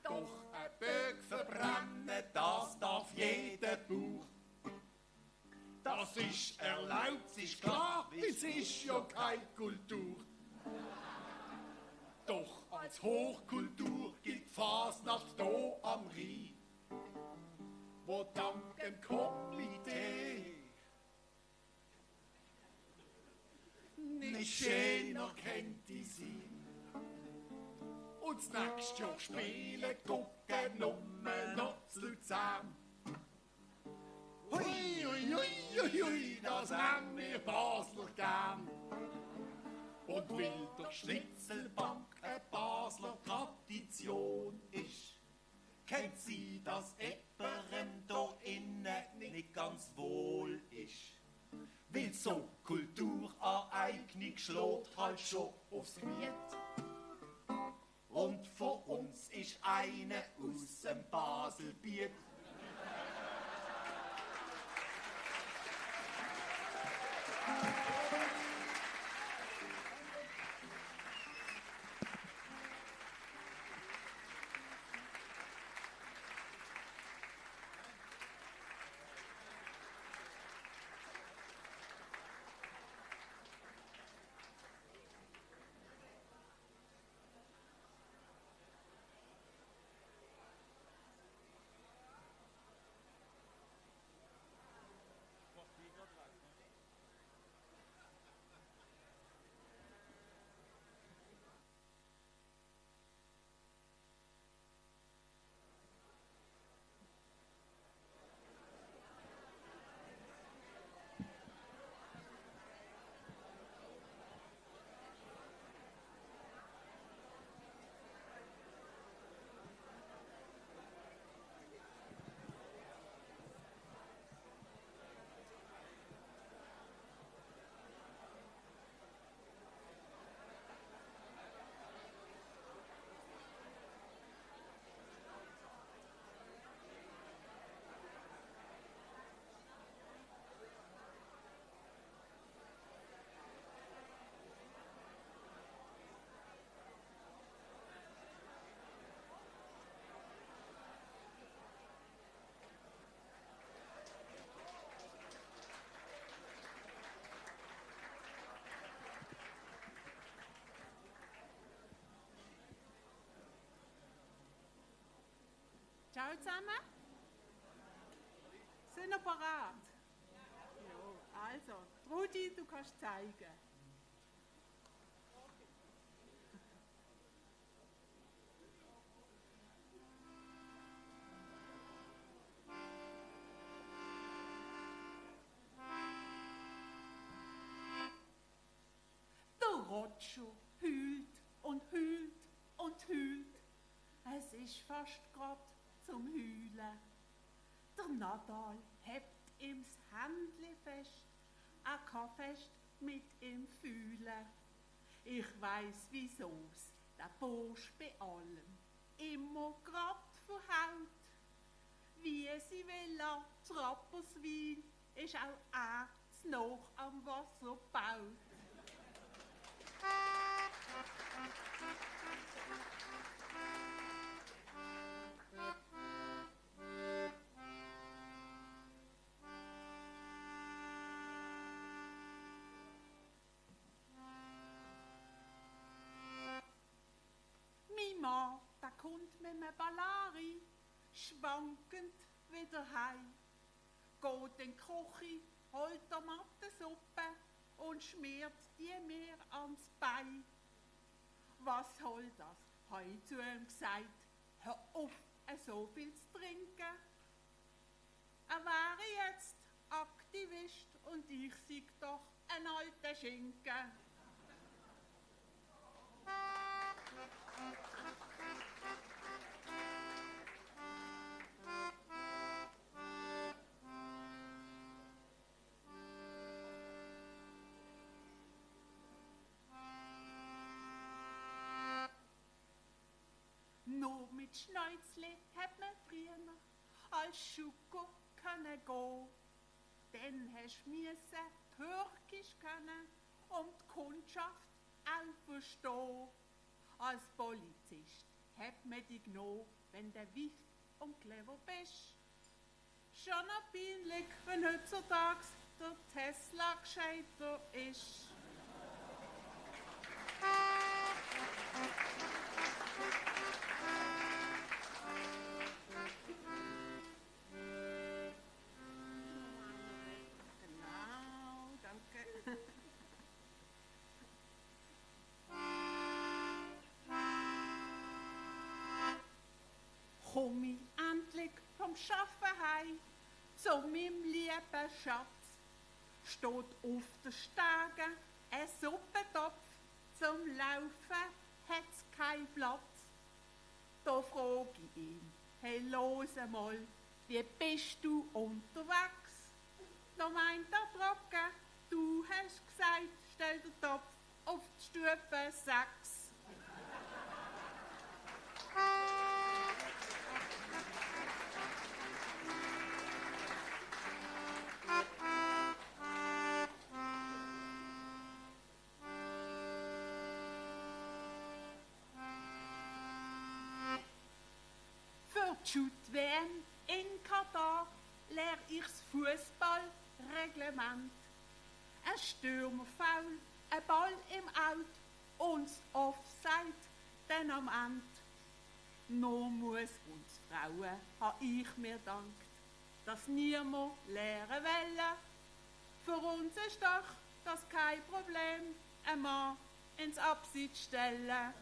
Doch ein Böck verbrennen, das darf jeder Bauch. Das ist erlaubt, ist klar, es ist ja keine Kultur. Doch als Hochkultur gilt Fasnacht hier am Rhein, wo dank dem Komitee nicht schöner könnte sein. Und das nächste Jahr spielen gucken noch zu Luzern. Hui, hui, hui, hui, hui, das haben wir Basler gern. Und weil der Schnitzelbank eine Basler Tradition ist, kennt sie, dass jemandem da innen nicht ganz wohl ist. Weil so Kulturaneignung schlägt halt schon aufs Gemüt. Und von uns ist eine aus dem Baselbiet. Ciao zusammen. Sind ihr parat? Ja, also, Rudi, du kannst zeigen. Der Rotscho hüllt und hüllt und hüllt. Es ist fast grad zum Heulen. Der Nadal hebt ihm das Händli fest, er kann fest mit ihm fühlen. Ich weiss, wieso's der Bursch bei allem immer grad verhaut. Wie sie will, Trapperswil ist auch er noch am Wasser baut. Mein Mann, der kommt mit einem Ballari, schwankend wieder heim. Geht in die Küche, holt Tomatensuppe und schmiert die mir ans Bein. Was soll das? Habe ich zu ihm gesagt, hör auf, so viel zu trinken. Er wäre jetzt Aktivist und ich sei doch ein alter Schinken. Nur mit Schneuzli hat man früher als Schuko können gehen. Dann hast du Türkisch können und die Kundschaft auch verstehen. Als Polizist hab mir dich genommen, wenn du wiff und clever bist. Schon ein peinlich, wenn heutzutage der Tesla gescheiter ist. Genau, danke. Komm ich endlich vom Schaffen heim zu meinem lieben Schatz. Steht auf der Stege ein Suppentopf, zum Laufen hat's keinen Platz. Da frag ich ihn, hey, los einmal, wie bist du unterwegs? Da meint er trocken, du hast gesagt, stell den Topf auf die Stufe 6. Für die Shoot-WM in Katar lehr ich's Fußballreglement. Ein Stürmerfoul, ein Ball im Out und das Offside dann am Ende. Nur muss uns Frauen, ha ich mir dankt, dass niemand lehren wollen. Für uns ist doch das kein Problem, ein Mann ins Abseits stellen.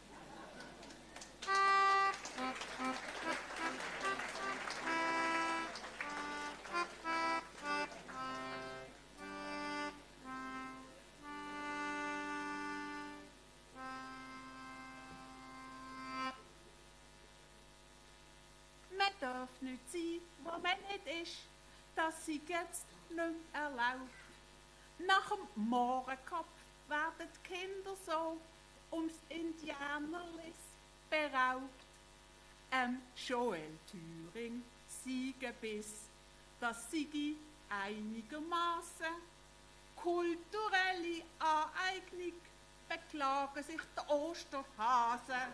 Man darf nicht sein, wo man nicht ist, das sie jetzt nicht mehr erlaubt. Nach dem Mohrenkopf werden die Kinder so ums Indianerlis beraubt. Joel Thüring Siegebiss, das sei einigermaßen kulturelle Aneignung, beklagen sich der Osterhase.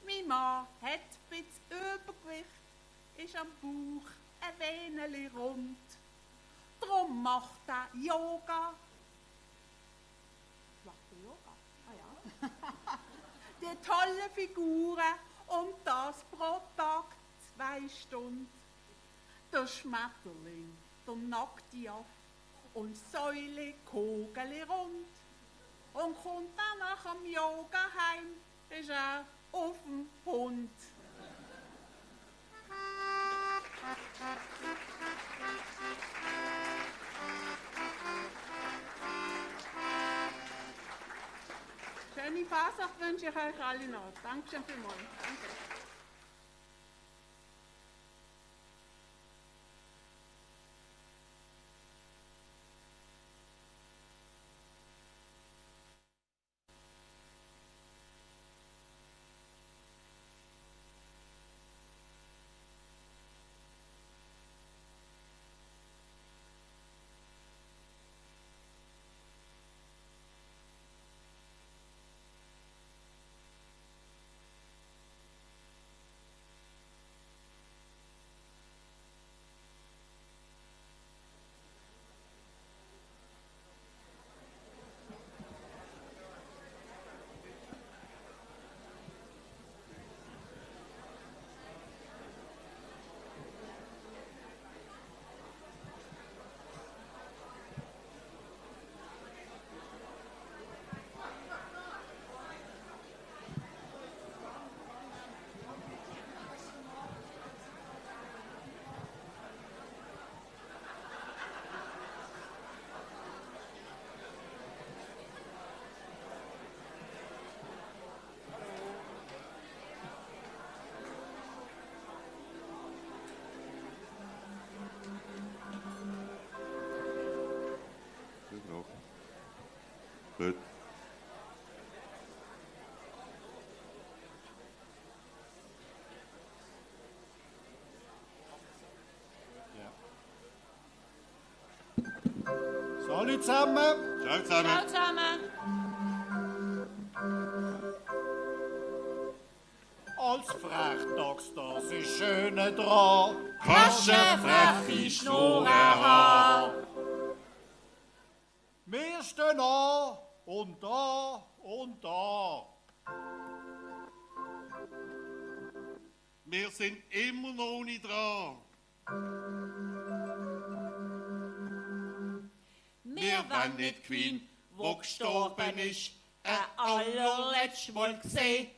Mein Mann hat ein bisschen Übergewicht, ist am Bauch ein wenig rund. Drum macht er Yoga. Macht er Yoga? Ah ja. Die tollen Figuren und das pro Tag 2 Stunden. Der Schmetterling, der nackte Aff und Säule Kugel rund. Und kommt dann nach dem Yoga heim, ist er auf dem Hund. Schöne Fasnacht wünsche ich euch alle noch. Dankeschön vielmals. Danke. Gut. Salut zusammen. Ciao zusammen. Ciao zusammen. Als Frechtags, das ist schöne dran. Kannst du freche Schnurren haben? Wir stehen an und da und da. Wir sind immer noch nicht dran. Wir wollen nicht Queen, wo gestorben ist, allerletztes Mal gesehen.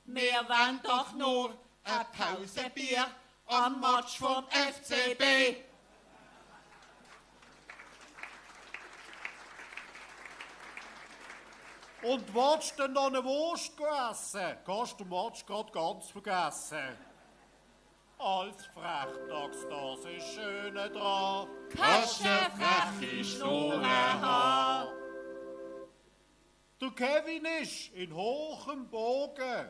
Wir wollen doch nur ein Pausenbier am Match vom FCB. Und willst du denn noch eine Wurst essen? Kannst du den Match grad ganz vergessen. Als Frechtags, das ist schöne dran. Kannst du freche Schnurren haben? Der Kevin ist in hohem Bogen.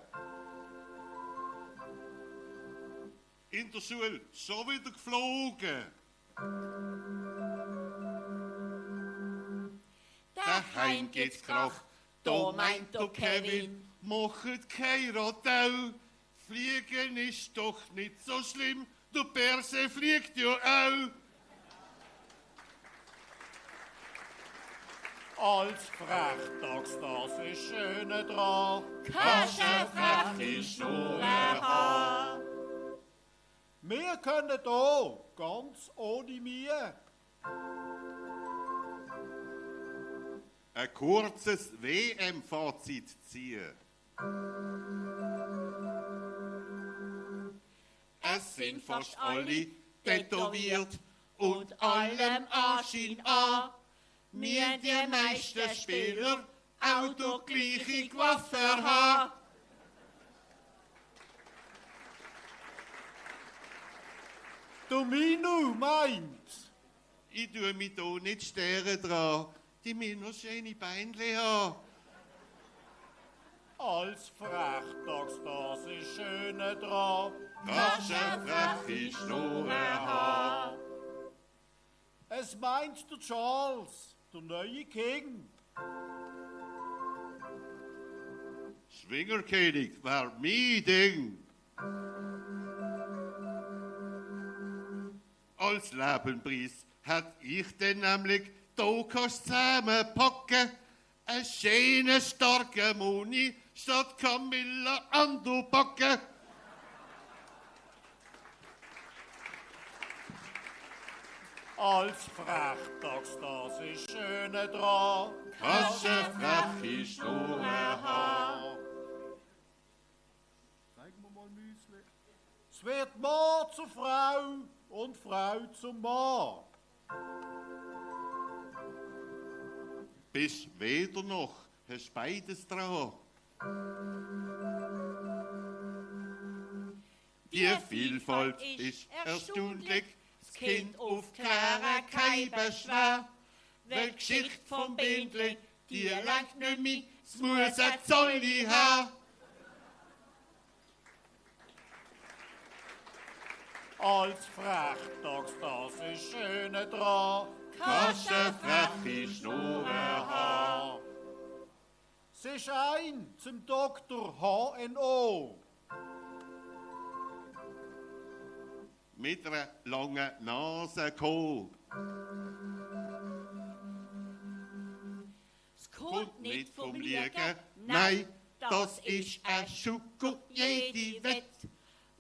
In der Schule schon wieder geflogen. Daheim geht's Krach, da meint der Kevin, machet kein Radau. Fliegen ist doch nicht so schlimm, der Perse fliegt ja auch. Als Frechtags, das ist schöne dran. Kannst du freche Schnurren haben? Wir können hier ganz ohne Mühe. Ein kurzes WM-Fazit ziehen. Es sind fast alle tätowiert und allem Anschein an. Wir die meisten Spieler auch der gleiche Coiffeur haben. Der Minu meint, Ich tue mich hier nicht stehren dran, die mir noch schöne Beinchen haben. als Frechtags, das ist schöne dran. Kannst du freche Schnurren haben? Es meint der Charles, der neue King. Schwingerkönig wär mein Ding. Als Lebenpreis hätt ich den nämlich da kannst zusammenpacken. Ein schöner, starker Moni statt Camilla an der Backe. Als Frechtags, das ist schöne dran. Kannst du freche Schnurren haben? Zeig mir mal Müsli. Es wird Mann zur Frau und Frau zum Mann. Bist weder noch, hast beides dran. Die Vielfalt ist erstaunlich, das Kind aufklären kein Beschwer. Weil die Geschichte vom Bindli, die lenkt nicht mehr, es muss ein Zolli haben. Als Frechtags, das ist schöne dran. Kannst du freche Schnurren haben? Es ist ein zum Dr. HNO. Mit einer langen Nase gekommen. Es kommt nicht vom Liegen, Nein, das ist ein Schuko, jede Wett,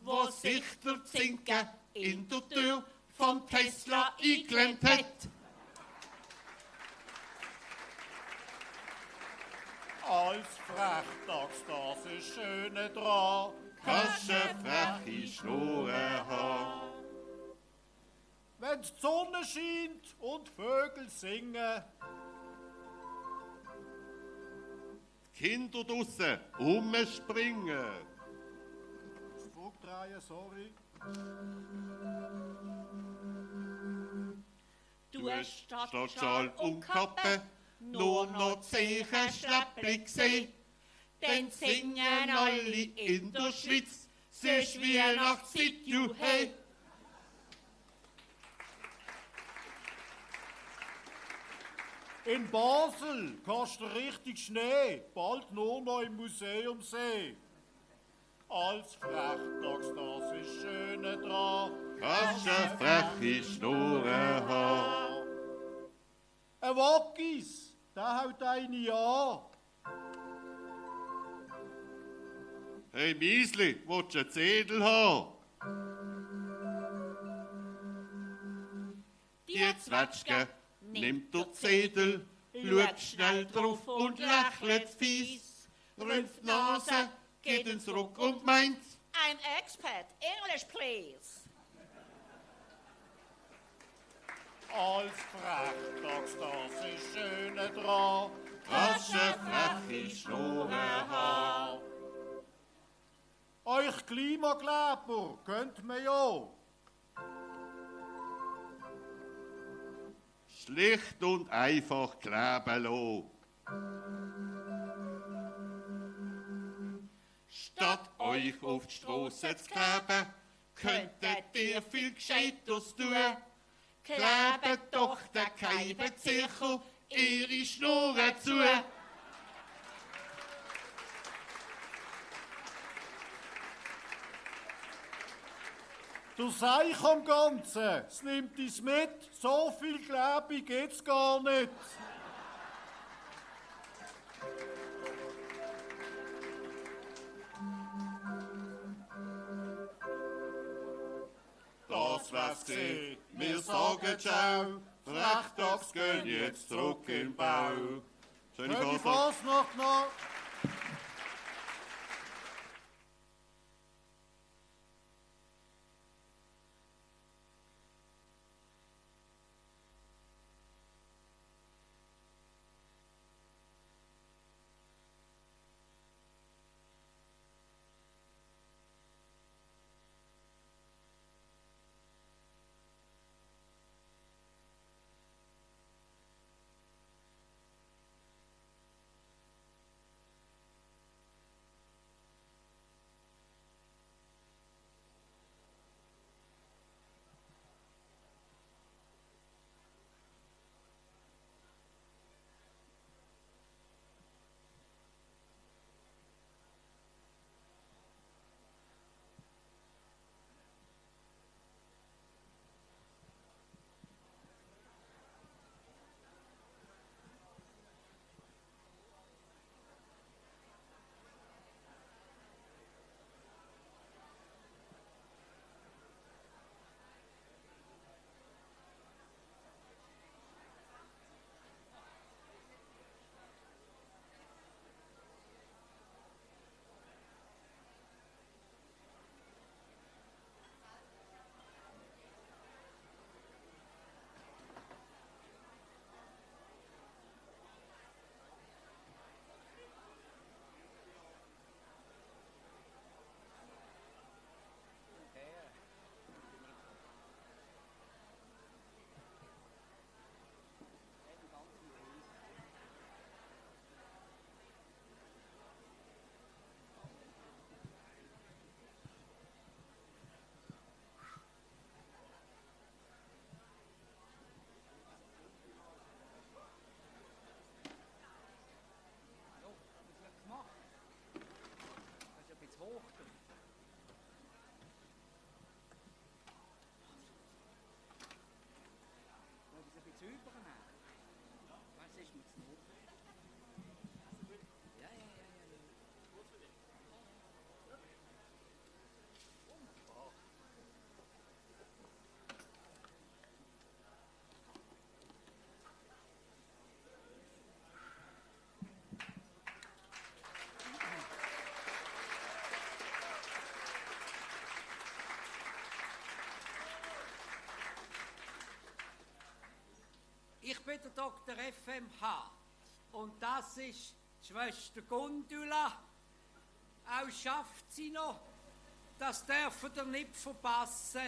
wo sich der Zinken in der Tür vom Tesla eingeklemmt hat. Als Frechtags, das ist schöne dran. Kannst du freche Schnurren haben? Wenn die Sonne scheint und Vögel singen. Die Kinder draussen umspringen. Zurückdrehen, sorry. du hast Stadtschal und Kappe, nur noch Zeichenschläppli gesehen. Dann singen alle in der Schweiz, es ist Weihnachtszeit, juhei. In Basel kostet richtig Schnee, bald nur noch im Museum sehen. Als Frechtags, das ist schöne dran, kannst eine freche Schnurren haben. Ein Wackis, der haut eine an. Hey Miesli, willst du einen Zedel haben? Die Zwetschge nimmt der Zedel, schaut schnell drauf und lächelt fies. Rümpft die Nase, geht ins Ruck und meint, I'm expert, English please. Als Frechtags, das ist schöne dran, kannst eine freche Schnurren haben. Euch Klimakleber könnt man ja. Schlicht und einfach kleben lassen. Statt euch auf die Strasse zu kleben, könntet ihr viel Gescheiteres tun. Klebt doch der Keibenzirkel ihre Schnurren zu. Du Seich am Ganzen, es nimmt uns mit, so viel Klebe geht's gar nicht. Das wär's gewesen, wir sagen ciao, Frechtags gehen jetzt zurück in den Bau. Schöne Schöne Fastnacht. Fasnacht noch. Ich bin der Dr. FMH und das ist die Schwester Gundula. Auch schafft sie noch. Das dürfen ihr nicht verpassen.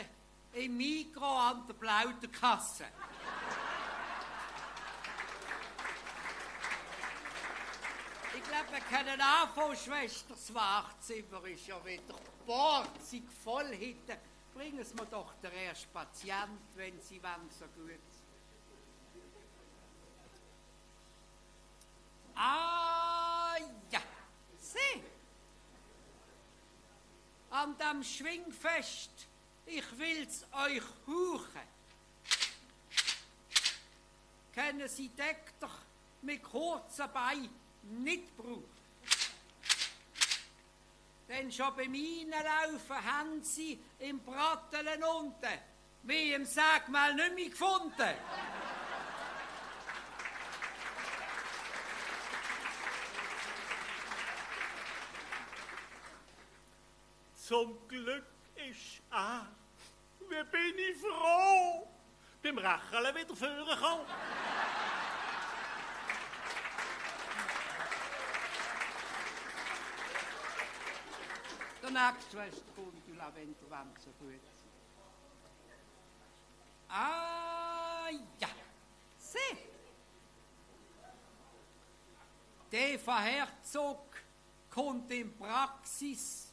Im Migros an der Plauderkasse. glaube, wir können anfangen, Schwester. Das Wachzimmer ist ja wieder borzig voll heute. Bringen Sie mir doch den ersten Patient, wenn Sie wollen, so gut. Ah, ja. Sieh. An dem Schwingfest, ich will's euch huchen. Können Sie Dekter mit kurzen Beinen nicht brauchen. Denn schon beim Reinlaufen haben Sie im Bratteln unten, wie im Sägmal, nicht mehr gefunden. Zum Glück ist wie bin ich froh, beim Rächeln wieder führen kann. Der nächste Schwester kommt, du Lavendel, so gut. Ah, ja. Sieh. Der von Herzog kommt in Praxis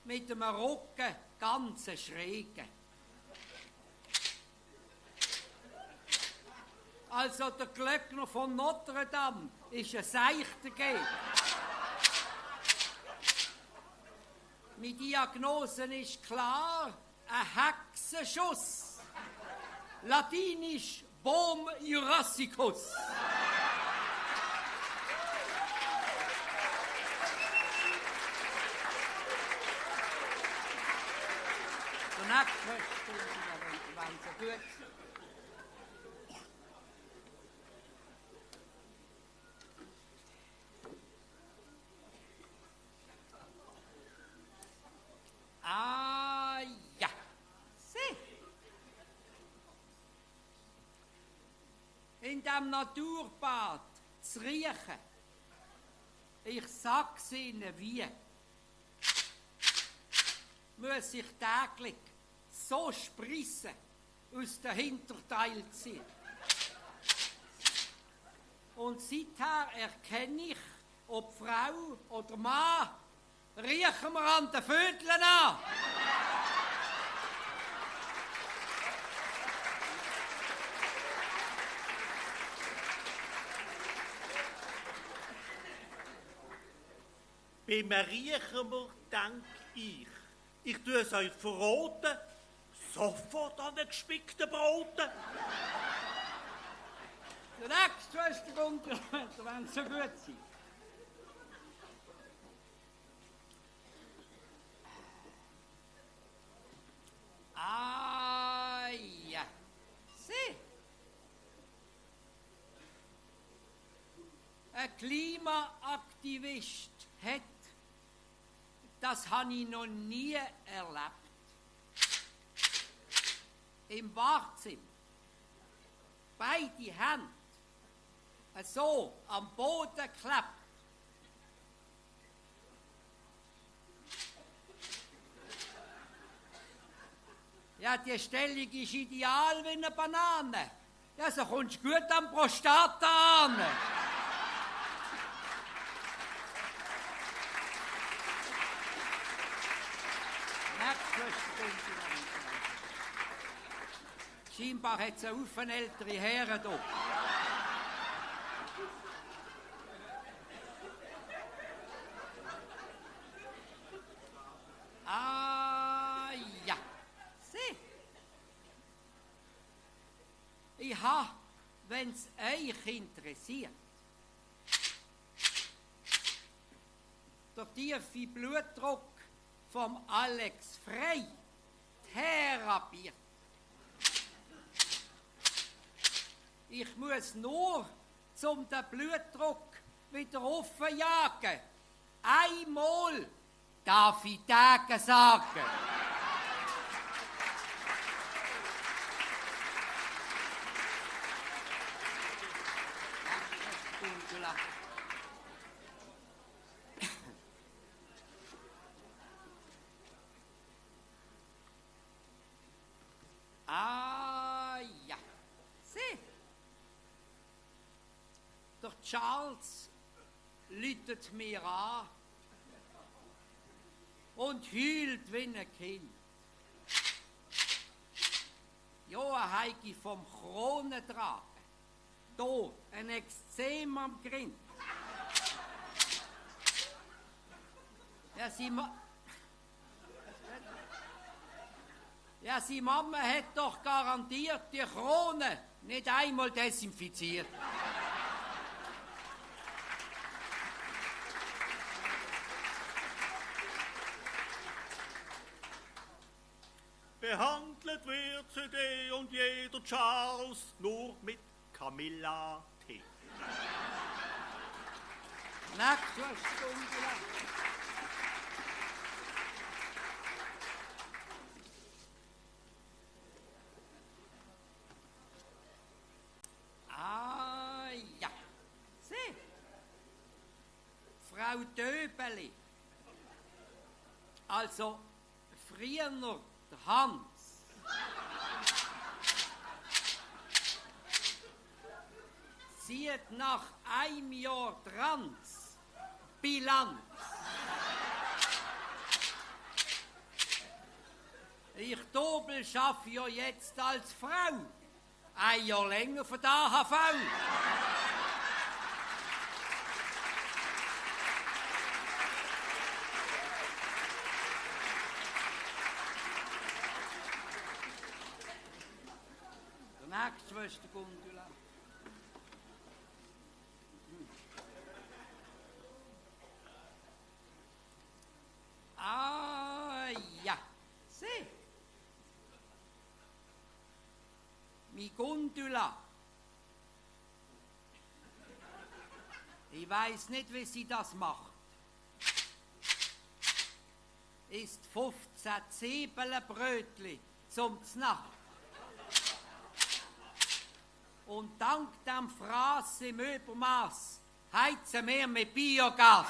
mit einem Rücken ganz schrägen. Also der Glöckner von Notre Dame ist ein seichter Gegner. Meine Diagnose ist klar, ein Hexenschuss. Latinisch Bom Jurassicus. Der nächste wenn so gut. Ah, ja. Sieh. In dem Naturbad zu riechen. Ich sag's Ihnen wie. Muss ich täglich so sprissen aus den Hinterteil ziehen. Und seither erkenne ich, ob Frau oder Mann, riechen wir an den Vögeln an. Beim Riechen wir, denke ich tue es euch verraten, sofort an den gespickten Broten. Der nächste Schwester kommt, wenn sie so gut sind. Ah, ja. Sieh. Ein Klimaaktivist hat, das habe ich noch nie erlebt, im Badezimmer beide Hände so am Boden klappt. Ja, die Stellung ist ideal wie eine Banane. Ja, so kommst du gut am Prostata an. Scheinbar hat es einen Haufen ältere Herren hier. Ah, ja. Sieh. Ich habe, wenn es euch interessiert, der tiefe Blutdruck vom Alex Frey therapiert. Ich muss nur zum den Blutdruck wieder aufjagen. Einmal darf ich Tage sagen. Ah, ja. Sieh. Der Charles läutet mir an und heult wie ein Kind. Ja, Heiki vom Kronentragen. Da, ein Exzem am Grind. Ja, seine Mama hat doch garantiert die Krone nicht einmal desinfiziert. Behandelt wird CD und jeder Charles nur mit Camilla-Tee. Nächste Stunde. Ah, ja. Sieh. Frau Döbeli. Also, früher der Hans. Sieht nach einem Jahr Trans Bilanz. Ich Dobel schaffe ja jetzt als Frau. Ein Jahr länger für die AHV. Der nächste Schwester Gundula. Ah, ja. Sieh. Mi Gundula. Ich weiß nicht, wie sie das macht. Ist 15 Zwiebelbrötli zum Znacht. Und dank dem Fraß im Übermaß heizen wir mit Biogas.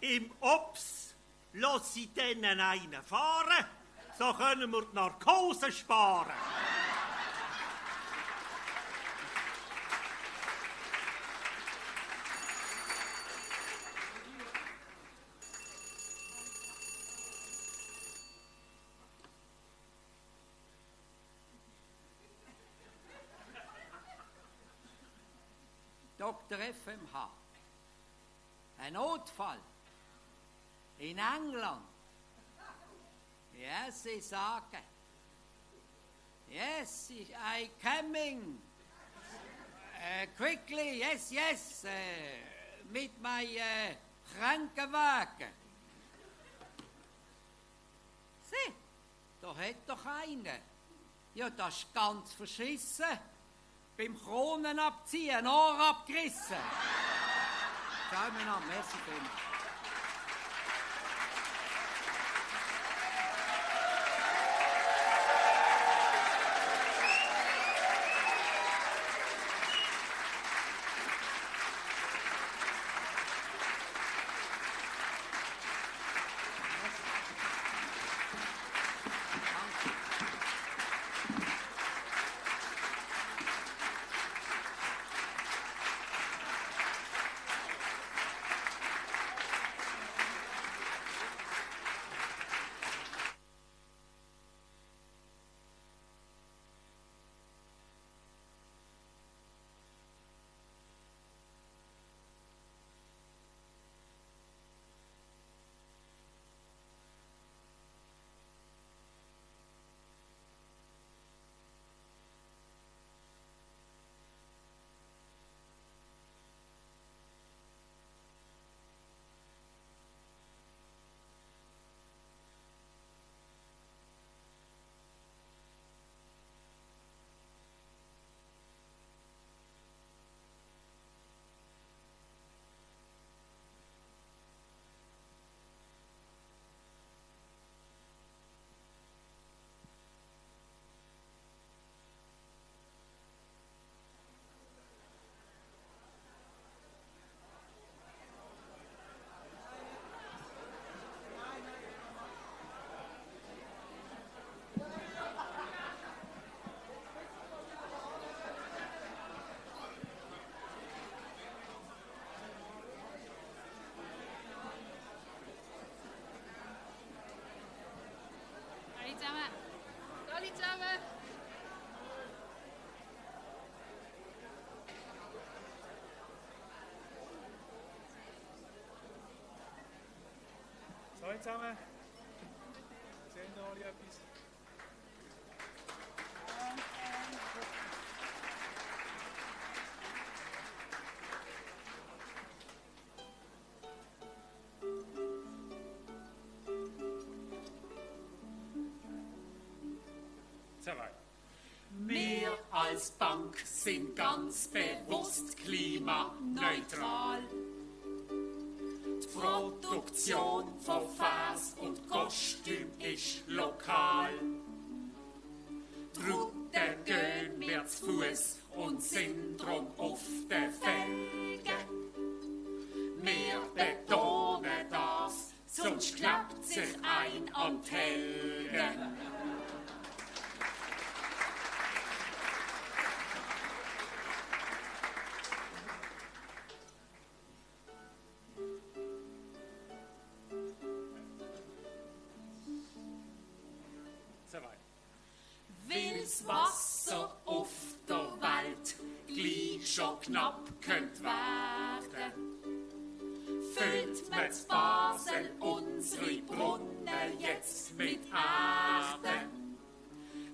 Im Ops lass ich denen einen fahren, so können wir die Narkose sparen. Dr. FMH. Ein Notfall. In England. Yes, sie sagen. Yes, I coming. Quickly, yes, yes. Mit meinem Krankenwagen. Sieh, da hat doch einer. Ja, das ist ganz verschissen. Beim Kronen abziehen, Ohr abgerissen. Schau mir an, merci vielmals. Alle zusammen. Alle zusammen. So, zusammen. Sehen da alle etwas? Wir als Bank sind ganz bewusst klimaneutral. Die Produktion von Fas und Kostüm ist lokal. Drum gehen wir zu Fuß und sind drum auf den Felgen. Wir betonen das, sonst klappt sich ein an die Helgen. Weil's Wasser auf der Welt gleich schon knapp könnt werden, füllt man zu Basel unsere Brunnen jetzt mit Erde.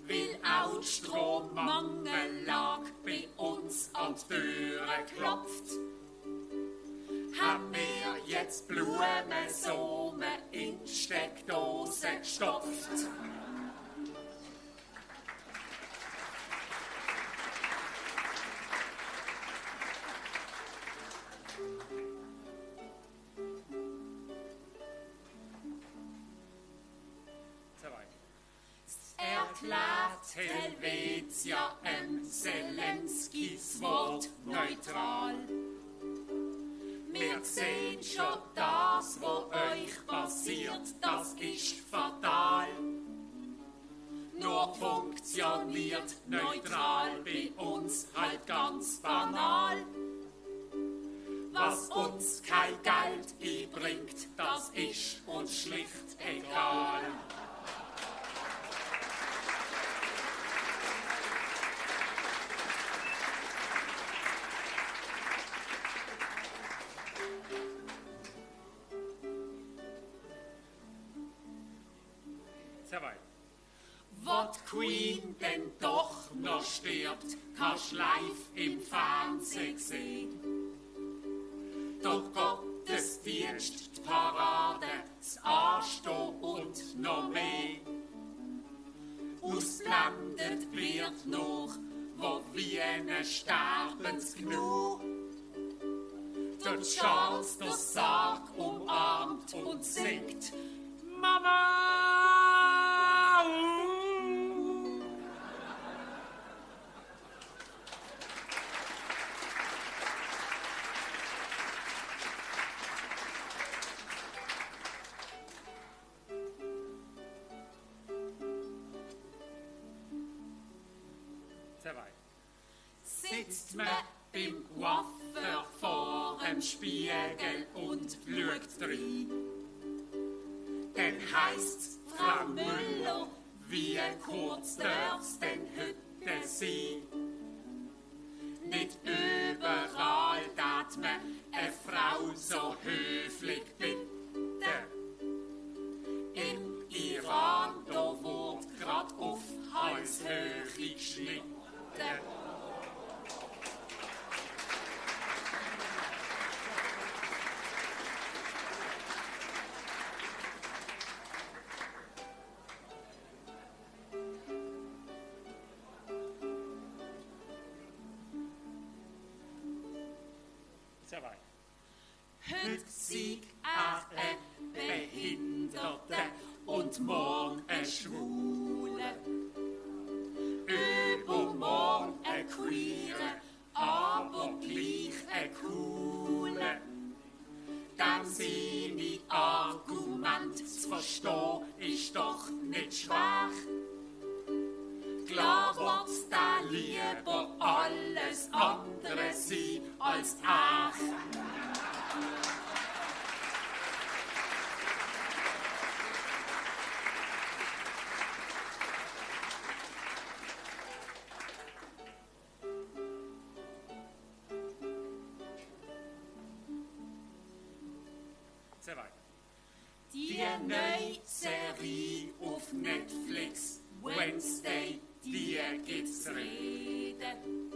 Weil auch die Strommangellage bei uns an die Türe klopft, haben wir jetzt Blumensumme in Steckdosen gestopft. Erklärt Helvetia Zelensky's Wort neutral. Wir sehen schon, das, was euch passiert, das ist fatal. Nur funktioniert neutral bei uns halt ganz banal. Was uns kein Geld einbringt, das ist uns schlicht egal. Wo die Queen denn doch noch stirbt, kannst live im Fernsehen sehen. Doch Gottesdienst, die Parade, das Anstehen und noch mehr. Ausblendet wird noch, wo Wien sterbensgenug. Der Charles der Sarg umarmt und singt Mama! Sitzt man beim Coiffeur vor dem Spiegel und schaut rein, dann heisst's, Frau Müller, wie kurz darf's denn heute sein? Nicht überall darf man eine Frau so höflich bitten. Im Iran, da wird grad auf Halshöhe geschnitten. Heute sieg ein Behinderte und morgen ein Schwule. Übermorgen ein Queere, aber gleich ein Coole. Dann seine Argumente zu verstehen, ist doch nicht schwach. Klar wird's da lieber alles andere sein als ach. so weiter. Die neue Serie auf Netflix, Wednesday, die gibt's reden.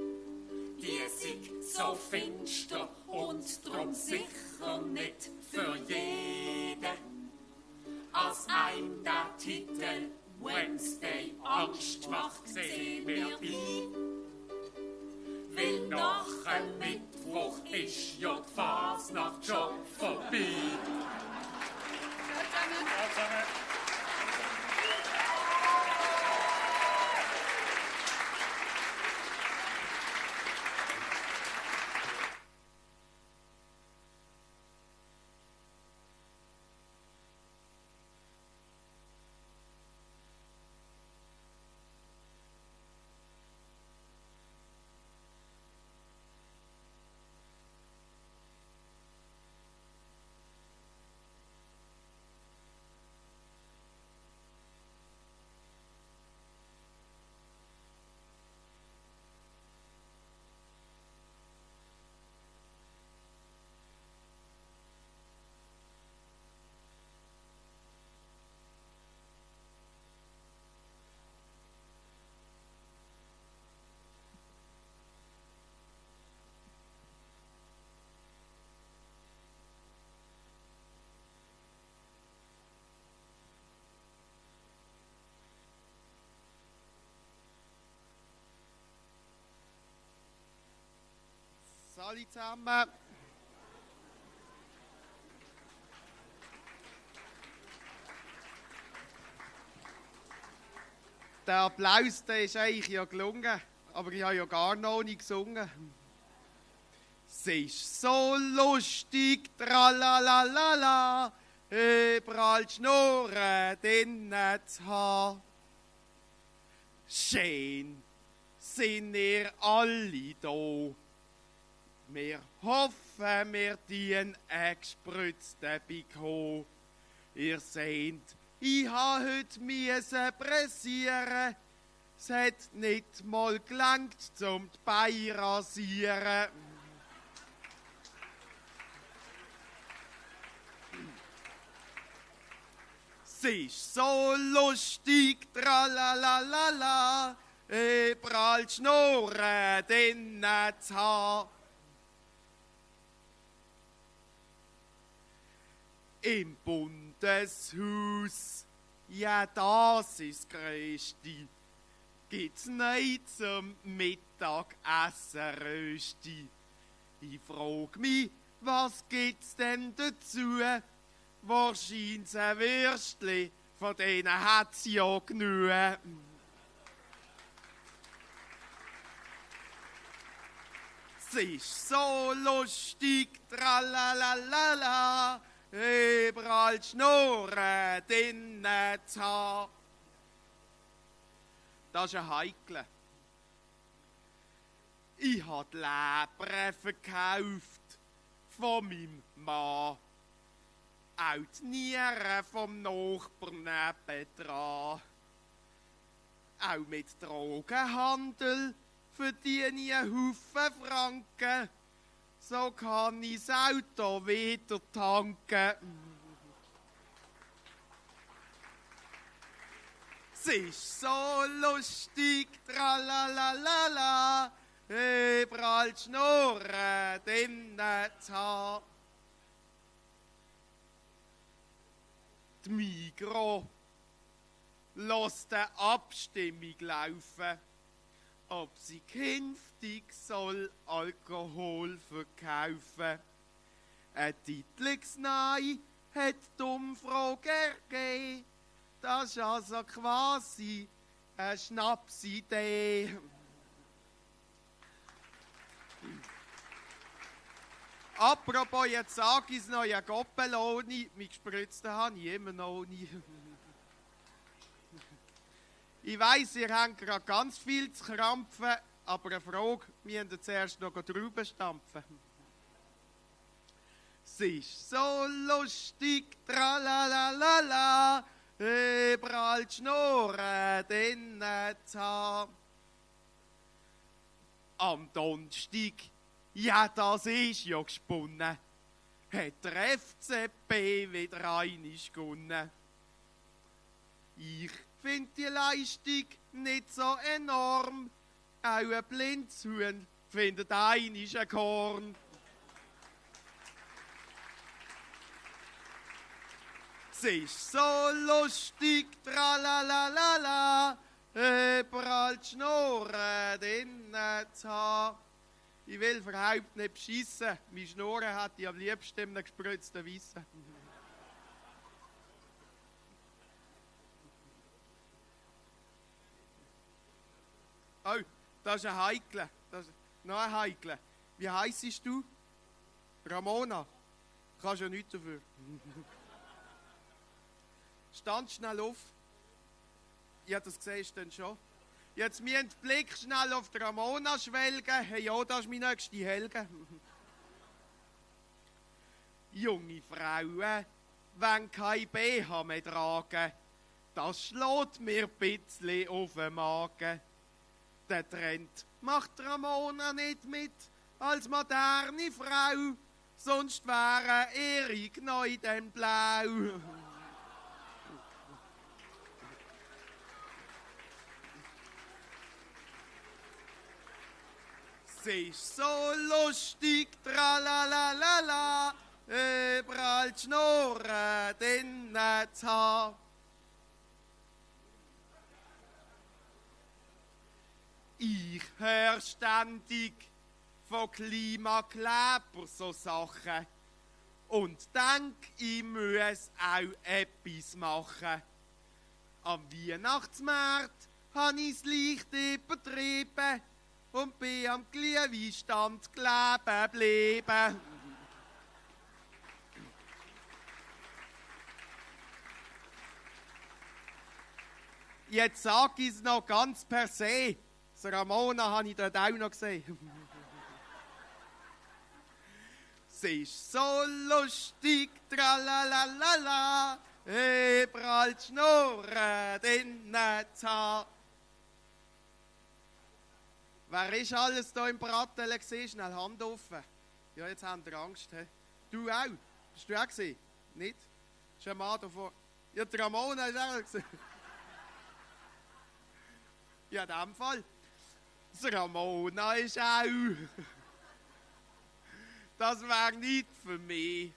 Die ist so finster und drum sicher nicht für jeden. Als einem der Titel Wednesday Angst macht, sehen wir ein. Weil nach dem Mittwoch ist ja die Fasnacht schon vorbei. Ja, zusammen. Hallo zusammen. Der Applaus, der ist eigentlich ja gelungen, aber ich habe ja gar noch nicht gesungen. Es ist so lustig, tralalala, überall Schnurren drinnen zu haben. Schön sind ihr alle da. Wir hoffen, wir dienen einen gespritzten bekommen. Ihr seht, ich habe heute pressieren. Es hat nicht mal gelangt, zum die Beine rasieren. Es ist so lustig, tralalala, überall Schnurren drinnen zu haben. Im Bundeshaus, ja, das ist das Größte, gibt's nicht zum Mittagessen Rösti. Ich frag mich, was gibt's denn dazu? Wahrscheinlich ein Würstli, von denen hat's ja genug. Es ist so lustig, tralalala, überall Schnurren drinnen zu haben. Das ist ein Heikle. Ich habe die Leber verkauft von meinem Mann. Auch die Nieren vom Nachbarn nebendran. Auch mit Drogenhandel verdiene ich einen Haufen Franken. So kann ich das Auto wieder tanken. Es ist so lustig, tralalala, überall Schnurren drinnen zu haben. Die Migros lässt eine Abstimmung laufen, ob sie künftig soll Alkohol verkaufen. Ein Titelungsnein hat die Umfrage ergeben. Das ist also quasi eine Schnapsidee. Apropos, jetzt sage ich es noch, ja Goppeloni, mit gespritzten habe ich immer noch nie. Ich weiss, ihr habt gerade ganz viel zu krampfen, aber eine Frage, wir müssen zuerst noch drüber stampfen. Es ist so lustig, tralalala, überall die Schnurren drinnen zu haben. Am Donnerstag, ja, das ist ja gesponnen, hat der FCB wieder einmal gewonnen. Ich finde die Leistung nicht so enorm. Auch ein blindes Huhn findet einmal ein Korn. Es ist so lustig, tralalalala, überall die Schnurren drinnen zu haben. Ich will überhaupt nicht beschissen. Meine Schnurren hätte ich am liebsten in einem gespritzten Weissen. Oh, das ist ein Heikle. Das ist noch ein Heikle. Wie heissest du? Ramona. Kannst ja nichts dafür. Stand schnell auf. Ja, das siehst du dann schon. Jetzt müssen den Blick schnell auf die Ramona schwelgen. Hey, ja, das ist meine nächste Helge. Junge Frauen, wenn kein BH mehr tragen, das schlägt mir ein bisschen auf den Magen. Der Trend macht Ramona nicht mit als moderne Frau, sonst wären ihre Gnäuden blau. Es ist so lustig, tralalalala, überall die Schnurren drinnen zu haben. Ich höre ständig von Klimakleber so Sachen und denk, ich muss auch etwas machen. Am Weihnachtsmarkt habe ich es leicht übertrieben und bin am Glühweinstand kleben geblieben. Jetzt sage ich es noch ganz per se. Das Ramona habe ich dort auch noch gesehen. Sie ist so lustig, tralalalala, überall die Schnurren drinnen zu haben. Wer ist alles hier im Brattelen gesehen? Schnell Hand offen. Ja, jetzt haben wir Angst. He? Du auch? Hast du auch gesehen? Nicht? Ist ein Mann davor. Ja, die Ramona ist auch gesehen. Ja, in dem Fall. Das Ramona ist auch. Das wäre nicht für mich.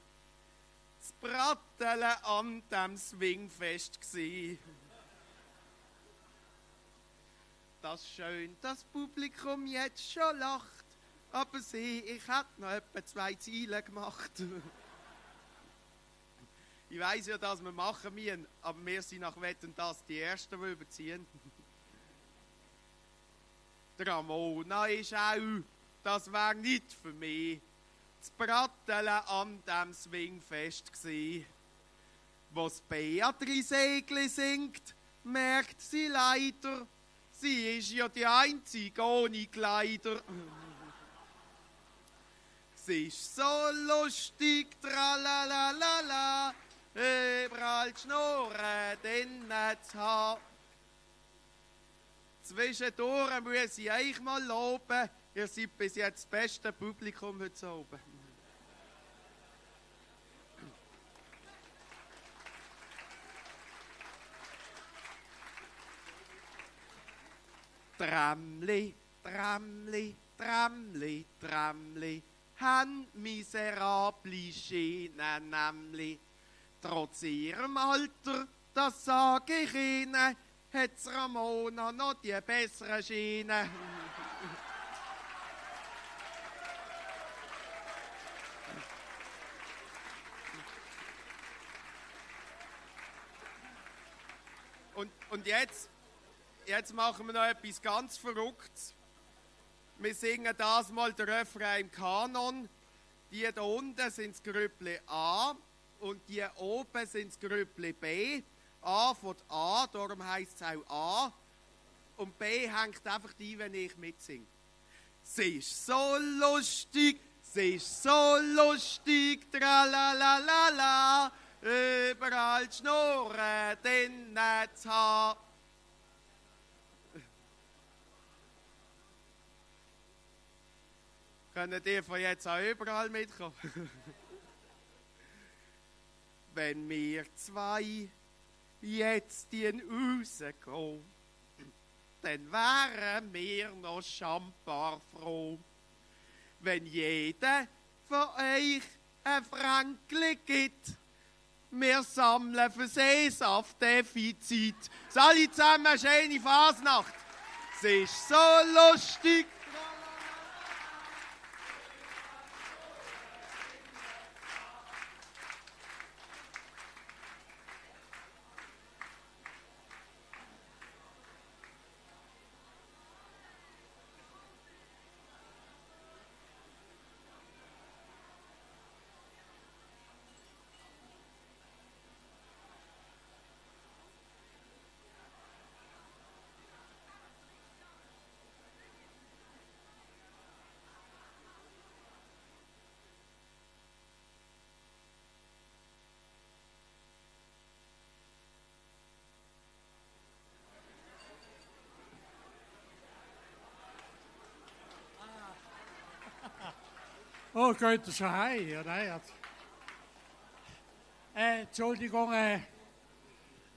Das Brattelen an dem Swingfest gsi. Das ist schön, das Publikum jetzt schon lacht. Aber sieh, ich hätte noch etwa 2 Ziele gemacht. Ich weiss ja, dass wir machen müssen, aber wir sind nach Wetten das die Ersten, die überziehen. Die Ramona ist auch, das wäre nicht für mich. Das Brattelen an dem Swingfest gsi. Was Beatrice Egli singt, merkt sie leider, sie ist ja die Einzige ohne Kleider. Sie ist so lustig, tralalalala, überall die Schnurren drinnen zu haben. Zwischendurch muss ich euch mal loben, ihr seid bis jetzt das beste Publikum heute oben. Tramli, Tramli, Tramli, Tramli, han miserabli Schienen nämlich. Trotz ihrem Alter, das sage ich Ihnen, hat's Ramona noch die besseren Schienen. Und jetzt machen wir noch etwas ganz Verrücktes. Wir singen das mal den Refrain im Kanon. Die da unten sind das Grüppli A und die oben sind das Grüppli B. A von A, darum heisst es auch A. Und B hängt einfach ein, wenn ich mitsinge. Sie ist so lustig, sie ist so lustig, tralalalala, überall die Schnurren drinnen zu haben. Können die von jetzt auch überall mitkommen? wenn wir zwei jetzt rausgehen, dann wären wir noch schambar froh, wenn jeder von euch ein Frankli gibt. Wir sammeln für Seesaftdefizit. Alle zusammen eine schöne Fasnacht. Es ist so lustig. Oh, geht ihr schon heim? Ja, nein. Entschuldigung,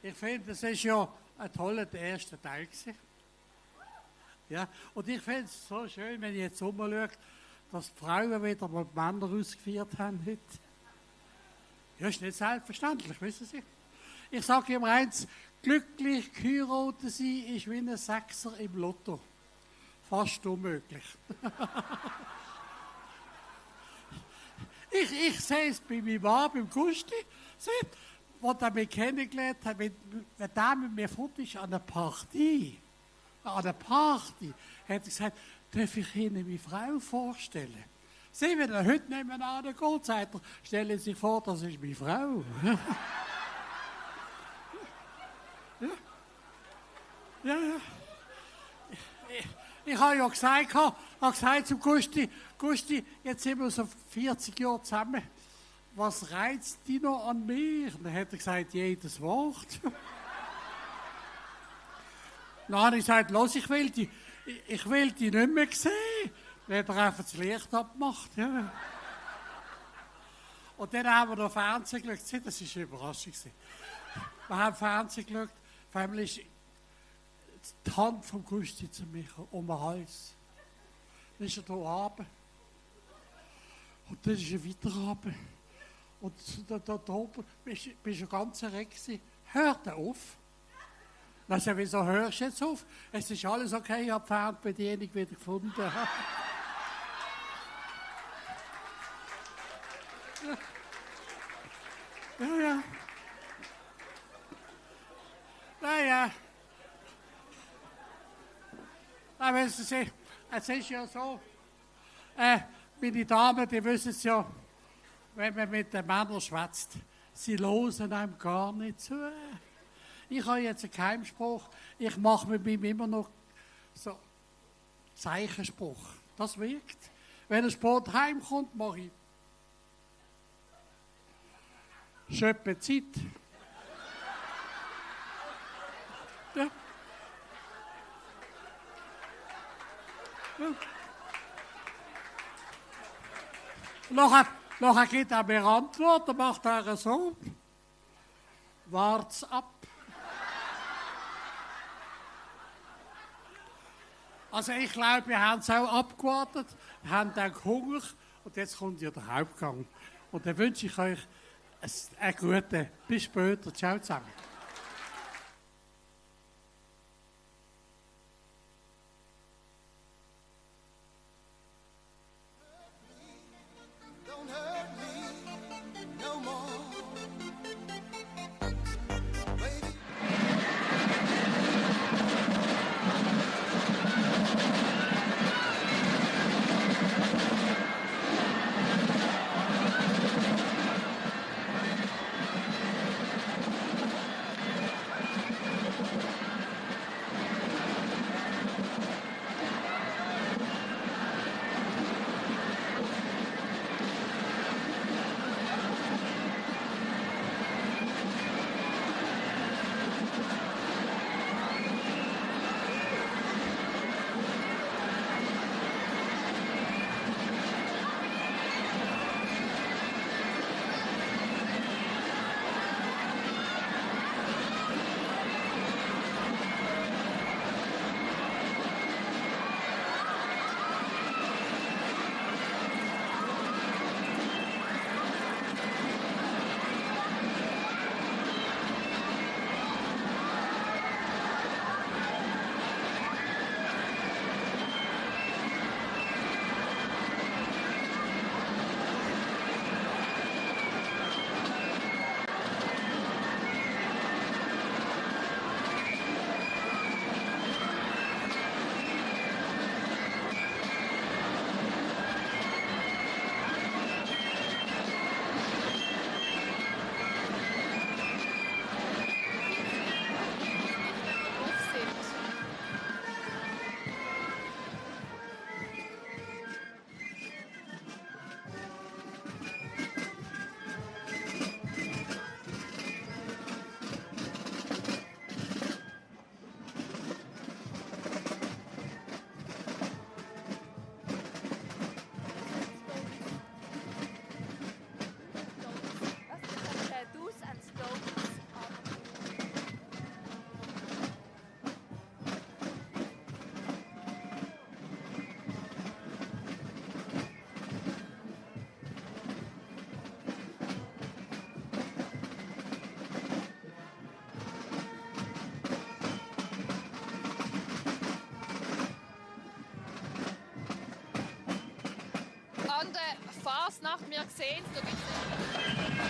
ich finde, das ist ja ein toller erster Teil gewesen. Ja, und ich finde es so schön, wenn ich jetzt umschaue, dass die Frauen wieder mal die Männer ausgeführt haben heute. Ja, ist nicht selbstverständlich, wissen Sie. Ich sage immer eins, glücklich geheiratet sein ist wie ein Sechser im Lotto. Fast unmöglich. Ich sehe es bei meinem Mann, beim Gusti, als er mich kennengelernt hat, wenn der mit mir fort ist an einer Party, hat er gesagt, darf ich Ihnen meine Frau vorstellen? Sie, wenn er heute nebenan geht, sagt er, stellen Sie sich vor, das ist meine Frau. Ja. Ich habe ja gesagt zum Gusti, jetzt sind wir so 40 Jahre zusammen. Was reizt dich noch an mir? Dann hat er gesagt, jedes Wort. Dann habe ich gesagt, los, ich will die nicht mehr sehen. Dann hat er einfach das Licht abgemacht. Ja. Und dann haben wir noch Fernsehen geschaut. Das war eine Überraschung. Wir haben Fernsehen geschaut. Auf einmal ist die Hand vom Gusti zu mir um den Hals. Dann ist er hier runter. Und dann ist er weiter runter. Und da oben bist du ganz erregt. Hört er auf? Also, wieso hörst du jetzt auf? Es ist alles okay, ich habe die Fernbedienung wieder gefunden. Ja. Naja. Na, wissen Sie, es ist ja so, meine Damen, die wissen es ja, wenn man mit den Männern schwätzt, sie hören einem gar nicht zu. Ich habe jetzt einen Geheimspruch, ich mache mit ihm immer noch so Zeichenspruch. Das wirkt. Wenn er spät heimkommt, mache ich schöppe Zeit. Ja. Nachher gibt er mir Antwort, dann macht er so. Wart's ab. Also ich glaube, wir haben es auch abgewartet, wir haben dann gehungert und jetzt kommt ja der Hauptgang. Und dann wünsche ich euch einen guten, bis später, ciao zusammen. macht, wir sehen es.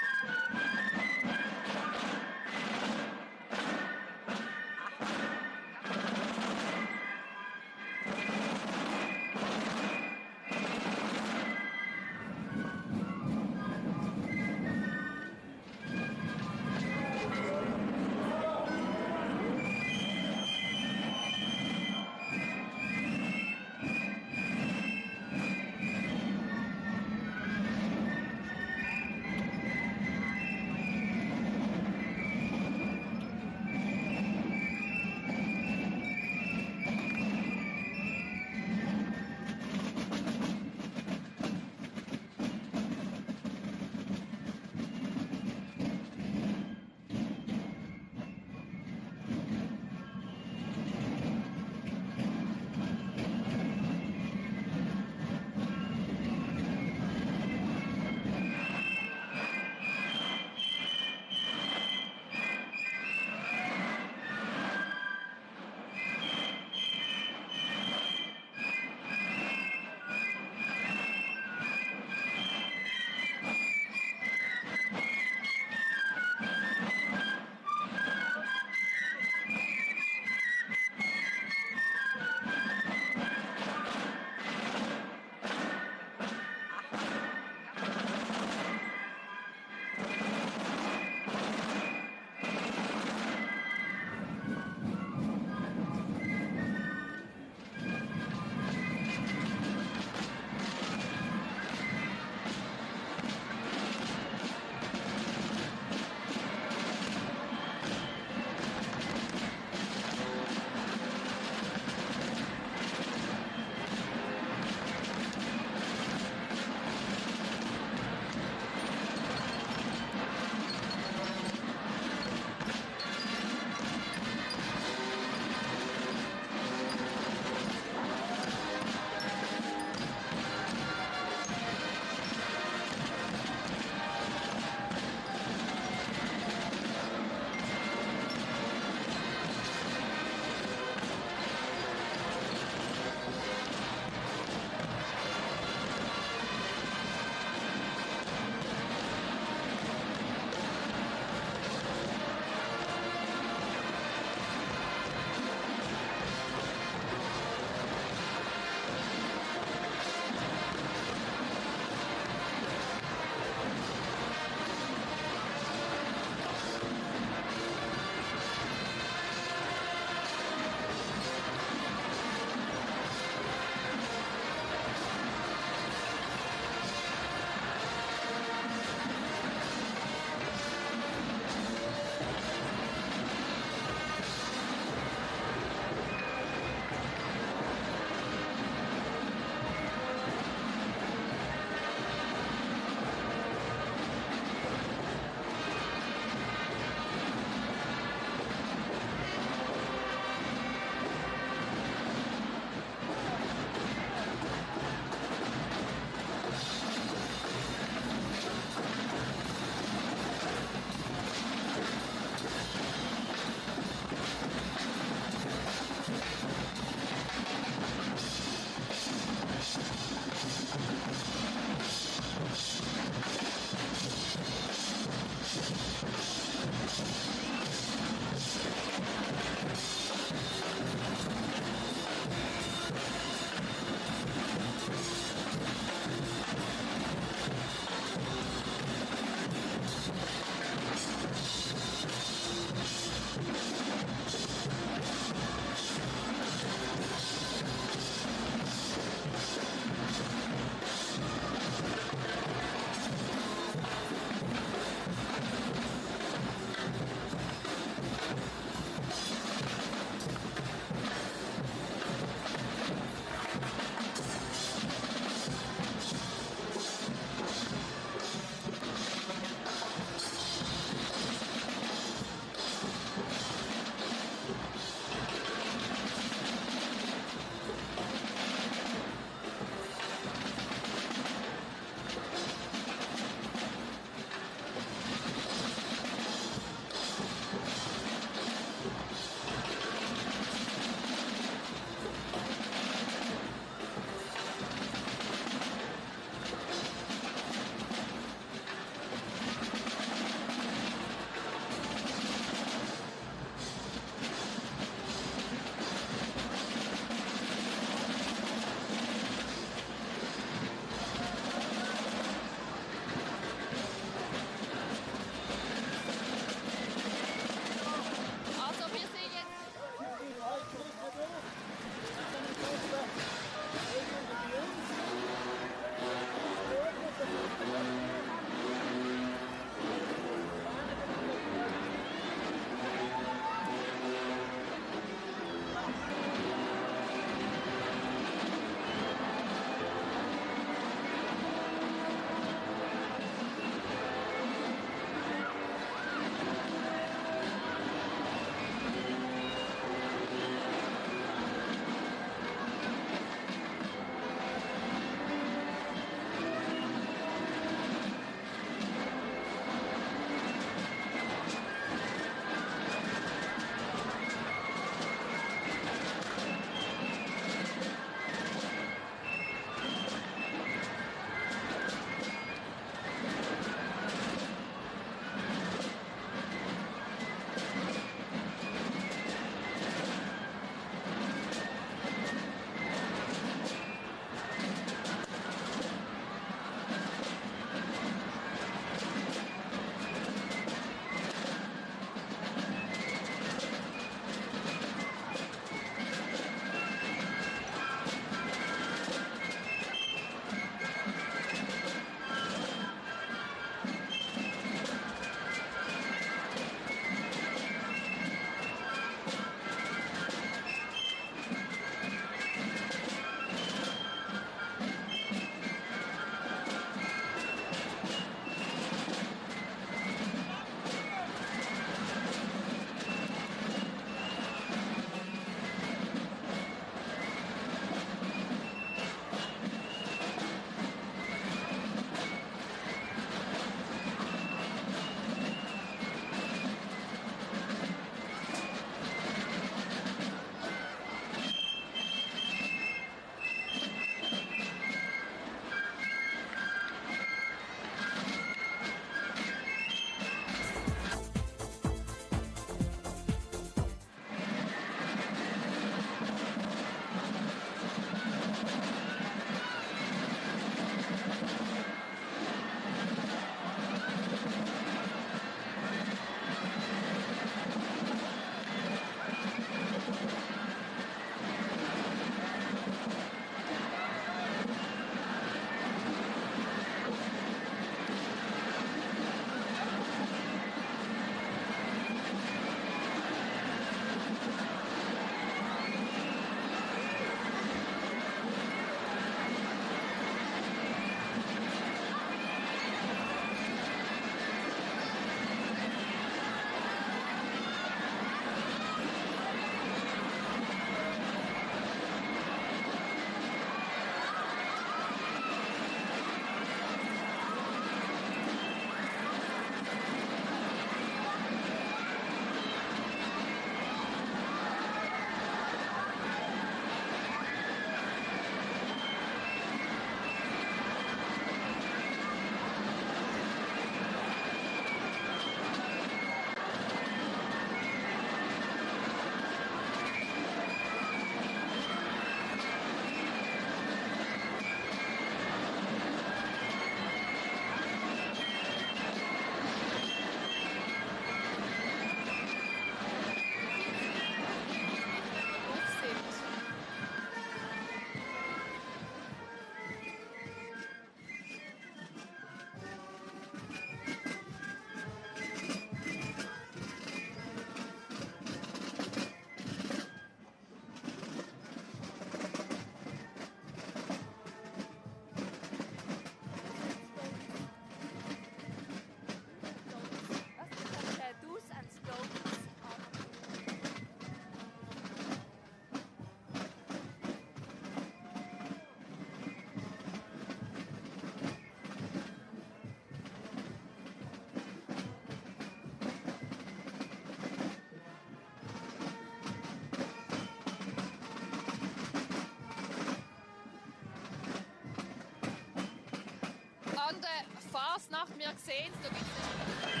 Fasnacht, wir sehen es. Da gibt's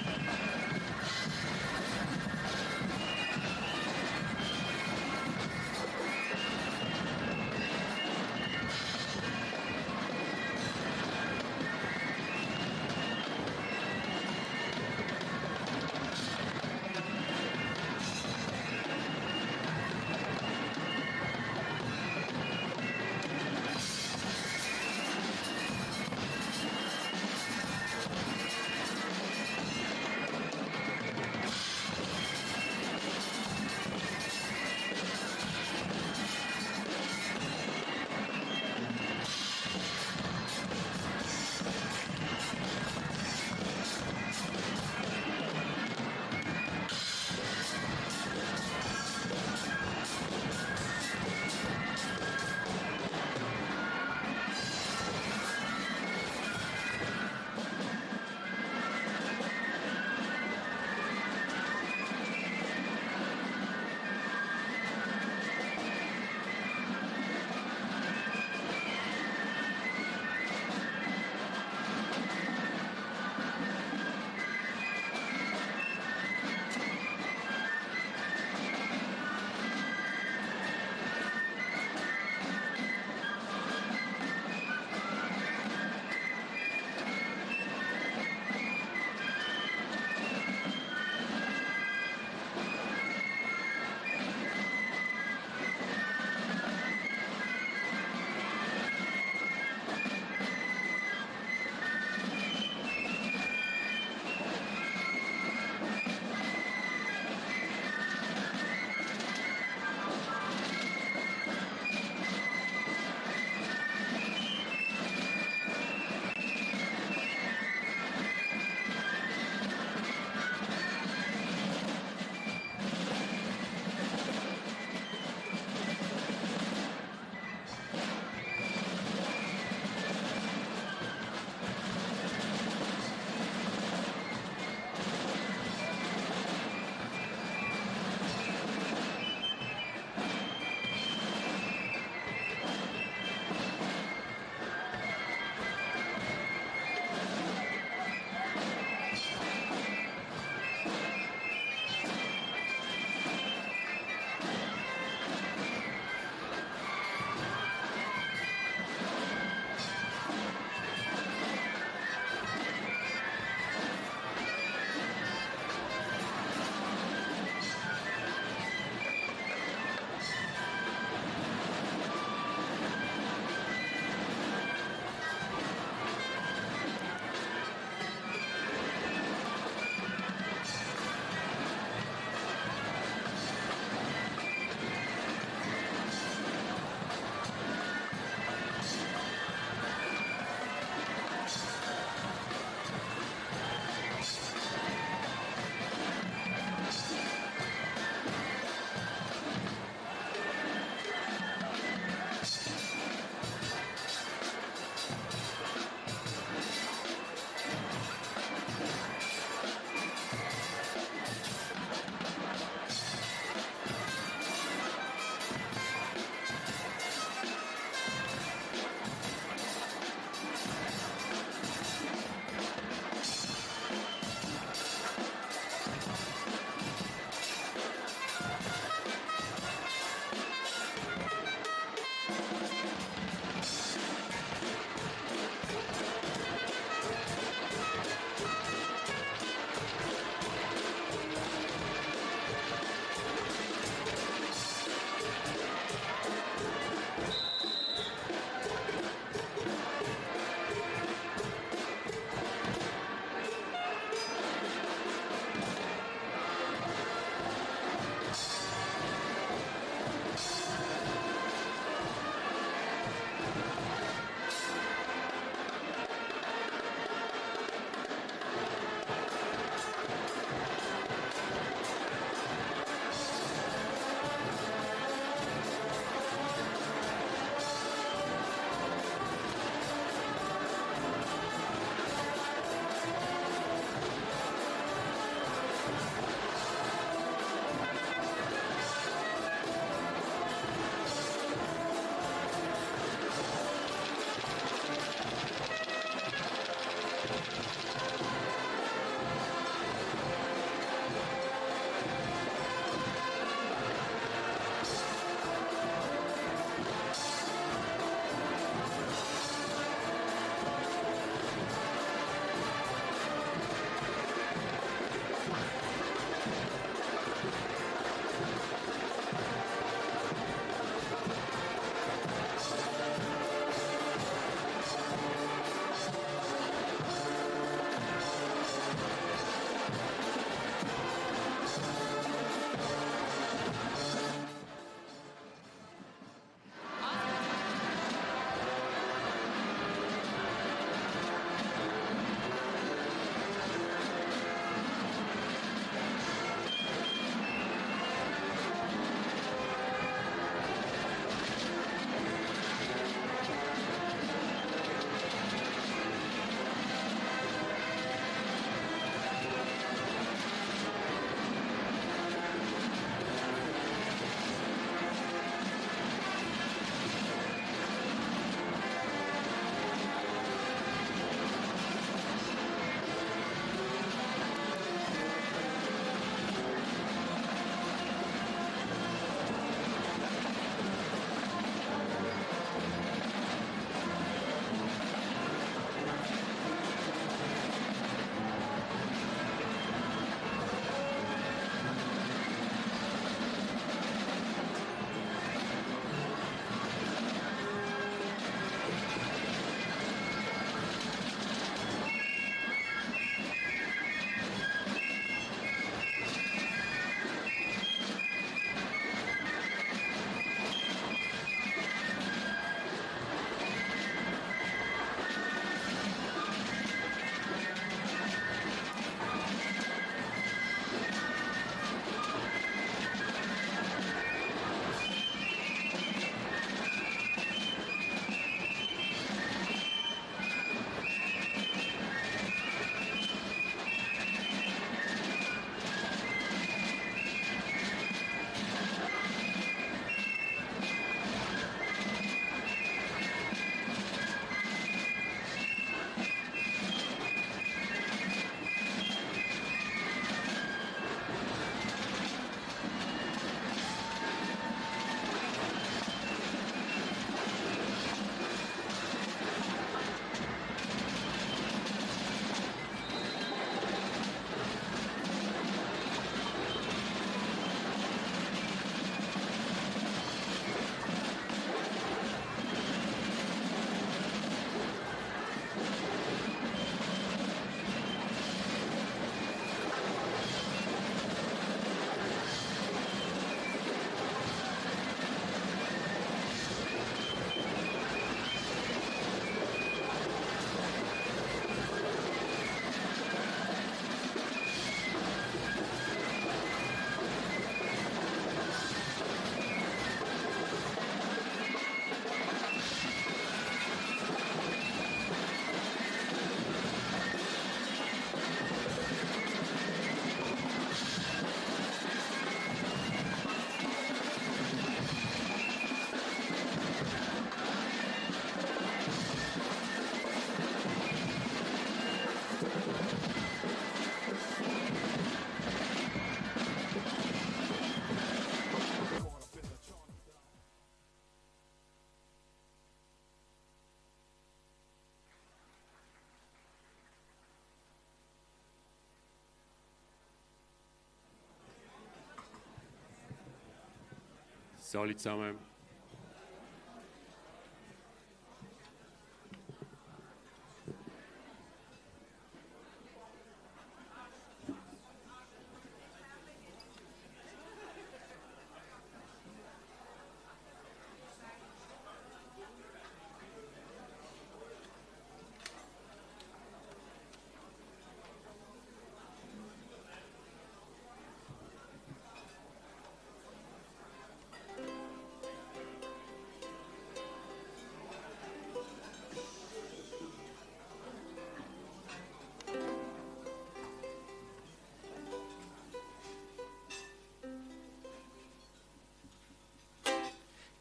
Salut zusammen.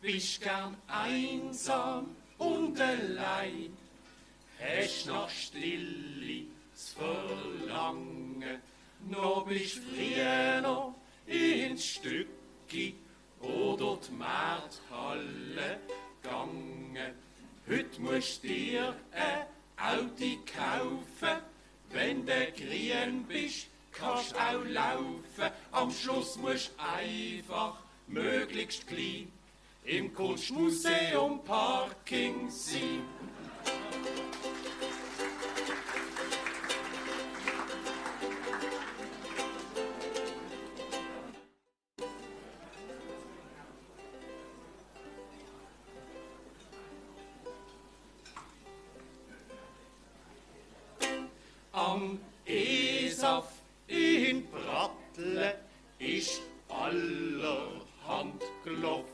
Bist gern einsam und allein, hast nach Stille zu verlangen, noch bist früher noch ins Stücki oder die Markthalle gangen. Heute musst dir ein Auto kaufen, wenn du grün bist, kannst auch laufen. Am Schluss musst einfach möglichst klein im Kunstmuseum Parking sein. Am ESAF in Brattle ist allerhand gelaufen.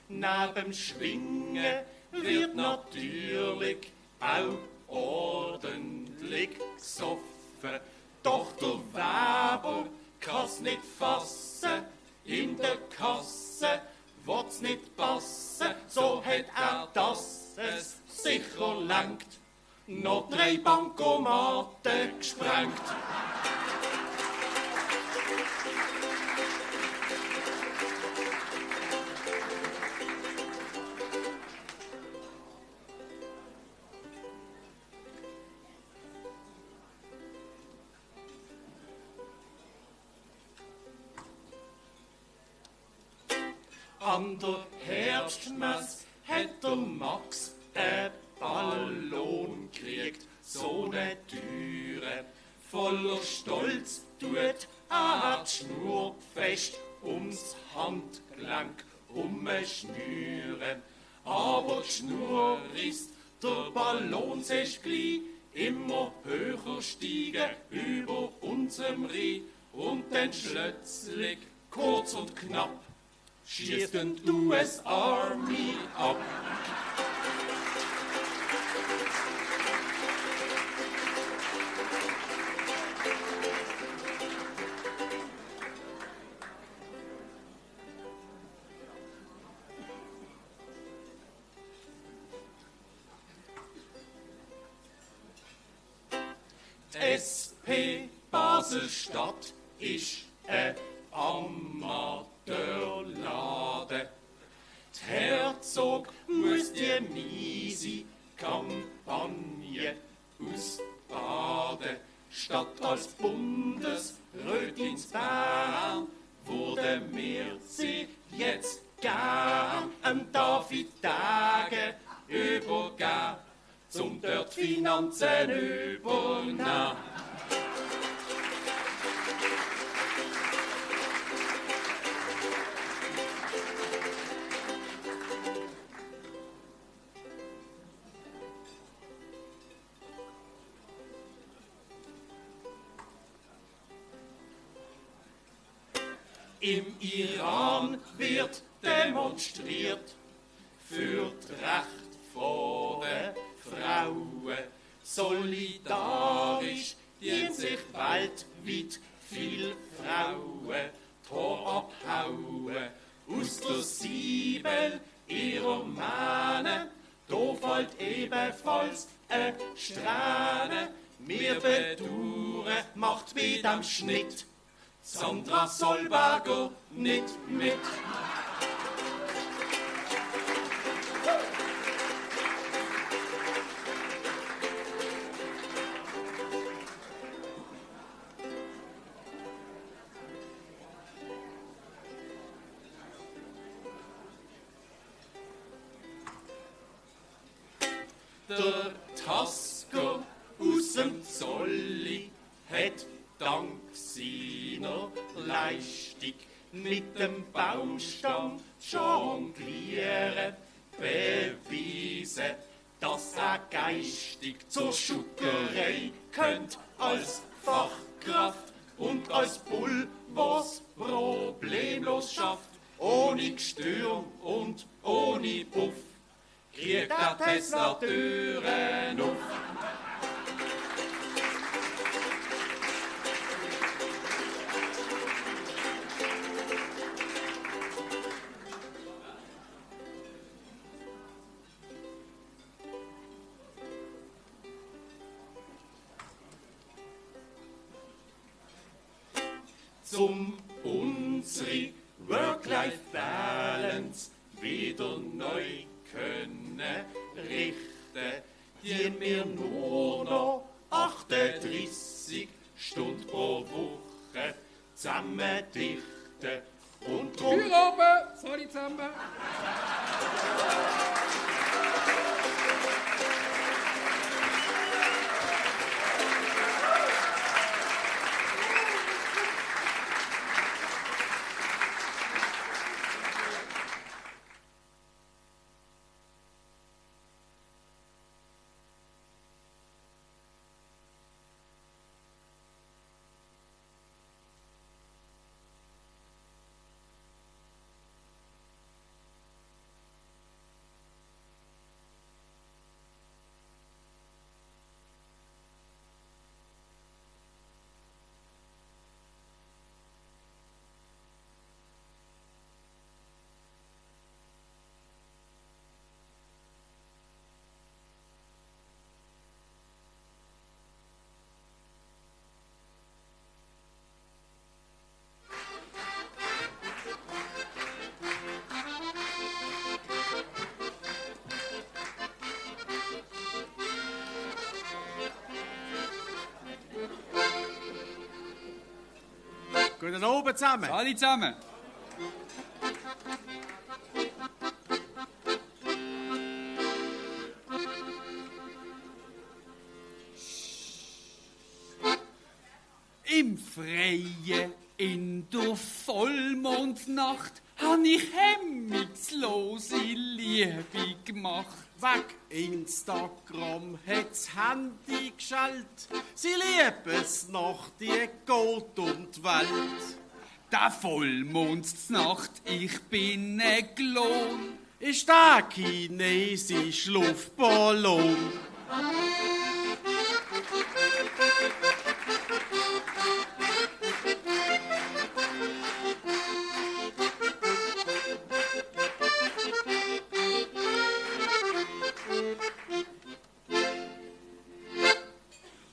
Neben Schwingen wird natürlich auch ordentlich gesoffen. Doch der Weber kann's nicht fassen, in der Kasse wollt's nicht passen, so hat er das es sicher langt, noch 3 Bankomaten gesprengt. An der Herbstmesse hat der Max einen Ballon gekriegt, so ne Türe. Voller Stolz tut er die Schnur fest ums Handgelenk umschnüren. Aber die Schnur risst, der Ballon sich gleich immer höher steigen über unserem Rhein. Und dann plötzlich, kurz und knapp, schießt die US Army ab. Die SP Basel-Stadt ist ein Amateurladen. Die Herzog muss die miese Kampagne ausbaden. Statt als Bundesrätin zu Bern wurde mir sie jetzt gern David Tage übergeben, zum dort Finanzen übernehmen. Im Iran wird demonstriert für das Recht der Frauen. Solidarisch dienen sich weltweit viele Frauen Tor abhauen. Aus der Siebel ihrer Mähne, da fällt ebenfalls eine Strähne. Wir bedauern, macht bei dem Schnitt Sandra Solberger nicht mit. der Tasker aus dem Zolli hat dank seiner Leistung mit dem Baumstamm jonglieren bewiesen, dass er geistig zur Schuggerei könnt als Fachkraft und als Bull, was problemlos schafft, ohne Gestürm und ohne Puff, kriegt der Tesla Türen auf. Zum unsere Work-Life-Balance wieder neu können richten, die wir nur noch 38 Stunden pro Woche zusammen dichten. Und drum... Tür oben! Sorry zusammen! Guten Abend zusammen. Alle zusammen. Im Freien, in der Vollmondnacht, han ich hemmungslose Liebe gemacht. Weg Instagram hat's Handy geschaltet. Sie lieben es nach die Gott und Welt. Der Vollmondsnacht, ich bin Glon. Ist der chinesische Luftballon.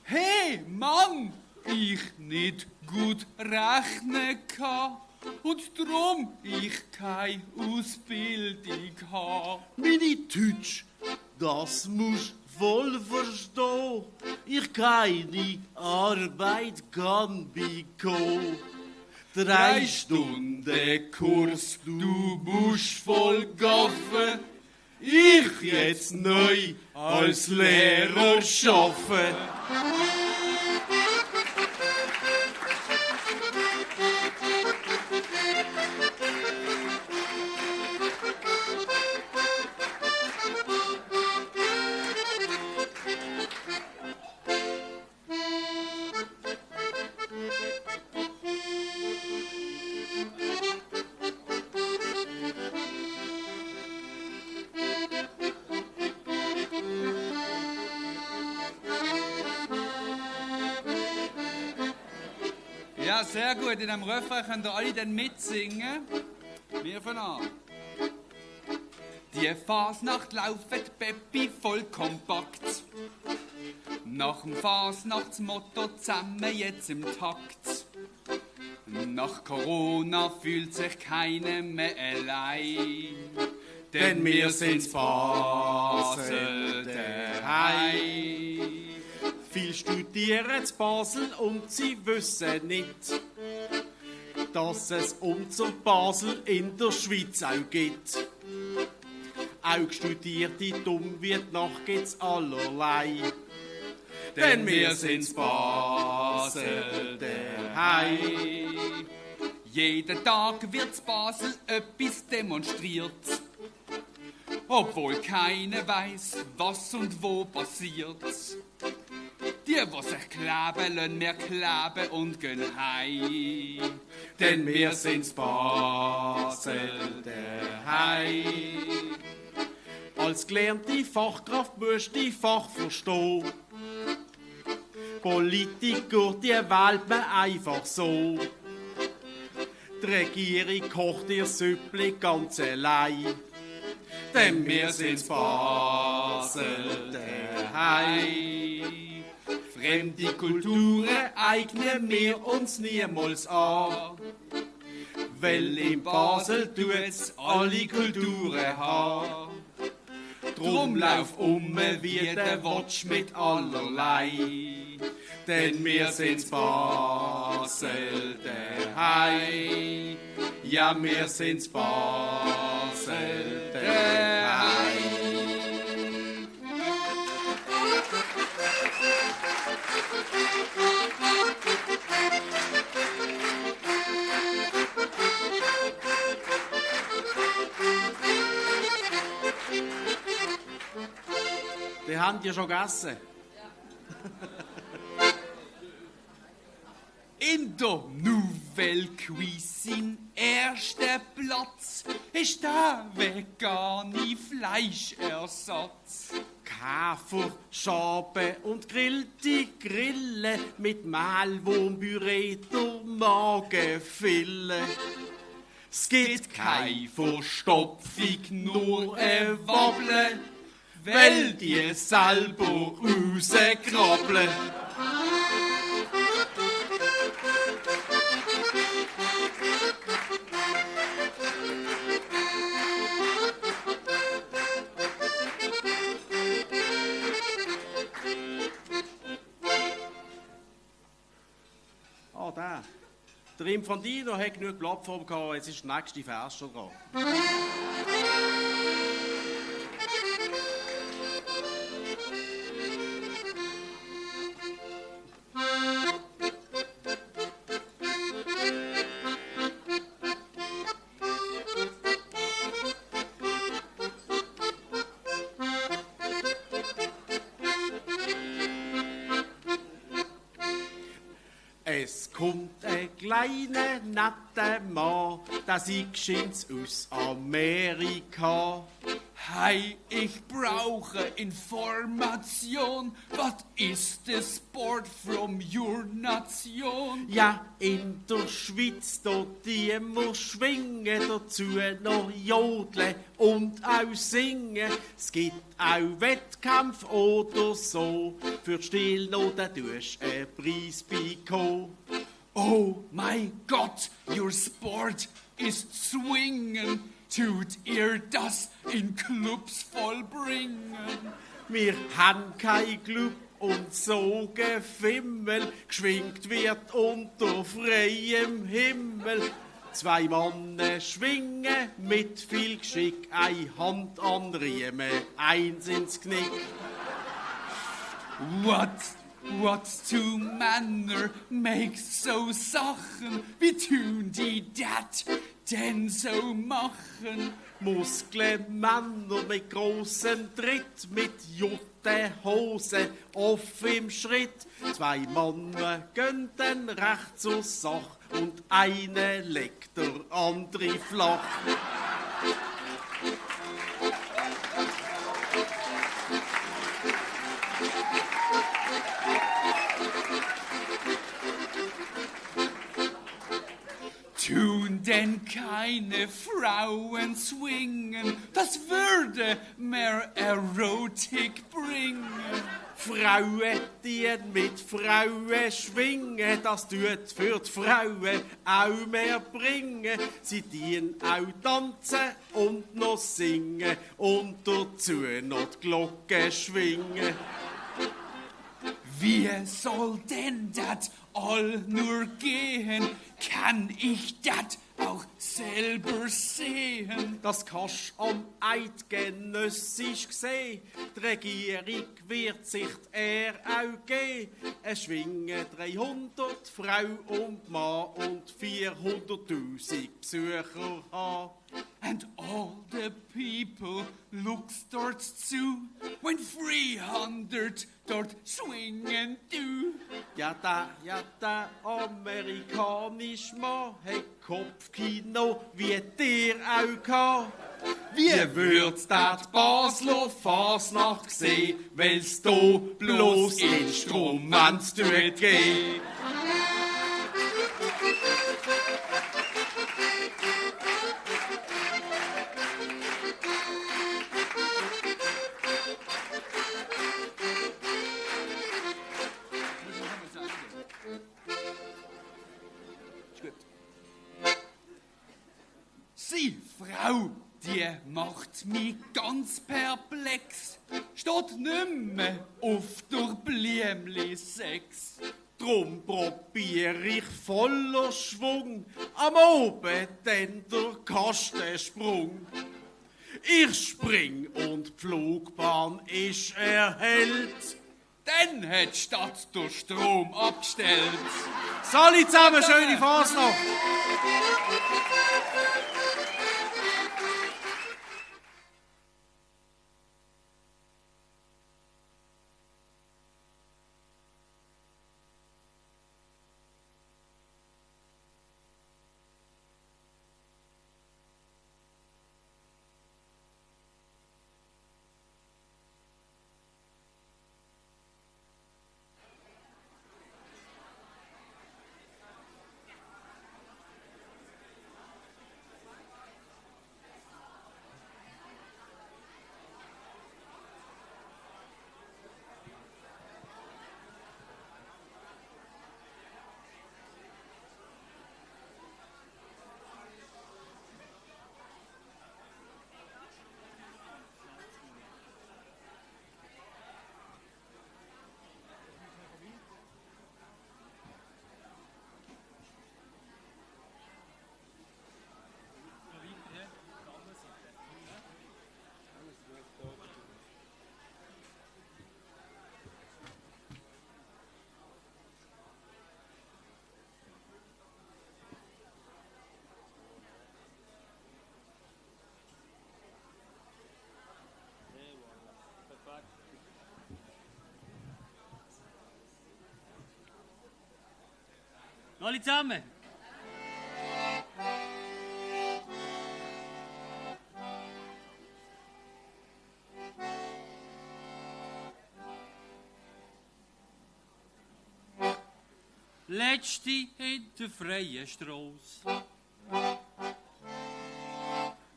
Hey Mann, ich nicht gut rechnen kann und drum ich keine Ausbildung ha. Meine Deutsch, das musst voll verstehen. Ich keine Arbeit kann bekommen. 3 Stunden Kurs, du musst voll gaffen. Ich jetzt neu als Lehrer arbeiten. Ja, sehr gut. In dem Refrain könnt ihr alle dann mitsingen. Wir fangen an. Die Fasnacht laufen Peppi voll kompakt. Nach dem Fasnachtsmotto zusammen jetzt im Takt. Nach Corona fühlt sich keiner mehr allein. Denn wir sind Basel daheim. Viel studieren in Basel und sie wissen nicht, dass es unser Basel in der Schweiz auch gibt. auch Studierte dumm wird, noch geht's allerlei. Denn wir sind's Basel daheim. Jeden Tag wird's Basel etwas demonstriert, obwohl keiner weiß, was und wo passiert. Die, was sich kleben, lassen wir kleben und gehen heim. Denn wir sind's Basel daheim. Als gelernte Fachkraft musst du die Fach verstehen. Politiker, die wählt man einfach so. Die Regierung kocht ihr Süppli ganz allein. Denn wir sind's Basel daheim. Fremde Kulturen eignen wir uns niemals an. Weil in Basel tut's alle Kulturen haben. Drum lauf wie der Watsch mit allerlei. Denn wir sind's Basel daheim. Ja, wir sind's Basel daheim. Die haben ja schon gegessen. In der Nouvelle Cuisine erster Platz ist der vegane Fleischersatz. Käfer, Schabe und grillte Grille mit Mehlwurm, Püree, der Magen füllen. Es gibt keine Verstopfung, nur ein Wobbeln, weil die selber rauskrabbeln. Der Infantino hat genug Plattform gehabt, jetzt ist der nächste Vers schon dran. Es kommt ein kleiner, netter Mann, das ist aus Amerika. Hey, ich brauche Information. Was ist der Sport from your Nation? Ja, in der Schweiz, dort die muss schwingen, dazu noch jodeln und auch singen. Es gibt auch Wettkampf oder so, für die Stillnoten tust einen Preis bekommen. Oh mein Gott, your sport is swingen. Tut ihr das in Clubs vollbringen? Wir haben kein Club und so Gefimmel, geschwingt wird unter freiem Himmel. Zwei Männer schwingen mit viel Geschick, eine Hand an Riemen, eins ins Knick. What two Männer makes so Sachen? Wie tun die dat denn so machen? Muskelmänner mit großem Tritt, mit Juttehosen auf im Schritt. Zwei Männer gehen dann recht zur Sache und eine legt der andere flach. Tun denn keine Frauen swingen, das würde mehr Erotik bringen. Frauen, die mit Frauen schwingen, das tut für die Frauen auch mehr bringen. Sie dienen auch tanzen und noch singen und dazu noch die Glocke schwingen. Wie soll denn dat all nur gehen? Kann ich dat auch selber sehen. Das kannst am Eidgenössisch sehen. Die Regierung wird sich die Ehre auch geben. Es schwingen 300 Frau und Mann und 400.000 Besucher haben. And all the people looks dort zu, when 300 dort swingen do. Ja, der amerikanische Mann hat Kopfkino wie dir auch gehabt. Wie würd's der die Basler Fasnacht sehen, wenn's da bloß Instrument durchgeht? Sie, Frau, die macht mich ganz perplex. Steht nimmer auf der Blümli 6. Drum probier ich voller Schwung am Abend dann der Kastensprung. Ich spring und die Flugbahn ist erhellt. Dann hat die Stadt den Strom abgestellt. Sali zusammen, schöne Fasnacht! Alle zusammen. Letzte in der freien Strasse.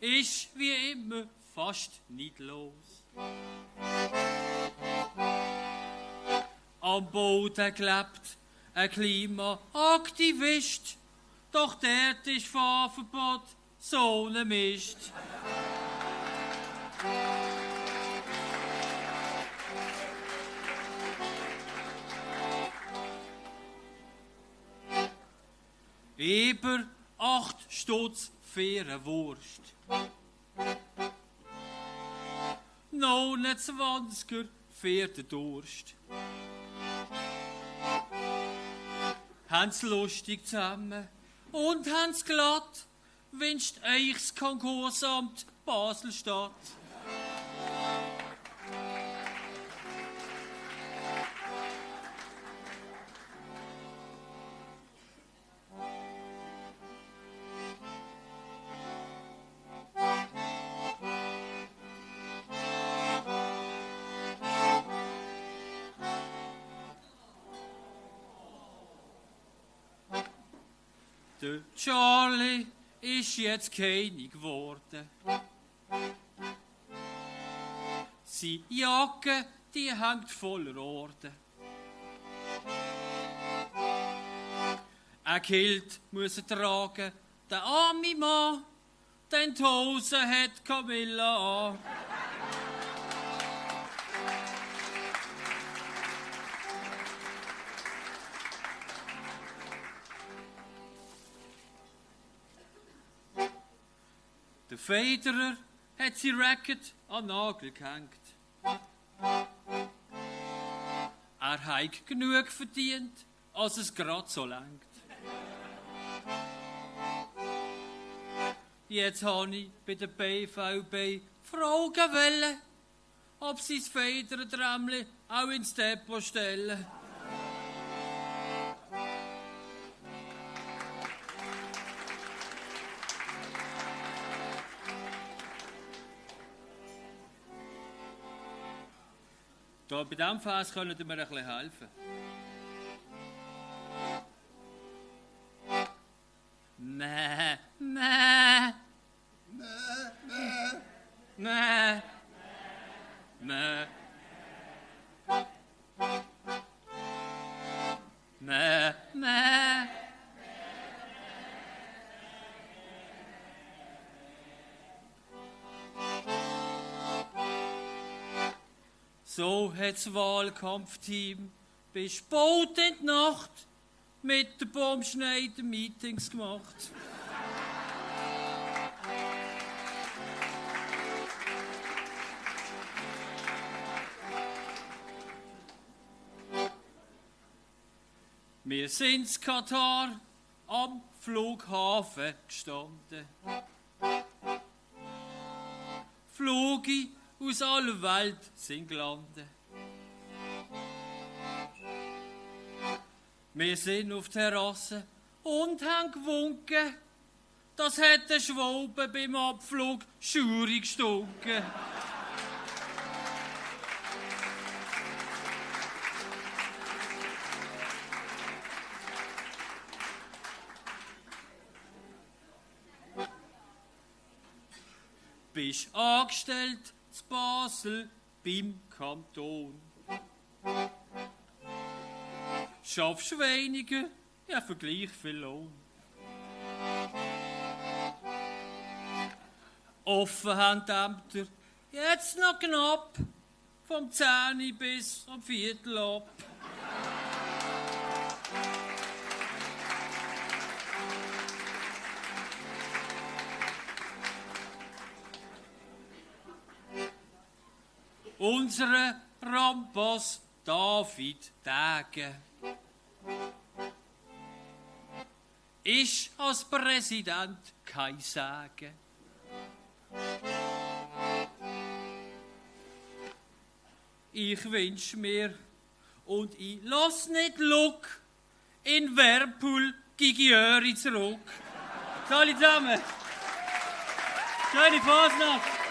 Ist wie immer fast nicht los. Am Boden klebt ein Klimaaktivist, doch dort ist Fahrverbot so ne Mist. Über 8 Stutz faire Wurst. 29er für den Durst. Haben's lustig zusammen und haben's glatt, wünscht euch das Konkursamt Basel-Stadt. Der Charlie ist jetzt König geworden. Seine Jacke, die hängt voller Orden. Ein Kilt muss er tragen, der arme Mann, denn die Hose hat Camilla an. Der Federer hat sein Racket an den Nagel gehängt. Er hat genug verdient, als es gerade so langt. Jetzt habe ich bei der BVB fragen wollen, ob sie das Federdrämmli auch ins Depot stellen. Da bei diesem Vers können Sie mir ein bisschen helfen. Mäh, mäh. Mäh, mäh. Mäh, mäh. So hat's Wahlkampfteam bis spät in die Nacht mit der Baumschneider Meetings gemacht. Wir sind in Katar am Flughafen gestanden. Flüge aus aller Welt sind gelandet. Wir sind auf der Terrasse und haben gewunken. Das hat der Schwalbe beim Abflug schaurig gestunken. Bist angestellt zu Basel beim Kanton. Schaffst weniger, ja für gleich viel Lohn. Offen haben die Ämter jetzt noch knapp vom 10 bis am Viertel ab. Unsere Rampas David Degen ist als Präsident kein Sagen. Ich wünsch mir und ich lass nicht Look in Werpool Gigiöri zurück. Alle zusammen. Schöne Fasnacht.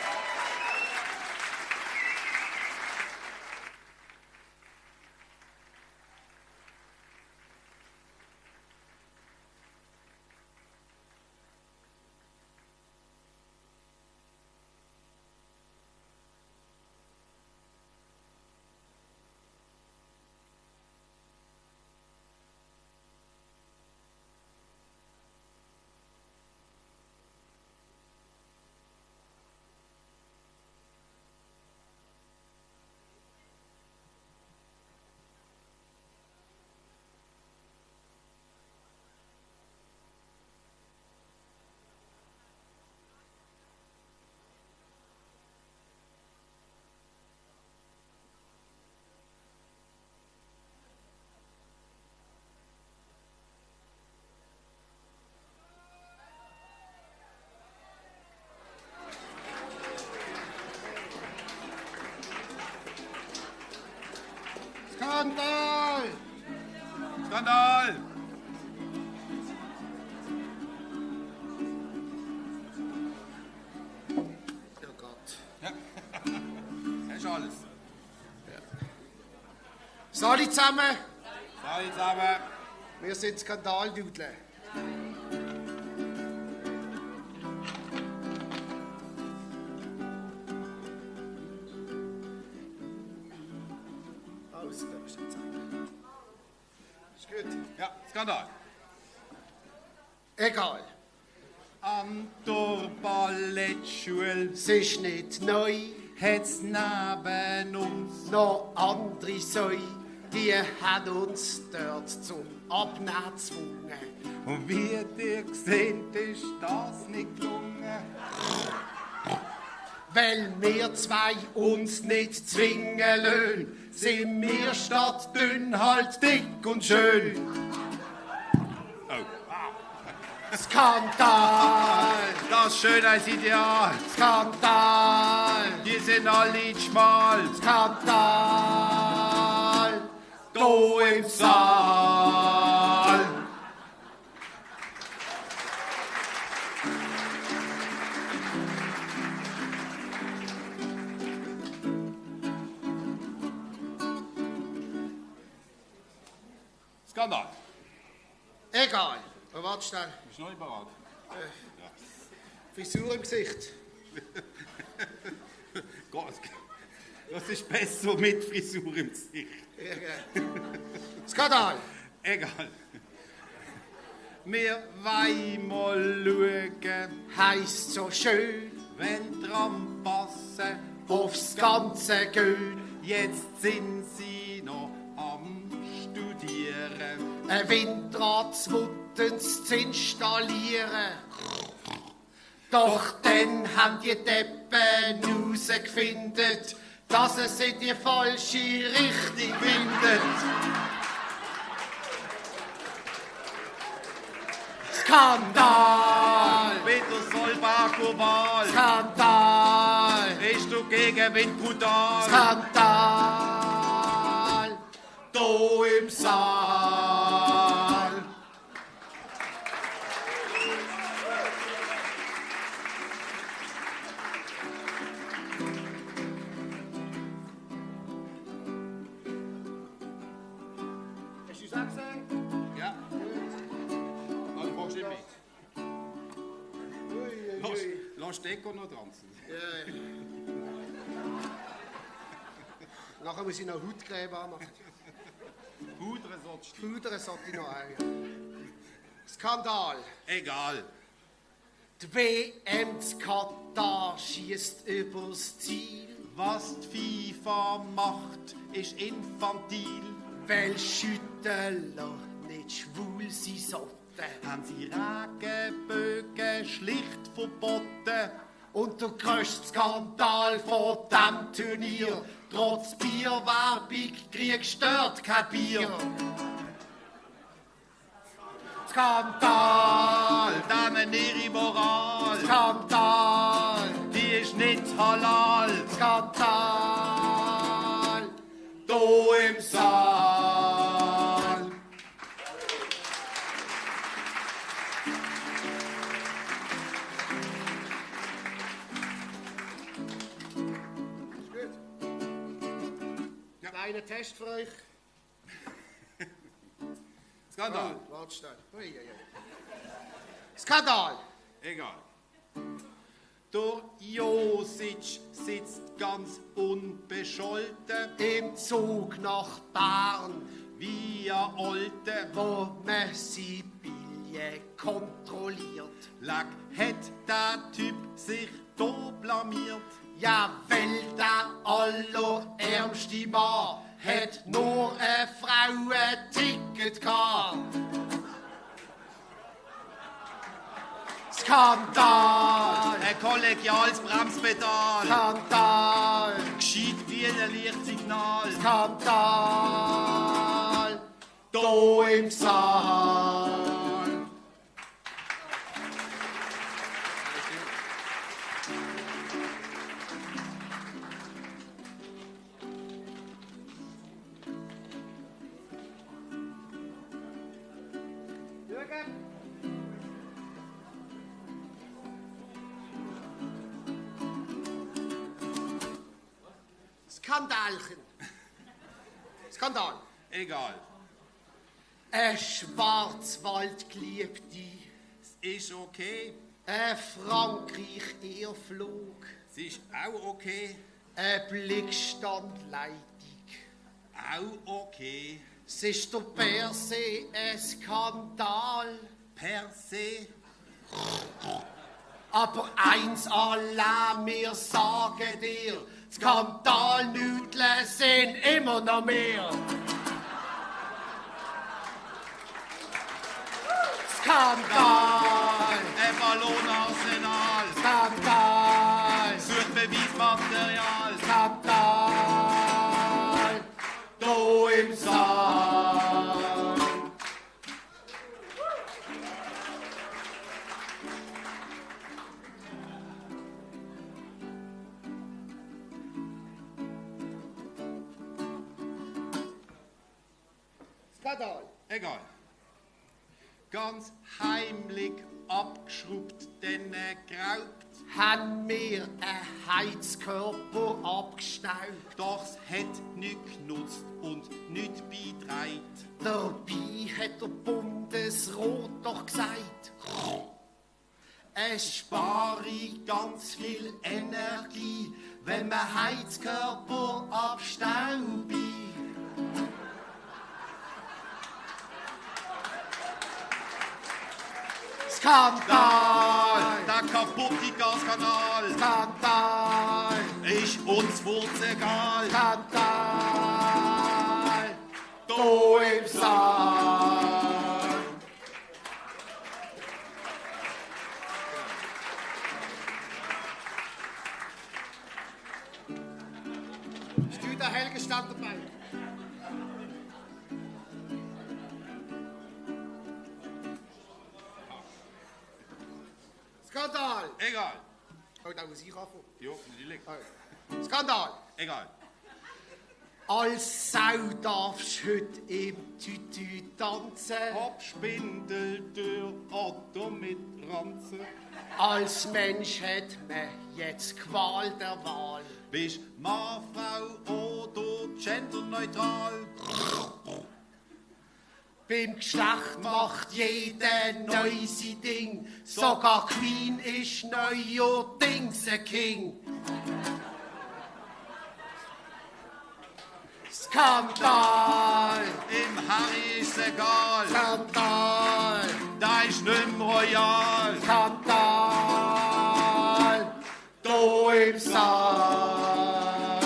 Skandal! Skandal! Oh Gott. Ja. Das ist alles. Ja. Sali zusammen! Sali zusammen! Wir sind Skandaldudle. Ja, Skandal. Egal. An der Ballettschule, Es ist nicht neu, hat's neben uns noch andere Säu. die haben uns dort zum Abnehmen gezwungen. Und wie ihr seht, ist das nicht gelungen. Weil wir zwei uns nicht zwingen lassen, sind wir statt dünn halt dick und schön. Skandal! Das Schönheitsideal! Skandal! Die sind alle schmal! Skandal! Da im Saal! Skandal! Egal. Warte schnell. Bist du noch nicht bereit? Frisur im Gesicht. Gott, das ist besser mit Frisur im Gesicht. Skandal! Egal. Wir wollen mal schauen, heisst so schön, wenn dran passen, aufs Ganze gehen. Jetzt sind sie noch am Studieren. Ein Windradsmuttens zu installieren. Doch dann haben die Deppen herausgefunden, dass es in die falsche Richtung windet. Skandal! Peter Solberg-Oval! Skandal! Bist du gegen Wind brutal? Skandal! Da im Saal! Hast du es auch gesehen? Ja. Also machst du nicht mit. Lass Deko noch dran sein. Nachher muss ich noch Hautcreme anmachen. Pudern sollst du. Pudern sollte ich noch ein. Skandal. Egal. Die WM zu Katar schießt übers Ziel. Was die FIFA macht, ist infantil. Weil Schüttler nicht schwul sein sollten. Haben sie Regenbögen schlicht verboten. Und der grösste Skandal von diesem Turnier. Trotz Bierwerbung kriegst du dort kein Bier. Skandal! Denen ihre Moral. Skandal! Die ist nicht halal. Skandal! Da im Saal! Kleiner Test für euch. Skandal. Oh, warte schnell. Skandal. Egal. Der Josic sitzt ganz unbescholten im Zug nach Bern, wie ein Alte, wo man sie Billett kontrolliert. Lack hat der Typ sich da blamiert. Ja, weil der allerärmste Mann hat nur eine Frau ein Ticket gehabt. Skandal! Ein kollegiales Bremspedal. Skandal! Gescheit wie ein Lichtsignal. Skandal! Da im Saal! Skandalchen. Skandal. Egal. Ein Schwarzwaldgeliebte. Ist okay. Ein Frankreich-Irrflug. Es ist auch okay. Eine Blickstandleitung. Auch okay. Es ist der per se ein Skandal. Per se. Aber eins allein, wir sagen dir, Skandalnudeln sind immer noch mehr. Skandal! Ein Ballonarsenal! Skandal! Sucht Beweismaterial! Skandal! Da im Saal! Skandal! Egal. Ganz heimlich abgeschraubt, denn geraubt. Haben wir einen Heizkörper abgestaubt. Doch es hat nichts genutzt und nichts beigetragen. Dabei hat der Bundesrat doch gesagt, es spare ganz viel Energie, wenn man Heizkörper abstaubt. Skandal! Der kaputte Gaskanal! Skandal! Ist uns egal! Skandal! Da im Saal! Steuer der Helge stand dabei. Skandal! Egal. Oh, da muss ich anfangen. Jo, natürlich. Skandal! Egal. Als Sau darfst heute im Tütü tanzen. Abspindeltür oder mit Ranzen. Als Mensch hat man jetzt Qual der Wahl. Bist Mann, Frau oder genderneutral? Beim Geschlecht macht jeder neu sein Ding. Sogar Queen ist neuerdings ein King. Skandal! Im Harry ist egal. Skandal! Da ist nicht mehr royal. Skandal! Da im Saal!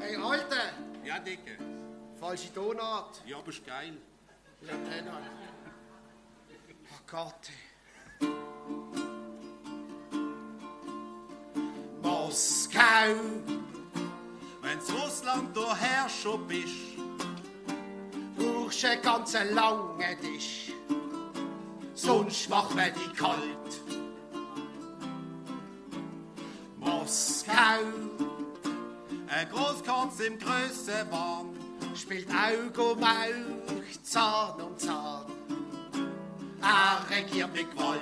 Hey, Alter! Ja, Dicke. Falsche Tonart. Ja, aber ist geil. Ja, Tenor. Oh Gott. Moskau! Wenn's Russland daher schon bist, brauchst einen ganz langen Tisch. Sonst macht man dich kalt. Moskau! ein Großkotz im Größenwahn, spielt Auge um Auge, Zahn um Zahn. Er regiert mit Gewalt.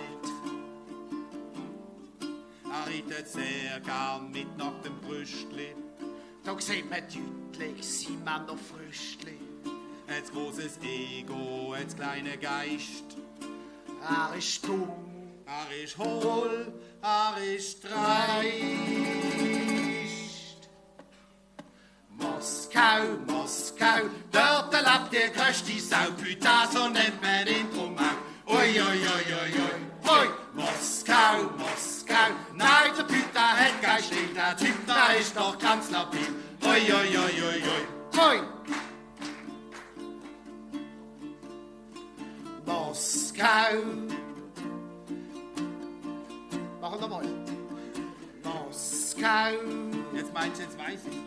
Er reitet sehr gern mit nacktem Brüstli. Da sieht man deutlich, sind Männer Früchtli. Ein großes Ego, ein kleiner Geist. Er ist dumm, er ist hohl, er ist dreist. Moskau, Moskau, dort lebt die größte Sau. Putain, so nennt man ihn drum auch. Oi, oi, oi, oi, oi, oi. Moskau, Moskau, nein, der Putain hat kein Stil. Der Typ, der ist doch ganz labil. Oi, oi, oi, oi, oi, oi. Moskau. Machen wir mal. Moskau. Jetzt meinst du, jetzt weiß ich.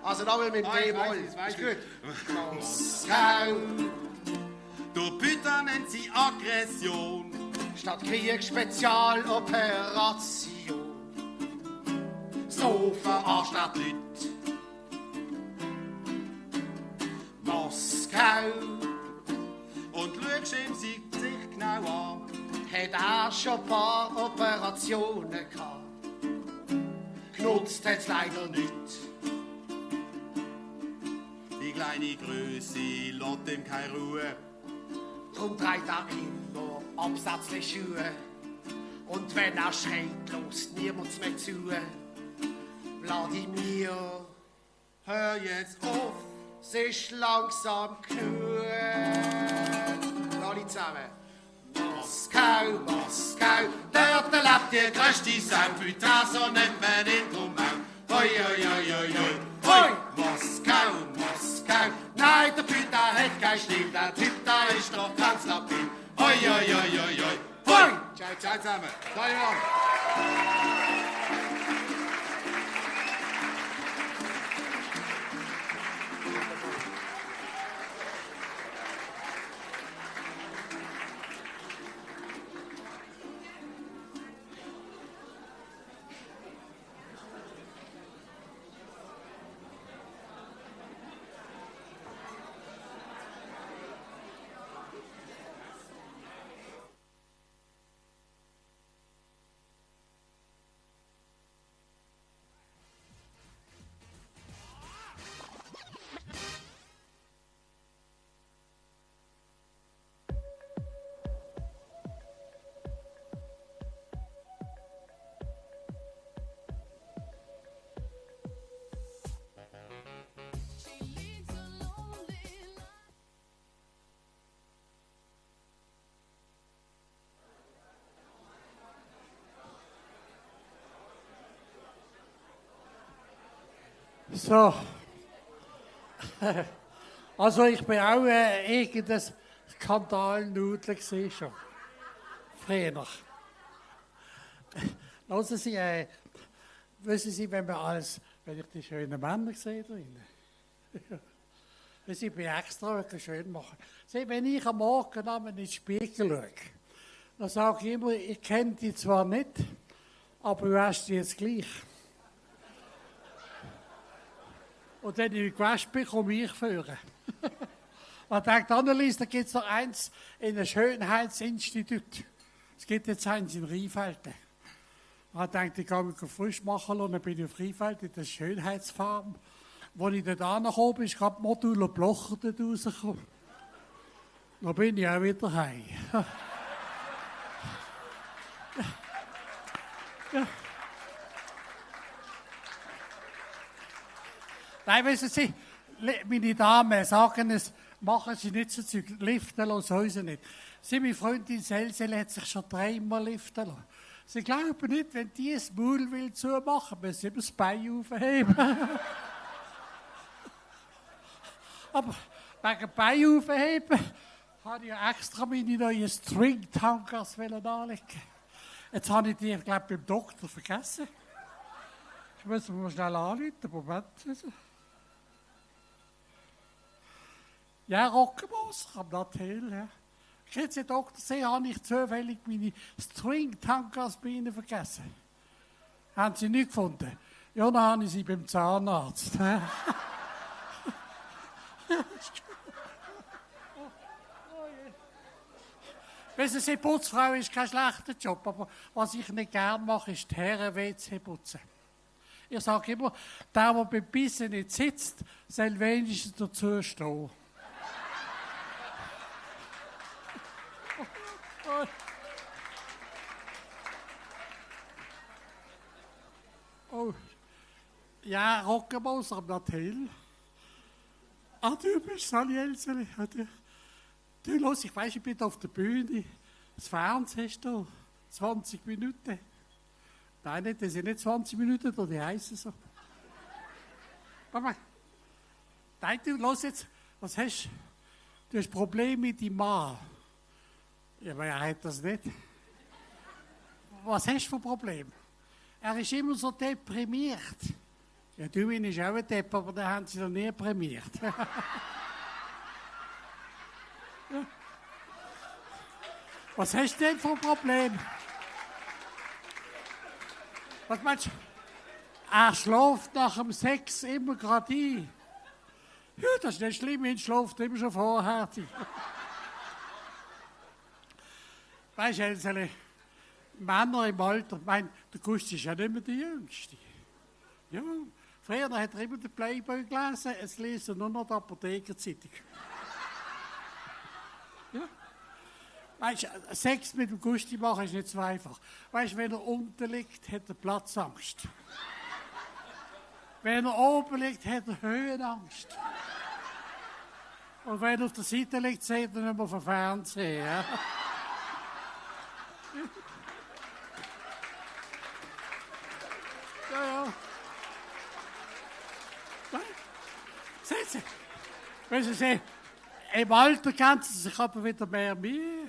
Also da will mit dem D-Moll. Ist gut. Moskau. Du Putain nennt sie Aggression. Statt Kriegsspezialoperation. So verarscht er die Leute. Moskau. Und schaust ihm sein Gesicht genau an. Hat er schon ein paar Operationen gehabt. Genutzt hat's leider nicht. Die kleine Größe lässt ihm keine Ruhe. Drum trägt er immer absätzliche Schuhe. Und wenn er schreit, lässt niemand mehr zu. Wladimir, hör jetzt auf. es ist langsam genug. Alle zusammen. Moskau, Moskau, dort lebt die größte Sau. Python nennt man ihn drum auch. Hoi, hoi, hoi, hoi, hoi. Hoi! Moskau, Moskau, nein, der Python hat kein Stil. Der Typ da ist doch ganz labil. Hoi, hoi, hoi, hoi, hoi. Hoi! Ciao, ciao zusammen. Ciao, Mann. So. Also ich bin auch irgendein Skandalnudel gewesen schon. Früher. Hören Sie, wissen Sie, wenn ich die schönen Männer sehe drin. Ich bin extra wirklich schön machen. Sie, wenn ich am Morgen in den Spiegel schaue, dann sage ich immer, ich kenne die zwar nicht, aber du hast die jetzt gleich. Und wenn ich gewaschen bin, komme ich führen. Man denkt, Annelies, da gibt es noch eins in einem Schönheitsinstitut. Es gibt jetzt eins in Rheinfelden. Man denkt, ich gehe mich frisch machen und dann bin ich auf Rheinfelden in der Schönheitsfarm. Als ich dort angekommen bin, ist gerade Modul und Blocher dort rausgekommen. Dann bin ich auch wieder heim. Ja. Nein, wissen Sie, meine Damen sagen es, machen Sie nicht so Zeug, liften lassen Sie nicht. Sie, meine Freundin Selsel hat sich schon 3-mal liften lassen. Sie glauben nicht, wenn die das Maul will zumachen, müssen Sie immer das Bein aufheben. Aber wegen Bein aufheben habe ich ja extra meine neuen String-Tankers anlegen. Jetzt habe ich die, glaube ich, beim Doktor vergessen. Ich muss mal schnell anrufen, Moment. Ja, Rockenboss, am Nattel, ja. Können Sie, Doktor, sehen, habe ich zufällig meine String-Tankers bei Ihnen vergessen? Haben Sie nicht gefunden? Ja, dann habe ich sie beim Zahnarzt. Wissen Sie, Putzfrau ist kein schlechter Job, aber was ich nicht gerne mache, ist die Herren-WC putzen. Ich sage immer, der beim Bissen nicht sitzt, soll wenigstens dazu stehen. Oh. Ja, Rockenboss am Nattel. Ah, du bist Sally Elseli. Du, los, ich weiss, ich bin auf der Bühne. Das Fernsehen ist da. 20 Minuten. Nein, das sind nicht 20 Minuten, die heissen so. Mama. Nein, du, los jetzt. Was hast du? Du hast Probleme mit deinem Mann. Ja, aber er hat das nicht. Was hast du für Probleme? Er ist immer so deprimiert. Ja, du, ihn ist auch ein Depp, aber den haben sie noch nie prämiert. Ja. Was hast du denn für ein Problem? Was meinst du? Er schläft nach dem Sex immer gerade ein. Ja, das ist nicht schlimm, er schläft immer schon vorher. Weißt du, Elsele, Männer im Alter, ich meine, der Gusti ist ja nicht mehr der Jüngste. Ja, früher hat er immer den Playboy gelesen, jetzt liest er nur noch die Apothekerzeitung. Ja. Weißt du, Sex mit dem Gusti machen ist nicht so einfach. Weißt du, wenn er unten liegt, hat er Platzangst. Wenn er oben liegt, hat er Höhenangst. Und wenn er auf der Seite liegt, seht ihr nicht mehr auf dem Fernsehen. Ja? Ja. Sehen Sie, wissen Sie, im Alter kennt sie sich aber wieder mehr Mühe.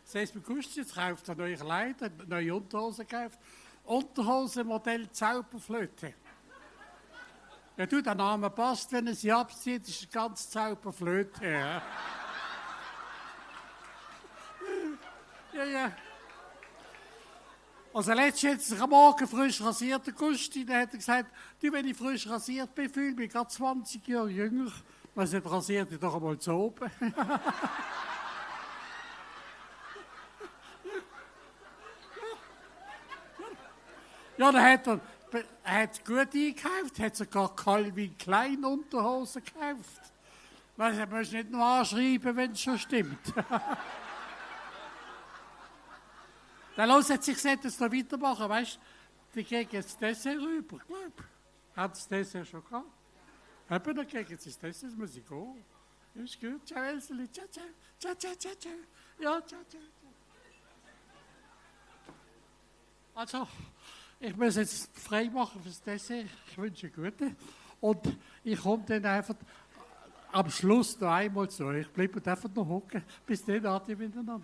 Sehen Sie, Gusti, jetzt kauft er neue Kleider, neue Unterhosen gekauft. Unterhosenmodell Zauberflöte. Ja, du, der Name passt, wenn er sie abzieht, ist eine ganz Zauberflöte. Ja. Ja. Also letztens hat sich am Morgen frisch rasiert, der Gusti, der hat gesagt, du, wenn ich frisch rasiert bin, fühle ich mich gerade 20 Jahre jünger. Man sagt, rasiert dich doch einmal zu oben. Ja, dann hat er gut eingekauft, hat sogar Calvin Klein Unterhosen gekauft. Weißt du, musst nicht nur anschreiben, wenn es schon stimmt. Dann los hat sich gesagt, dass wir weitermachen, weißt du, die gehen jetzt das Dessert rüber, glaub ich. Hat das Dessert schon gehabt? Eben, dann gehen jetzt das Dessert, muss ich gehen. Ist gut, ciao Elseli, ciao. Ja, ciao. Also, ich muss jetzt frei machen fürs Dessert. Ich wünsche einen guten. Und ich komme dann einfach am Schluss noch einmal zu euch. Ich bleibe einfach noch hocken. Bis dann, Adi, miteinander.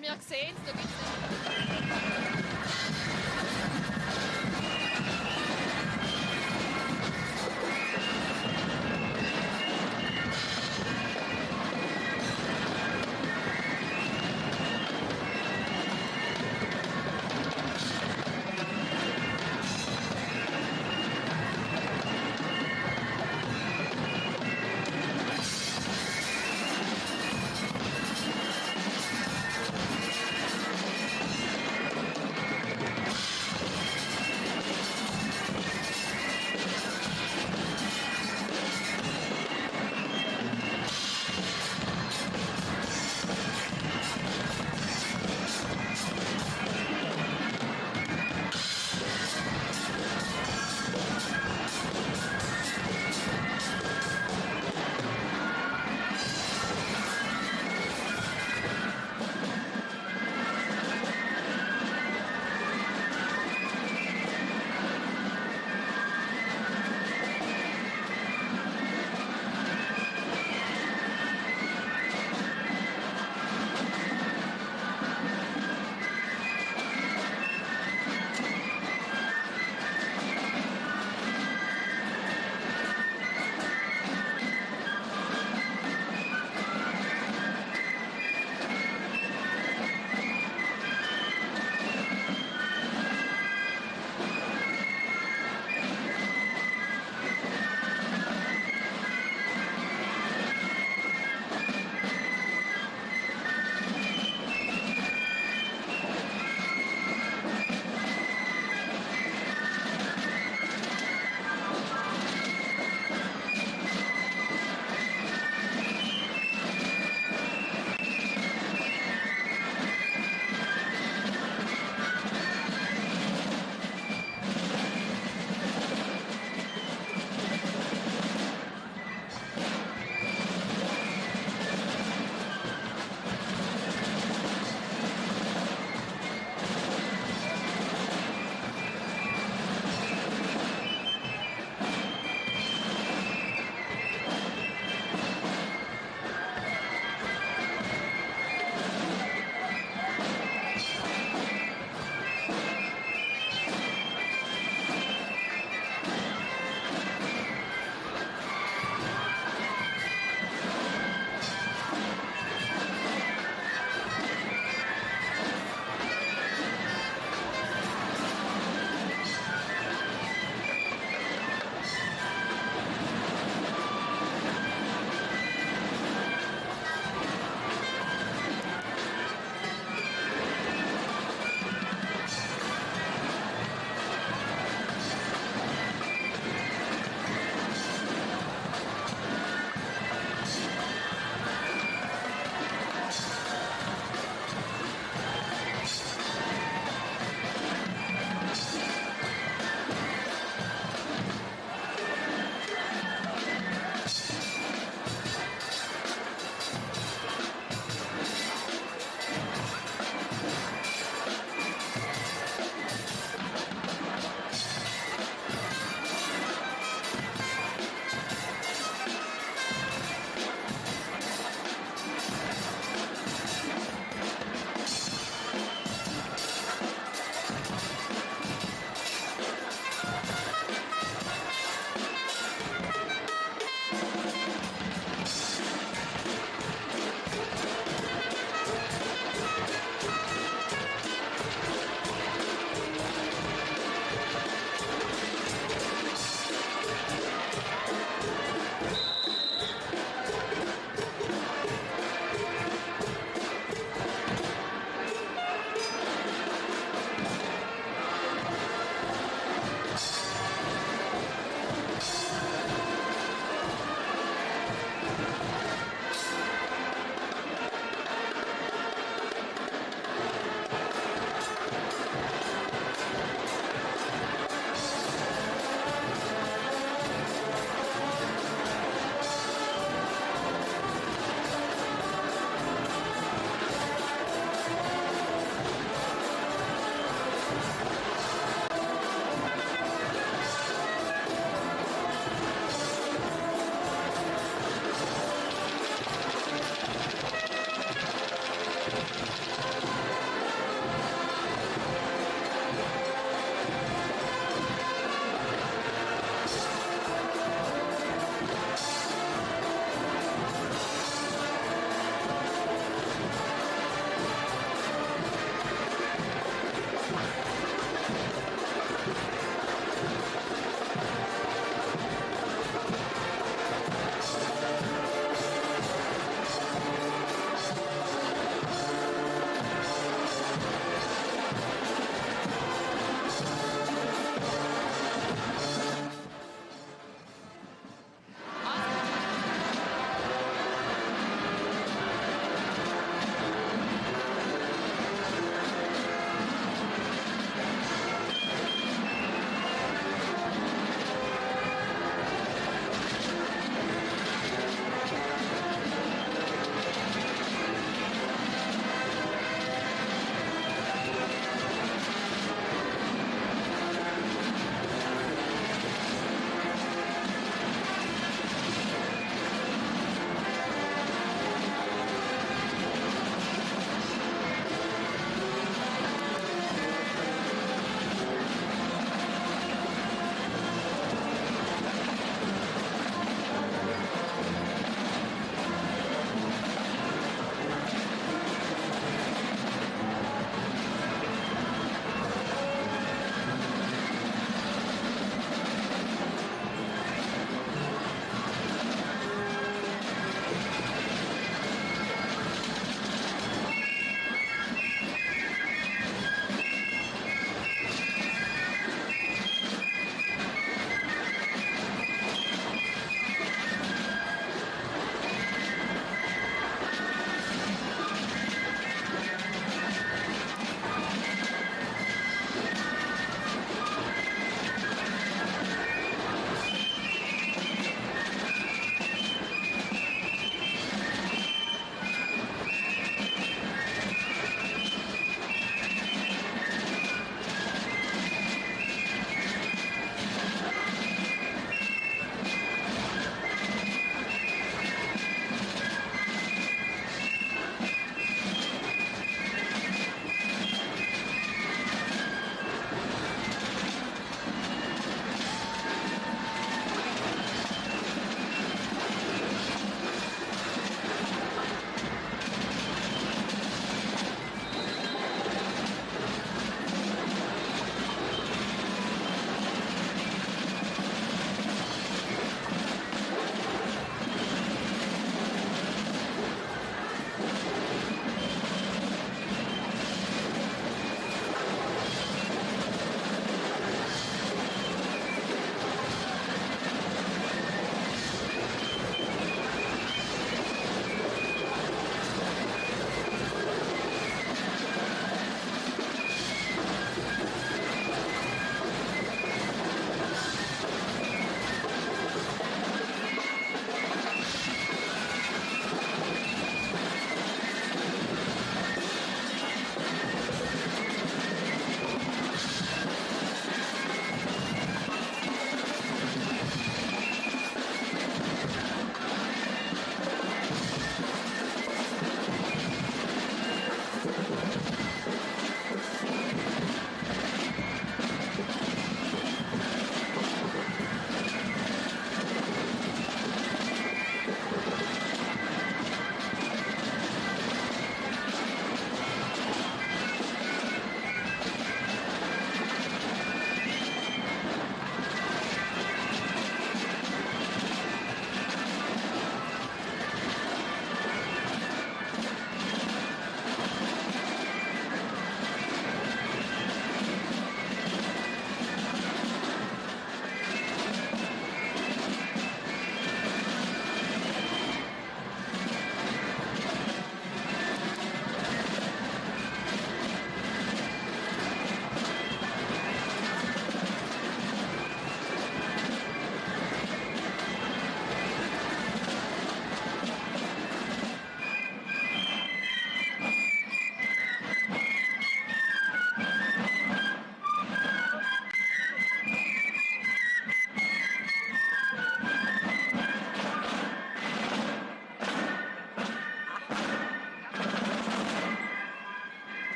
Wir sehen es, da gibt's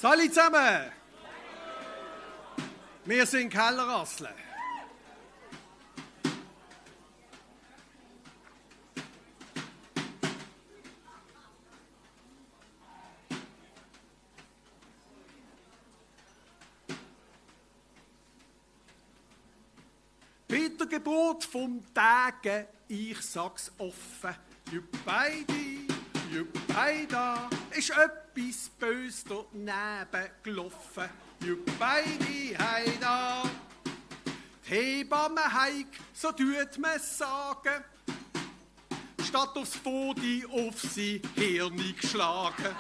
Salut zusammen! Wir sind Kellerasseln. Bei der Geburt vom Tage, ich sag's offen, Jüppeida, ist etwas Böses daneben gelaufen. Jüppeidi, heida. Die Hebamme heik, so tut man sagen, statt aufs Bodi auf sie Hirn geschlagen.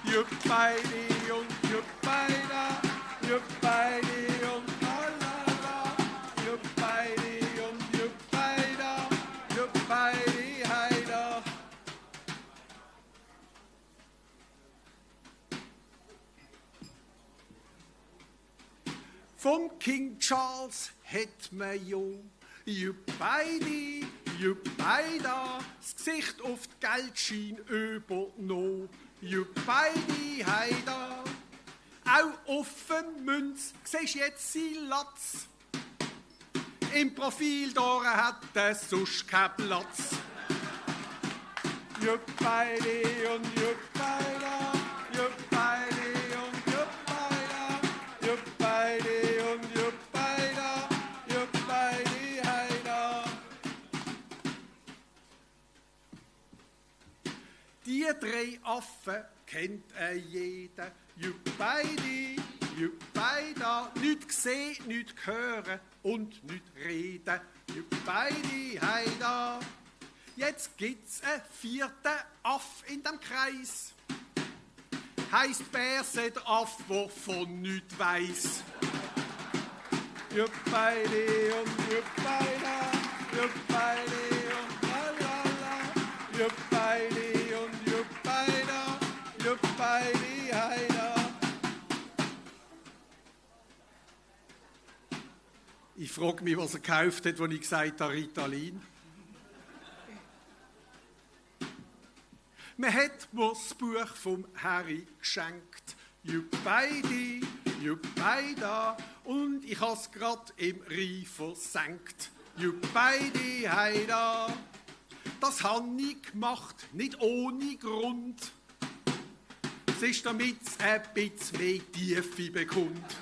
Jüppeidi und Jüppeida, Jüppeidi und lalala, Jüppeidi und Jüppeida, Jüppeidi, heida. Vom King Charles hat man jo Jüppeidi, Jüppeida, das Gesicht auf die Geldschein übernommen. Jüppeidi, heida. Auch auf der Münz siehst jetzt sie Latz. Im Profil da hat er sonst keinen Platz. Jüppeidi und Jüppeida, Jüppeidi und Jüppeida, Jüppeidi und Jüppeida, Jüppeidi, heida. Die drei Affen kennt jeder. Jüppeidi, Jüppeida, nicht gesehen, nicht hören und nicht reden. Jüppeidi, heida. Jetzt gibt's einen vierten Aff in dem Kreis. Heisst Bärse der Aff, der von nichts weiss. Jüppeidi und Jüppeida, Jüppeidi und lalala, Jüppeidi und Jüppeida, Jüppeidi, heida. Ich frage mich, was er gekauft hat, als ich gesagt habe, Ritalin. Man hat mir das Buch vom Harry geschenkt. Jüppeidi, Jüppeida. Und ich has grad im Rhein versenkt. Jüppeidi, heida. Das han ich gemacht, nicht ohne Grund. Es ist, damit's ein bisschen mehr Tiefe bekommt.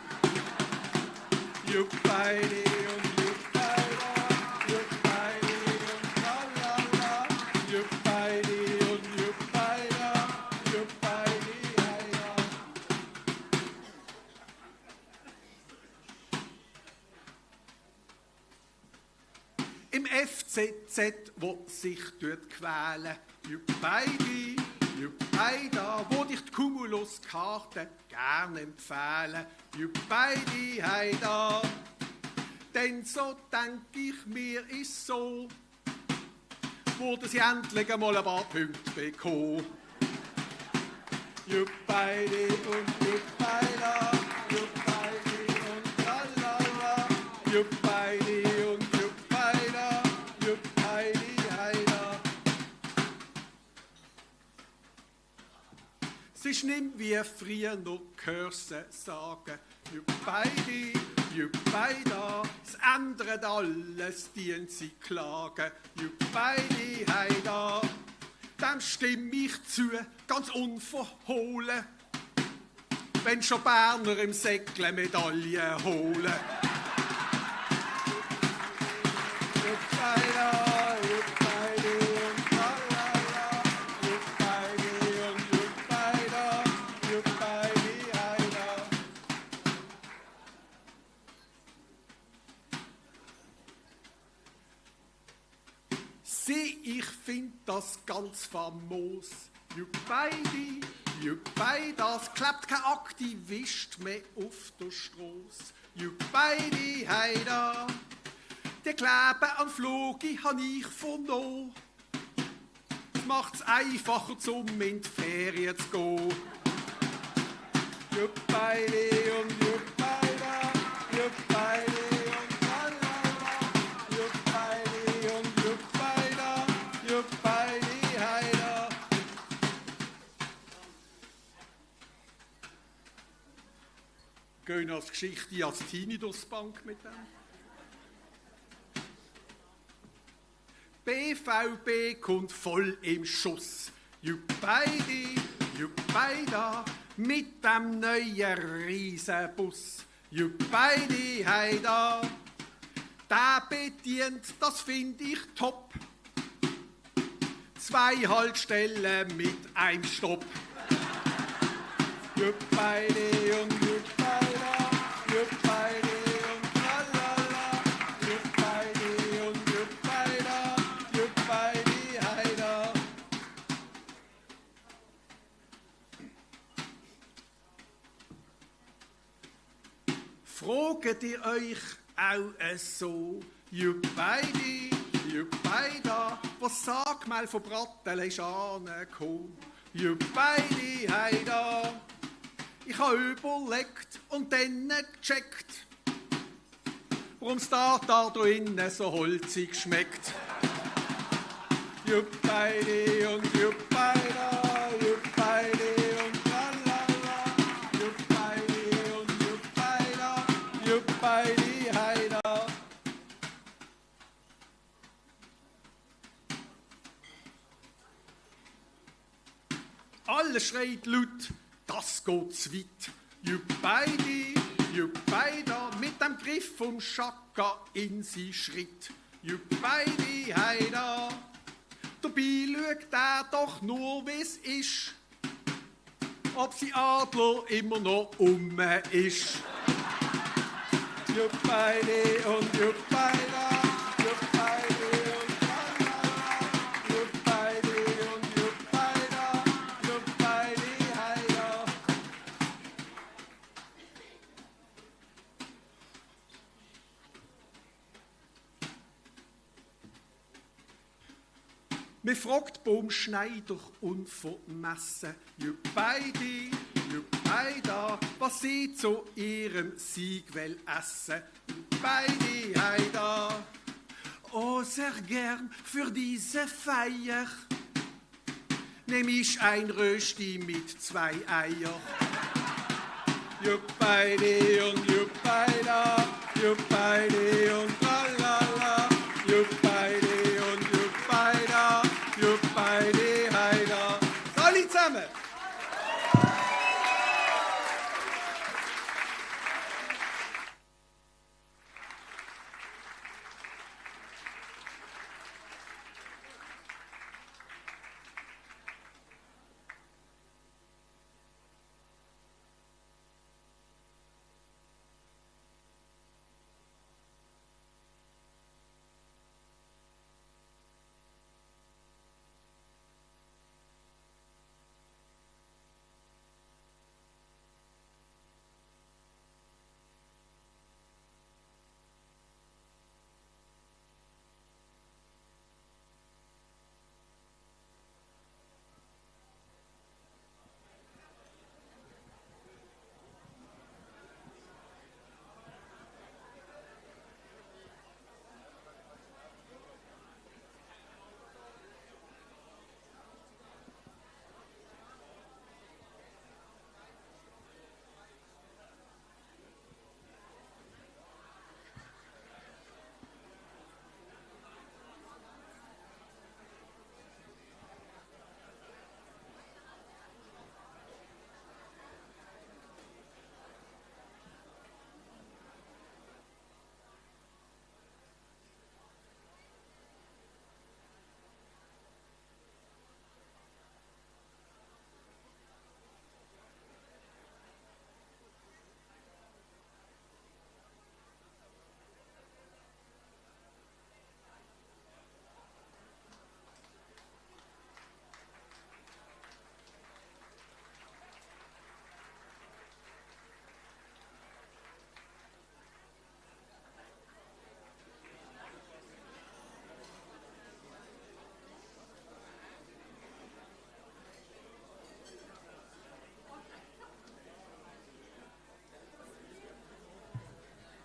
Jüppeidi und Jüppeida, Jüppeidi und lalala, Jüppeidi und Jüppeida, Jüppeidi, heida. Im FCZ, wo sich dort quälen, Jüppeidi, Jüppeida, wo dich die Cumulus-Karte gern empfehlen. Jüppeidi, heida. Denn so denk ich mir, ist so, wurde sie endlich einmal ein paar Punkte bekommen. Jüppeidi und Jüppeida, Jüppeidi und lalala, Jüppeidi und Jüppeida, Jüppeidi, heida. Es ist nicht wie früher noch Curse sagen. Jüppeidi, Jüppeida, es ändert alles, die sie klagen. Jüppeidi, heida, dem stimm ich zu, ganz unverhohlen, wenn schon Berner im Säckle Medaillen holen. Jüppeida, Jüppeidi und lalala, Jüppeidi und Jüppeida, Jüppeidi, heida. Ich find das ganz famos. Jüppeidi, Jüppeida, es klebt kein Aktivist mehr auf der Strasse. Jüppeidi, heida. Die Kleben an Flogi han ich vernommen. Das macht's einfacher, zum in die Ferien zu gehen. Jüppeidi und Jüppeida, Jüppeidi und lalala, Jüppeidi und Jüppeida, Jüppeidi, heida. schöner als Geschichte als Teenie durchs Bank mit dem. BVB kommt voll im Schuss. Juppeidi, Juppeida, mit dem neuen Riesenbus. Juppeidi, heida, der bedient, das find ich top. 2 Haltestellen mit einem Stopp. Juppeidi und Juppeida, Juppeidi und tralala, Juppeidi und Juppeida, Juppeidi, heida. Fragt ihr euch auch so, Juppeidi, Juppeida, was sag mal von Brattel ist angekommen? Juppeidi, heida. Ich habe überlegt und dann gecheckt, warum's da drinnen so holzig schmeckt. Juppeidi und Juppeida, Juppeidi und tralala, Juppeidi und Juppeida, Juppeidi, heida. Alle schreit laut, das geht zu weit. Juppeidi, Juppeida, mit dem Griff vom Schakka in sie Schritt. Juppeidi, heida. Dabei schaut er doch nur, wie's ist, ob sie Adler immer noch ist. Juppeidi und Juppeida, Juppeidi und tralala, Juppeidi und Juppeida, Juppeidi, heida. Mir fragt Baumschneider unvermessen, Juppeidi, Juppeida, was sie zu ihrem Sieg will essen. Juppeidi, heida. Oh, sehr gern für diese Feier nehm ich ein Rösti mit 2 Eier. Juppeidi und Juppeida, Juppeidi und tralala, Juppeidi und Juppeida, Juppeidi, heida. Alle zusammen!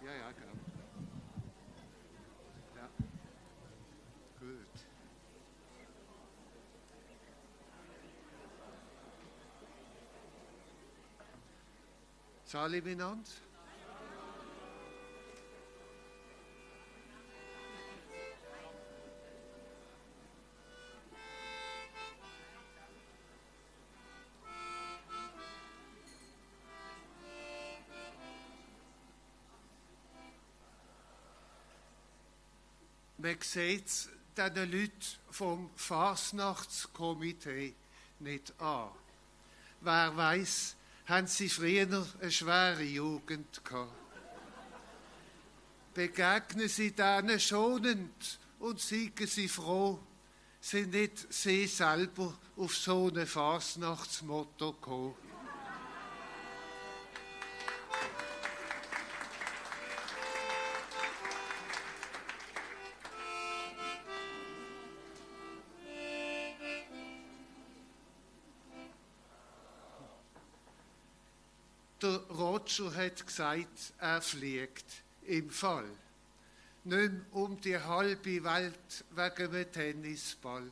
Ja, genau. Ja. Gut. So, liebe miteinander, Man sieht es den Leuten vom Fasnachtskomitee nicht an. Wer weiß, haben sie früher eine schwere Jugend gehabt. Begegnen sie denen schonend und seien sie froh, sind nicht sie selber auf so ein Fasnachtsmotto gekommen. Der Roger hat gesagt, er fliegt im Fall. Nicht um die halbe Welt wegen einem Tennisball.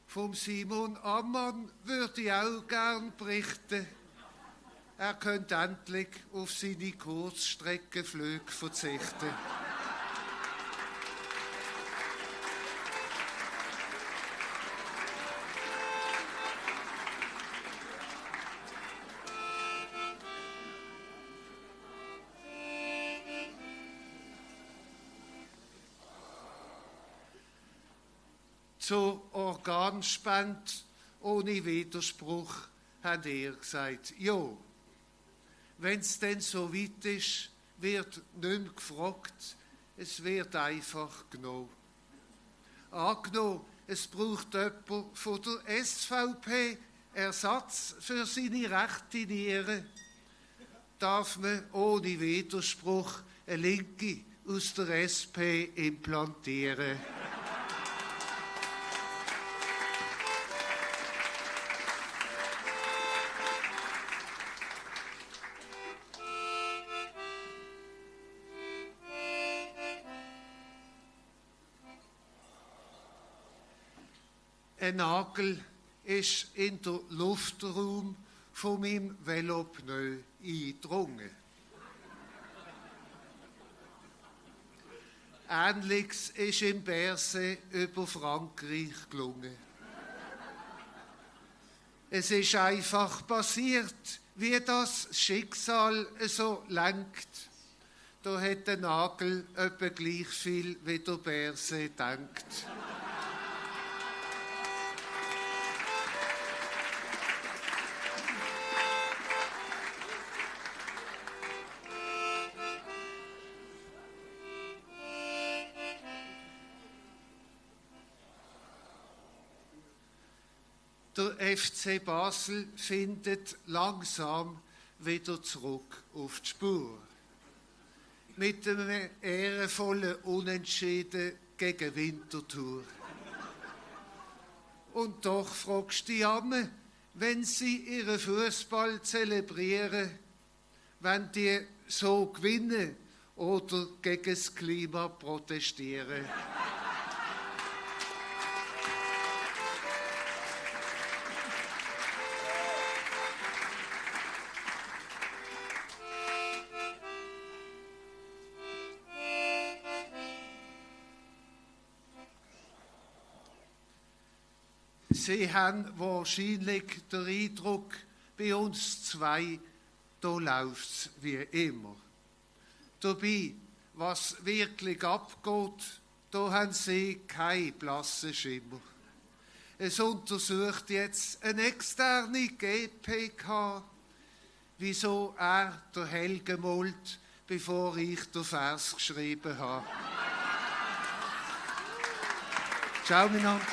Vom Simon Ammann würde ich auch gern berichten. Er könnte endlich auf seine Kurzstreckenflüge verzichten. Zur Organspende ohne Widerspruch hat er gesagt, ja, wenn es denn so weit ist, wird nicht mehr gefragt, es wird einfach genommen. Angenommen, es braucht jemand von der SVP Ersatz für seine rechte Niere, darf man ohne Widerspruch eine Linke aus der SP implantieren. Ein Nagel ist in den Luftraum von meinem Velopneu eingedrungen. Ähnliches ist im Berse über Frankreich gelungen. Es ist einfach passiert, wie das Schicksal so lenkt. Da hat der Nagel etwa gleich viel wie der Berse denkt. Der FC Basel findet langsam wieder zurück auf die Spur. Mit einem ehrenvollen Unentschieden gegen Winterthur. Und doch fragst du dich an, wenn sie ihren Fußball zelebrieren, wenn die so gewinnen oder gegen das Klima protestieren. Sie haben wahrscheinlich den Eindruck, bei uns zwei, da läuft es wie immer. Dabei, was wirklich abgeht, da haben Sie keinen blassen Schimmer. Es untersucht jetzt eine externe GPK, wieso er der Helge malt, bevor ich den Vers geschrieben habe. Ciao miteinander.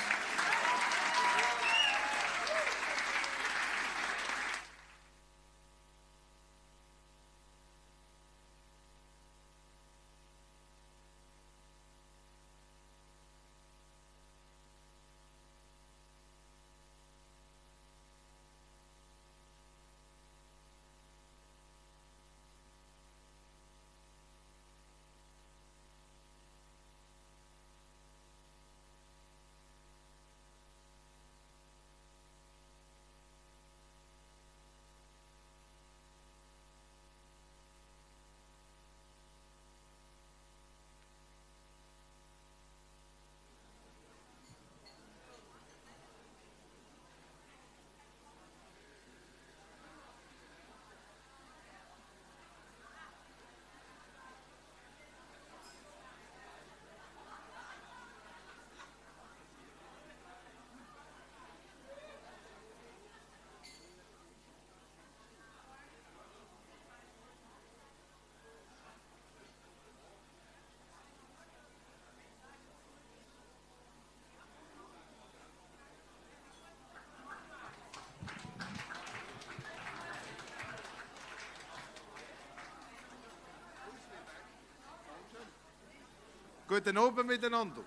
Guten Abend miteinander.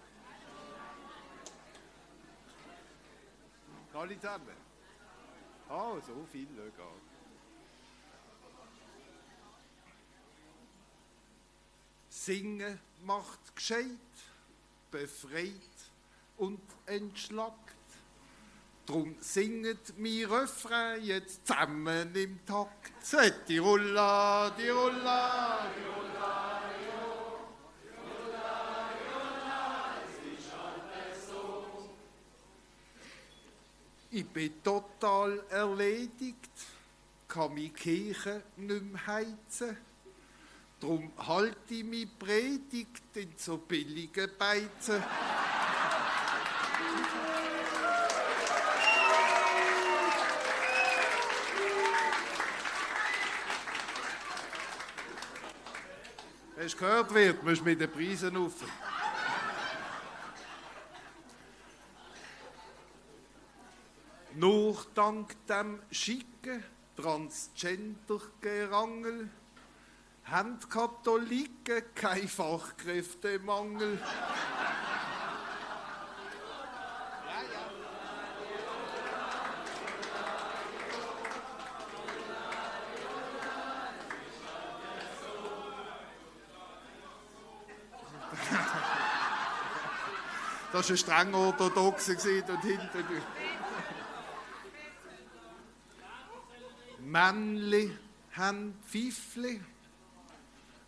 Alle zusammen? Ah, so viel, schau. Singen macht gescheit, befreit und entschlackt. Drum singet mi Refrain jetzt zusammen im Takt. Seht die Rulla, die Rulla, die Rulla, die Rulla, die Rulla, es ist halt so. Ich bin total erledigt, kann mi Kirche nicht mehr heizen. Drum halte ich mi Predigt in so billigen Beizen. Hast du gehört, Wirt, musst mit den Preisen rauf. Nur dank dem schicken Transgender-Gerangel haben die Katholiken keinen Fachkräftemangel. Das war ein streng orthodoxer und hinten. Männli haben Pfiffli,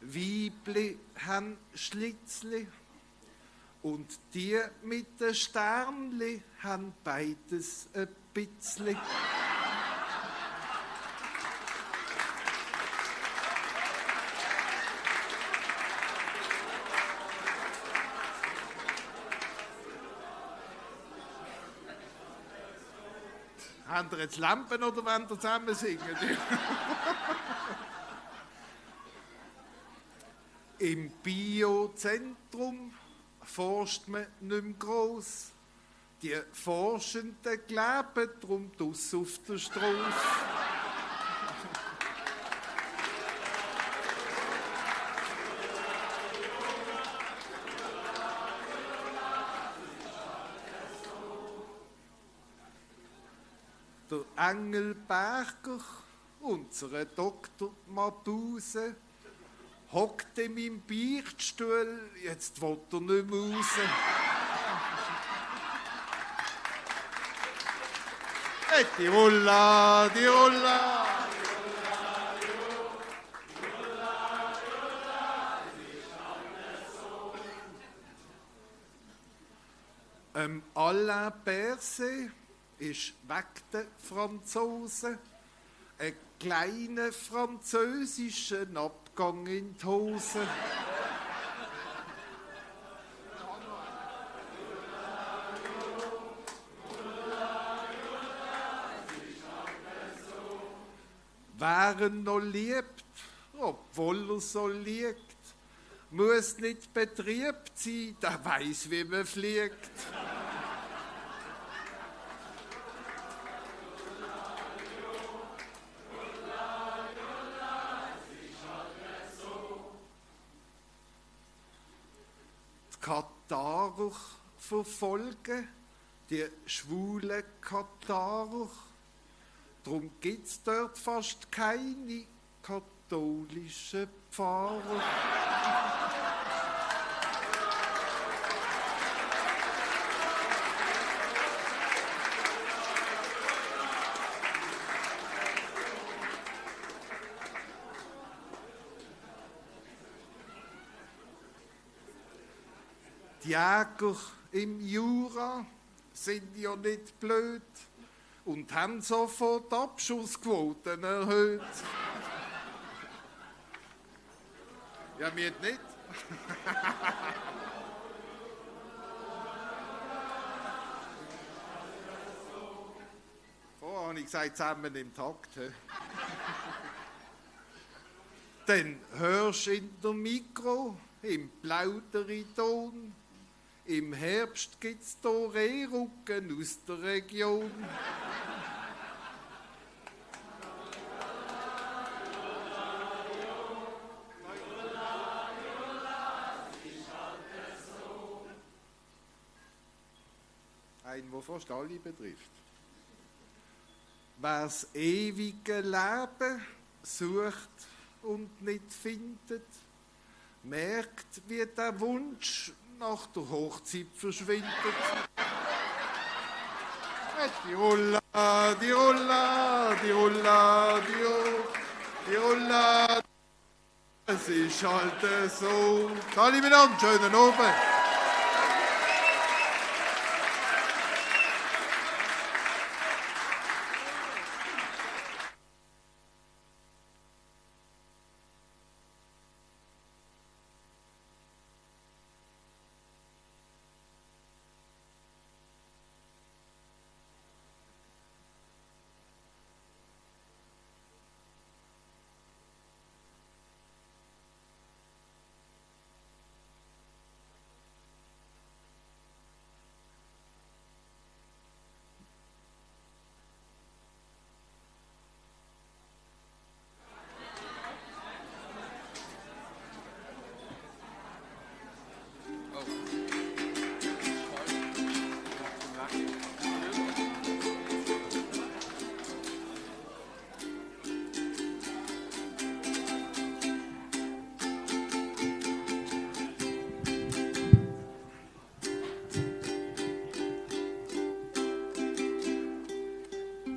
Weibli haben Schlitzli und die mit den Sternli haben beides ein bisschen. Habt ihr jetzt Lampen oder wollt ihr zusammen singen? Im Biozentrum forscht man nicht mehr gross. Die Forschenden kleben drum draus auf der Strasse. Der Engelberger, unser Doktor Mabuse, hockt in meinem Beichtstuhl, jetzt will er nicht mehr raus. Hey, die Rulla, die Rulla. Alain Berset ist weg den Franzosen ein kleiner französischer Abgang in die Hose. Wer ihn noch liebt, obwohl er so liegt, muss nicht betriebt sein, der weiss, wie man fliegt. Katarer verfolgen, die schwulen Katarer. Darum gibt es dort fast keine katholischen Pfarrer. Die Jäger im Jura sind ja nicht blöd und haben sofort Abschussquoten erhöht. Ja, mir nicht. Vorher habe ich gesagt, zusammen im Takt. Dann hörst du in der Mikro, im Plauderiton, im Herbst gibt's da Rehrücken aus der Region. Ein, der fast alle betrifft. Wer das ewige Leben sucht und nicht findet, merkt, wie der Wunsch nach der Hochzeit verschwindet. Die Rulla, die Rulla, die Rulla, die Rulla. Es ist halt so. Alle miteinander, schönen Abend.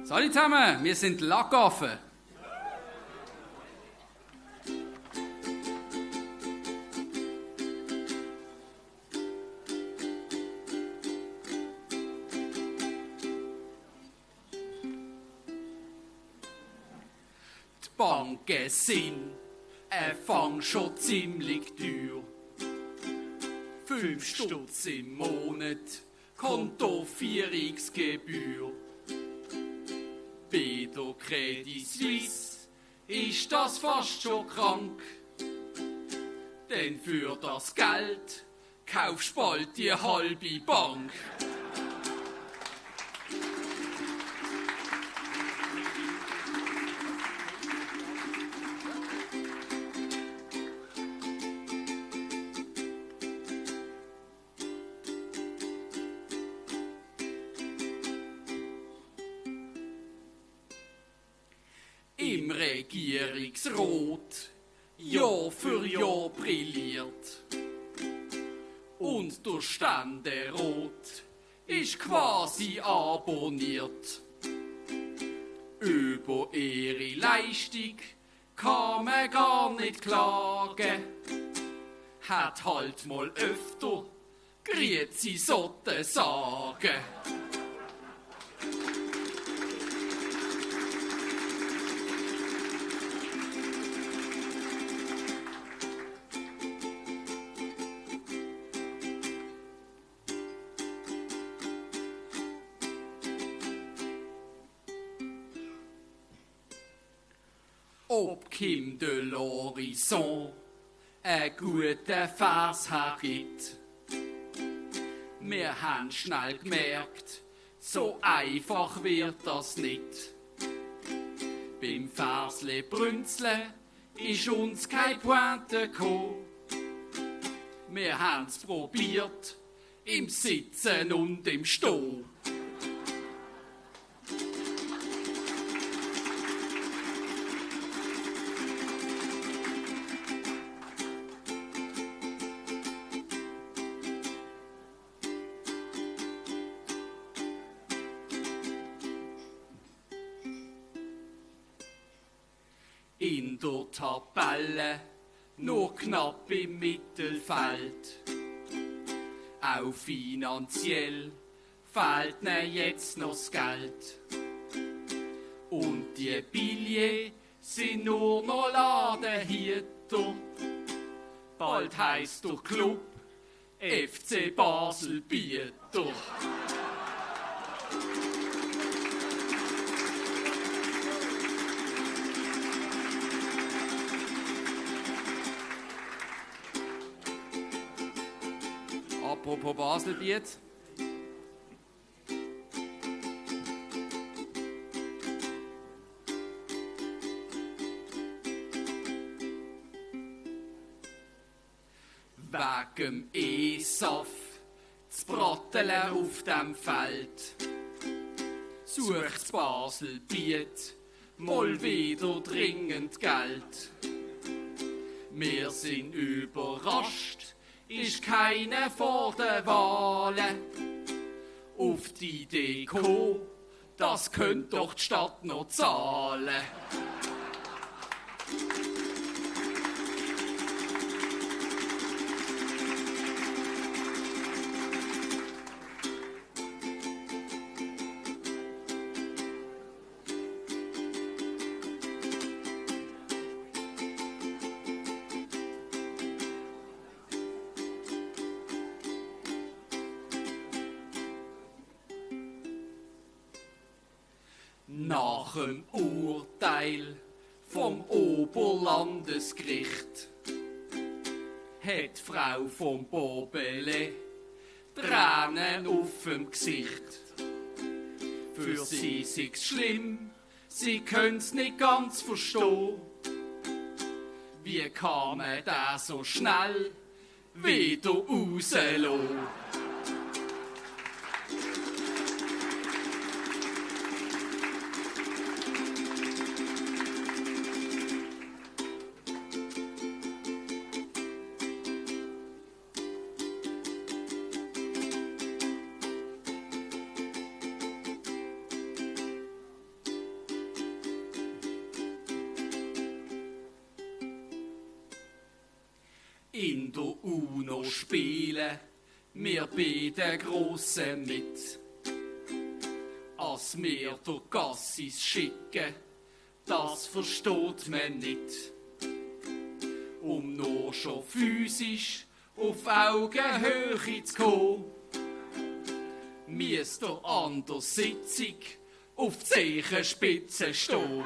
Salut zusammen, wir sind Lackaffen. Die Banken sind fang schon ziemlich teuer. 5 Stutz im Monat, Kontoführungsgebühr. Bei der Credit Suisse ist das fast schon krank. Denn für das Geld kaufst bald die halbe Bank. Im Regierungsrat Jahr für Jahr brilliert. Und der Ständerat ist quasi abonniert. Über ihre Leistung kann man gar nicht klagen. Hat halt mal öfter Grüezi sotte sagen. Ob Kim de l'Horizon ein guter Vers hat. Wir haben schnell gemerkt, so einfach wird das nicht. Beim Versle Brünzle ist uns kein Pointe gekommen. Wir haben's probiert, im Sitzen und im Stehen. In der Tabelle nur knapp im Mittelfeld. Auch finanziell fehlt ihnen jetzt noch das Geld. Und die Billets sind nur noch Ladenhüter. Bald heisst der Club FC Basel Bieter. Apropos Baselbiet. Wegen E-Saft, das Bratteln auf dem Feld. Sucht's Basel, biet mal wieder dringend Geld. Wir sind überrascht, ist keine vor der Wahlen. Auf die Idee gekommen, das könnte doch die Stadt noch zahlen. Nach dem Urteil vom Oberlandesgericht hat die Frau vom Bobele Tränen auf dem Gesicht. Für sie ist's schlimm, sie können's nicht ganz verstehen. Wie kann man da so schnell wieder rauslassen? In der UNO spielen wir bei den Grossen mit. Als wir der Gassis schicken, das versteht man nicht. Nur schon physisch auf Augenhöhe zu kommen, müsst ihr an der Sitzung auf die Zehenspitze stehen.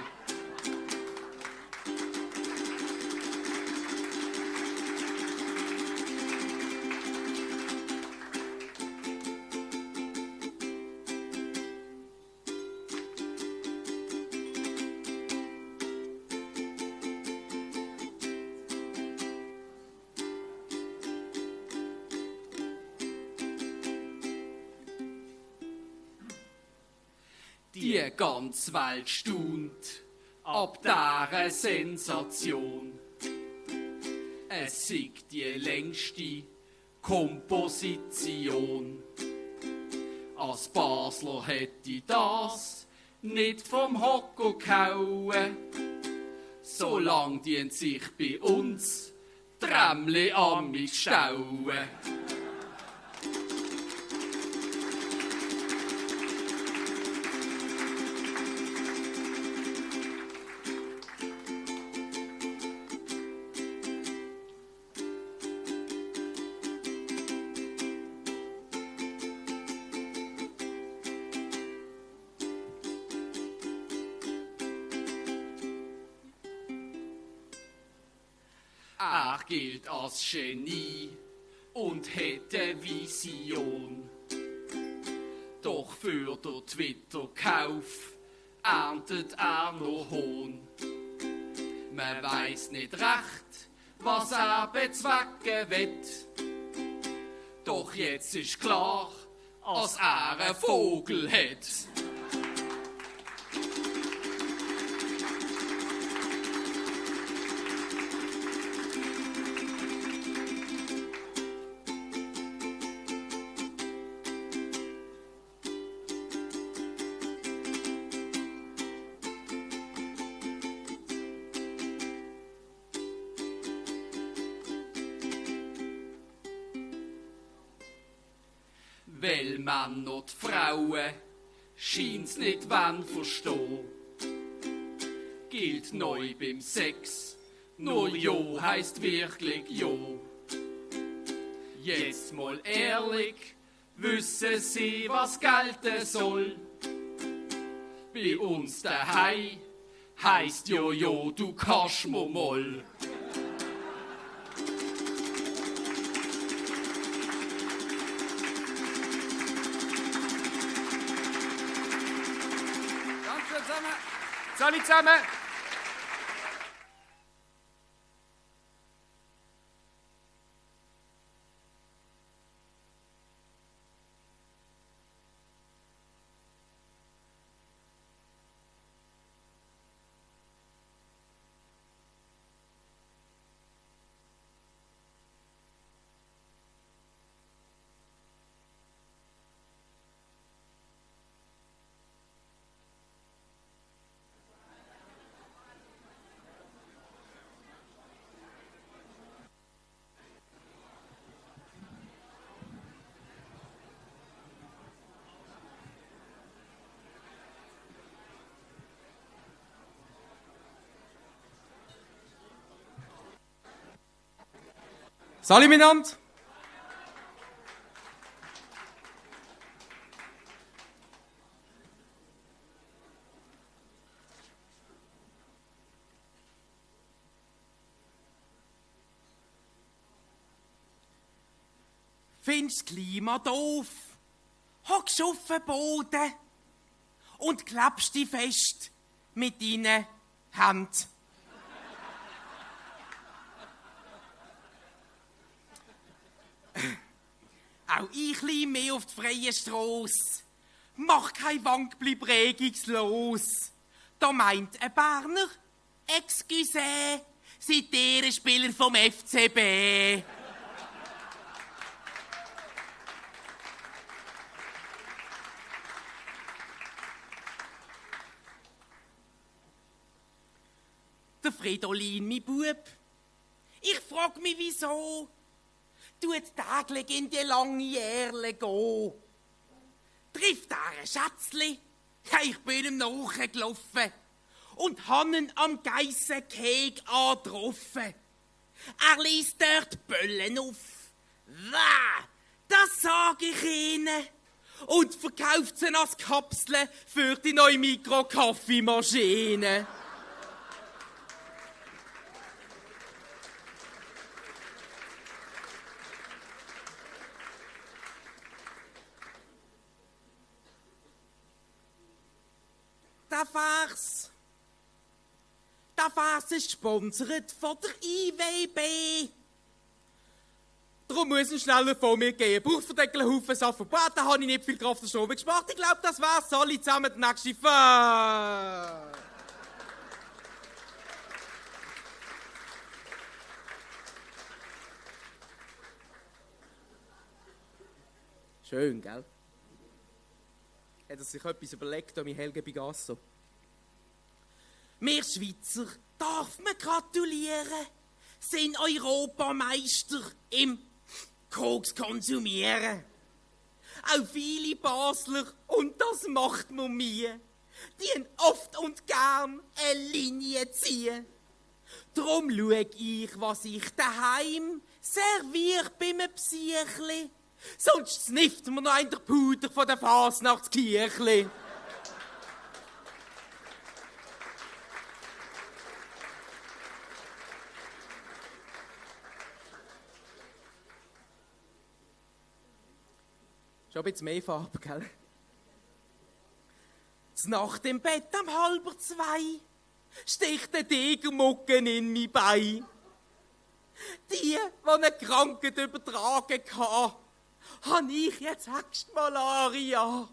Die ganze Welt staunt ab dieser Sensation. Es sei die längste Komposition. Als Basler hätte das nicht vom Hocker gehauen. Solang dient sich bei uns Trämli amig stauen. Er gilt als Genie und hätte Vision. Doch für den Twitter-Kauf erntet er noch Hohn. Man weiss nicht recht, was er bezwecken will. Doch jetzt ist klar, als er einen Vogel hat. Weil Männer und Frauen scheint's nicht wollen verstehen. Gilt neu beim Sex, nur Jo heisst wirklich Jo. Jetzt mal ehrlich, wissen Sie, was gelten soll. Bei uns daheim heisst Jo, du kannst mir mal. Alle zusammen. Salut miteinander! Findest das Klima doof? Hockst auf den Boden und klebst dich fest mit deinen Händen. Auch ich liege mehr auf die freie Strasse. Mach kein Wank, bleib regungslos. Da meint ein Berner, excusez, seid ihr ein Spieler vom FCB? Der Fridolin, mein Bub. Ich frag mich, wieso tut täglich in die lange Jährle gehen. Trifft er ein Schätzli? Ja, ich bin ihm nachgelaufen und han ihn am Geissenkeg angetroffen. Er liest dort Böllen auf. Wäh, das sag ich ihnen. Und verkauft sie als Kapseln für die neue Mikro-Kaffeemaschine. Der Vers ist gesponsert von der IWB. Darum muss ein schneller von mir gehen. Bauchverdeckel, Haufen Saft, da habe ich nicht viel Kraft und Strom gespart. Ich glaube, das wär's. Alle zusammen, der nächste Vers. Schön, gell? Hat er sich etwas überlegt, um Helge Bigasso? Wir Schweizer darf man gratulieren, sind Europameister im Koks konsumieren. Auch viele Basler, und das macht man mir, die oft und gern eine Linie ziehen. Drum schaue ich, was ich daheim serviere beim Psychli. Sonst snifft man noch in der Puder von der Fasnachtskirchli. Schon ein bisschen mehr Farbe, gell? Nacht im Bett um 1:30 sticht der Degermucken in mein Bein. Die eine Krankheit übertragen hatte, habe ich jetzt Hextmalaria.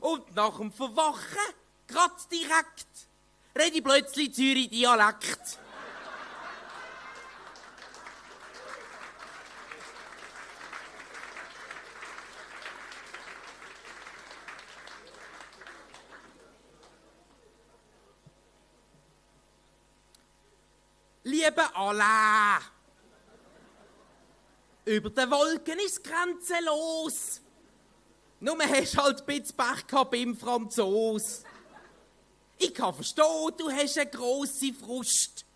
Und nach dem Verwachen, grad direkt, rede ich plötzlich Zürich-Dialekt. Liebe Alain, über den Wolken ist grenzenlos. Nur hast halt ein bisschen Pech gehabt beim Franzos. Ich kann verstehen, du hast eine grosse Frust.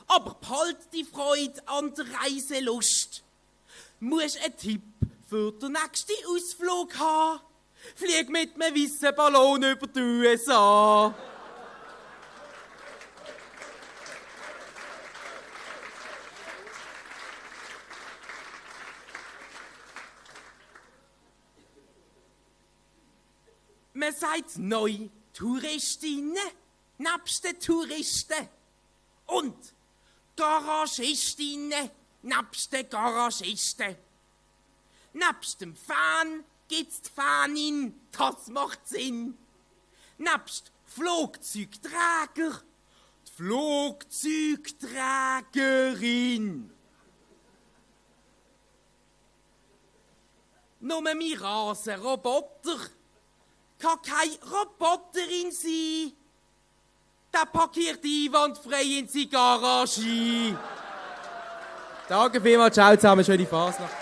Aber behalt die Freude an der Reiselust. Musst einen Tipp für den nächsten Ausflug haben? Flieg mit einem weißen Ballon über die USA. Man sagt neu Touristinnen nebst den Touristen und Garagistinnen nebst den Garagisten. Nebst dem Fan gibt's die Fanin, das macht Sinn. Nebst Flugzeugträger, die Flugzeugträgerin. Nur mein Rasenroboter kann keine Roboterin sein. Der parkiert einwandfrei in seine Garage. Danke vielmals, ciao zusammen, schöne Fasnacht.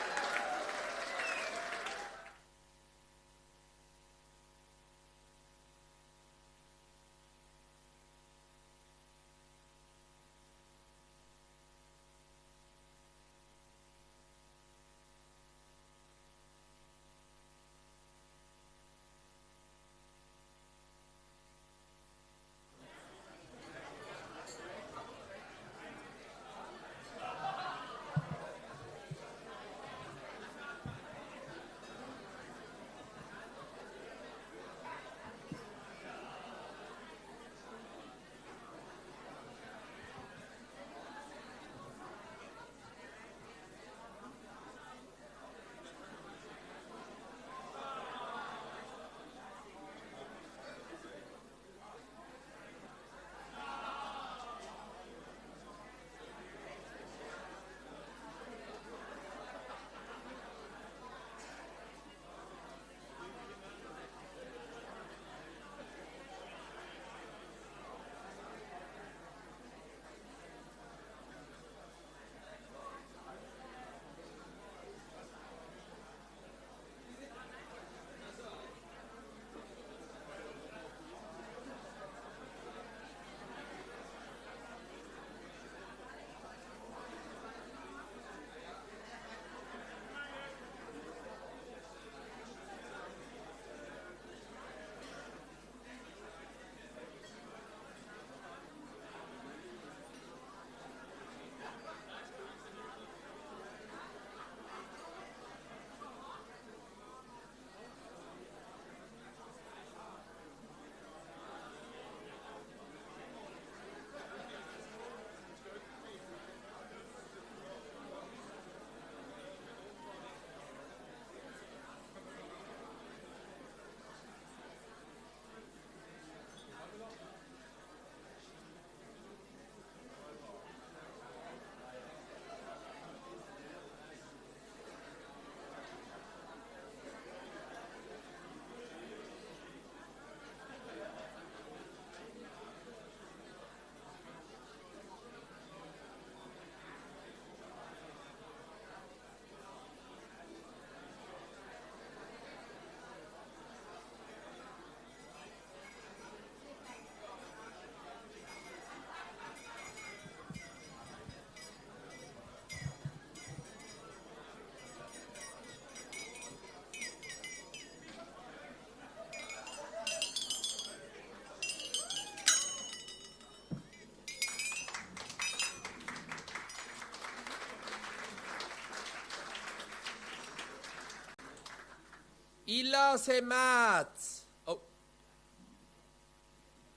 Illa Semaz. Oh.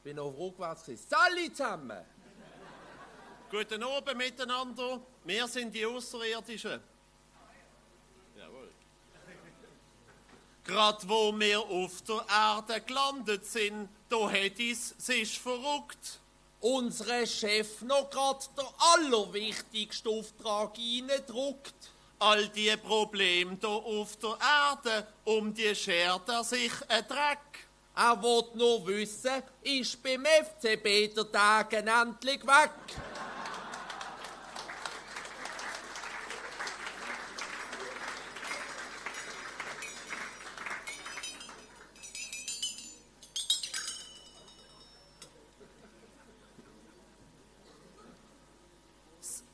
Bin noch rückwärts gewesen. Salut zusammen. Guten Abend miteinander. Wir sind die Außerirdischen. Jawohl. Gerade wo wir auf der Erde gelandet sind, da hat es sich verrückt. Unser Chef noch gerade der allerwichtigste Auftrag reindruckt. All die Probleme hier auf der Erde, um die schert er sich ein Dreck. Er will nur wissen, ist beim FCB der Tag endlich weg.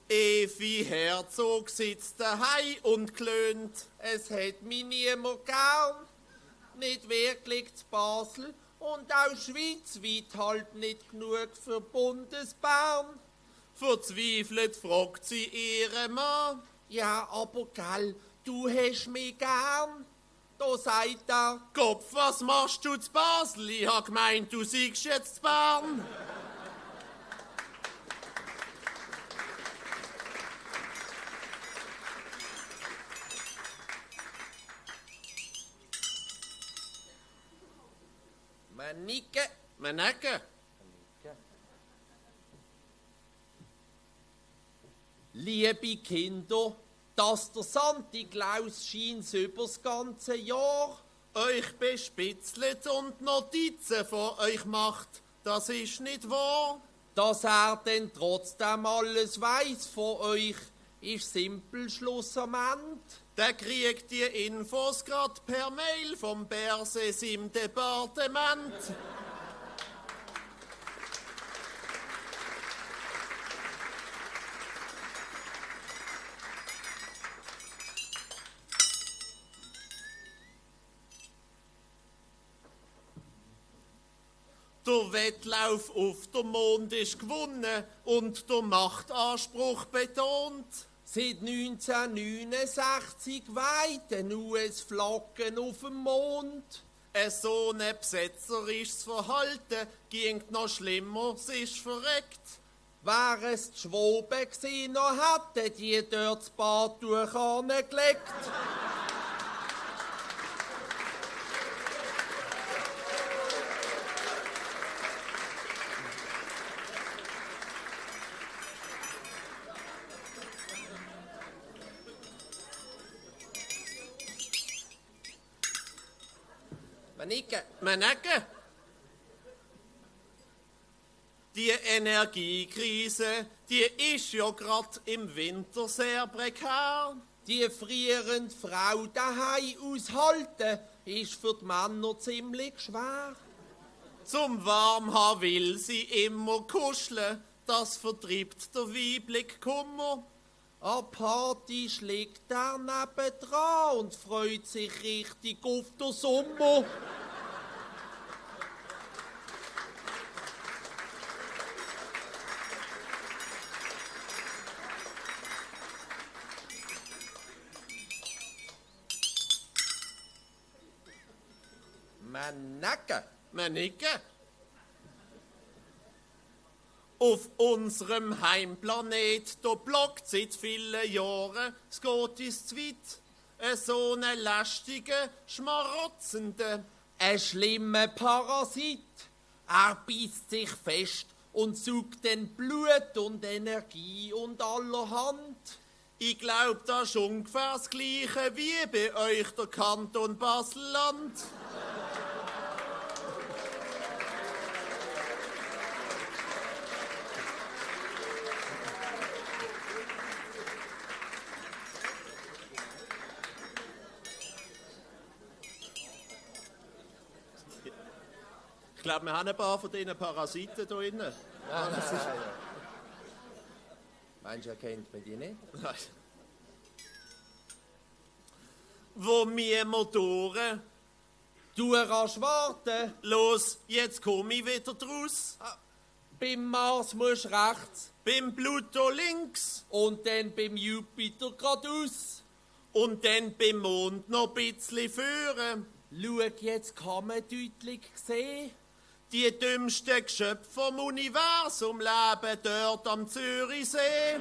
Evi Herzog sitzt daheim und klönt. Es hat mich niemand gern. Nicht wirklich zu Basel und auch schweizweit halt nicht genug für Bundesbahn. Verzweifelt fragt sie ihren Mann. Ja, aber gell, du hast mich gern. Da sagt er: Kopf, was machst du zu Basel? Ich hab gemeint, du siegst jetzt zu Bern. Manike. Liebe Kinder, dass der Santi Klaus scheint übers ganze Jahr euch bespitzelt und Notizen von euch macht, das ist nicht wahr. Dass er denn trotzdem alles weiß von euch, ist simpel Schluss am Ende. Der kriegt die Infos grad per Mail vom Berses im Departement. Der Wettlauf auf den Mond ist gewonnen und der Machtanspruch betont. Seit 1969 weiten US-Flaggen auf dem Mond. So ein besetzerisches Verhalten ging noch schlimmer, sie ist verreckt. Wär es die Schwaben gewesen, noch hätten die dort das Badtuch angelegt. Manike. Die Energiekrise, die ist ja grad im Winter sehr prekär. Die frierende Frau daheim aushalten, ist für die Männer ziemlich schwer. Zum Warmhaben will sie immer kuscheln, das vertreibt der weibliche Kummer. A Party schlägt er nebendran und freut sich richtig auf den Sommer. Manike. Auf unserem Heimplanet, da blockt seit vielen Jahren, es geht uns zu weit. So einen lästigen, schmarotzenden, ein schlimmer Parasit. Er beißt sich fest und saugt dann Blut und Energie und allerhand. Ich glaub, das ist ungefähr das Gleiche wie bei euch der Kanton Basel-Land. Ich glaube, wir haben ein paar von diesen Parasiten hier drin. Ja, das ist... Meinst du, erkennt man die nicht? Nein. Wo wir Motoren... Du rasch warten. Los, jetzt komm ich wieder draus. Beim Mars musst du rechts. Beim Pluto links. Und dann beim Jupiter geradeaus. Und dann beim Mond noch ein bisschen führen. Schau, jetzt kann man deutlich sehen. Die dümmsten Geschöpfe vom Universum leben dort am Zürichsee.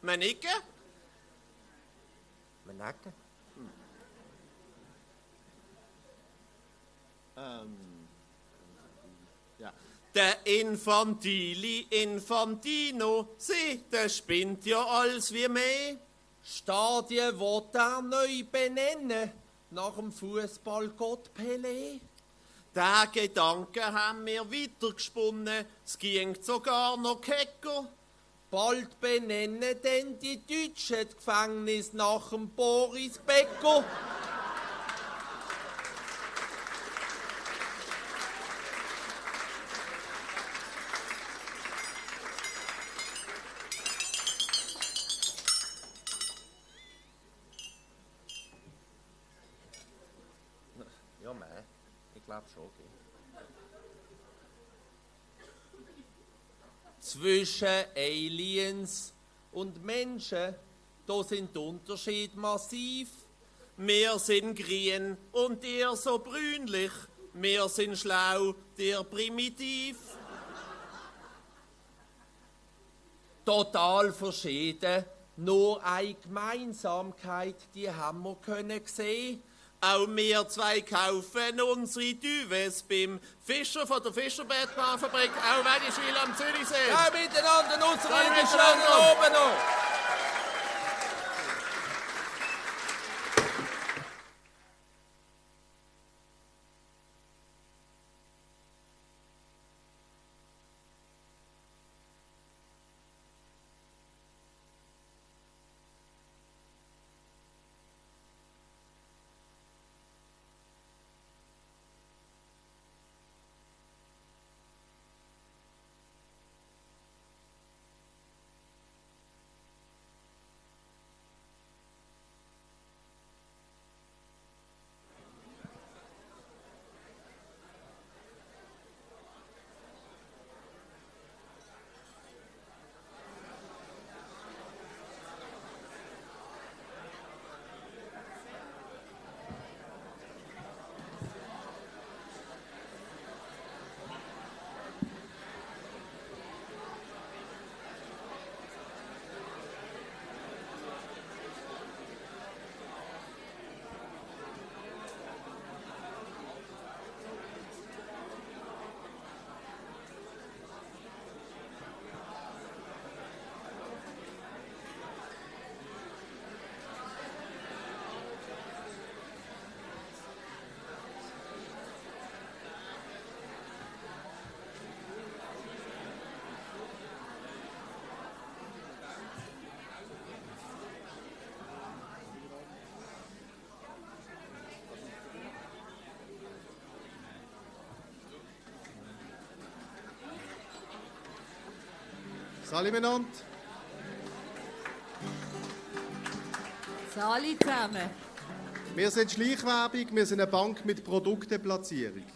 Man nicken? Man nicken? Ja. Der Infantino, der spinnt ja alles wie mehr. Stadien will er neu benennen, nach dem Fußballgott Pelé. Der Gedanke haben wir weitergesponnen, es ging sogar noch kecker. Bald benennen denn die Deutschen das Gefängnis nach dem Boris Becker. Ja, nein, ich glaube schon. Okay. Zwischen Aliens und Menschen, da sind die Unterschiede massiv. Wir sind grün und ihr so brünlich. Wir sind schlau, ihr primitiv. Total verschieden. Nur eine Gemeinsamkeit, die haben wir können sehen. Auch wir zwei kaufen unsere Duves beim Fischer von der Fischerbettbahnfabrik, auch Wedischwil am Zürichsee. Ja, miteinander, außerirdischen da oben noch. Salut miteinander. Salut zusammen. Wir sind Schleichwerbung, wir sind eine Bank mit Produkteplatzierung.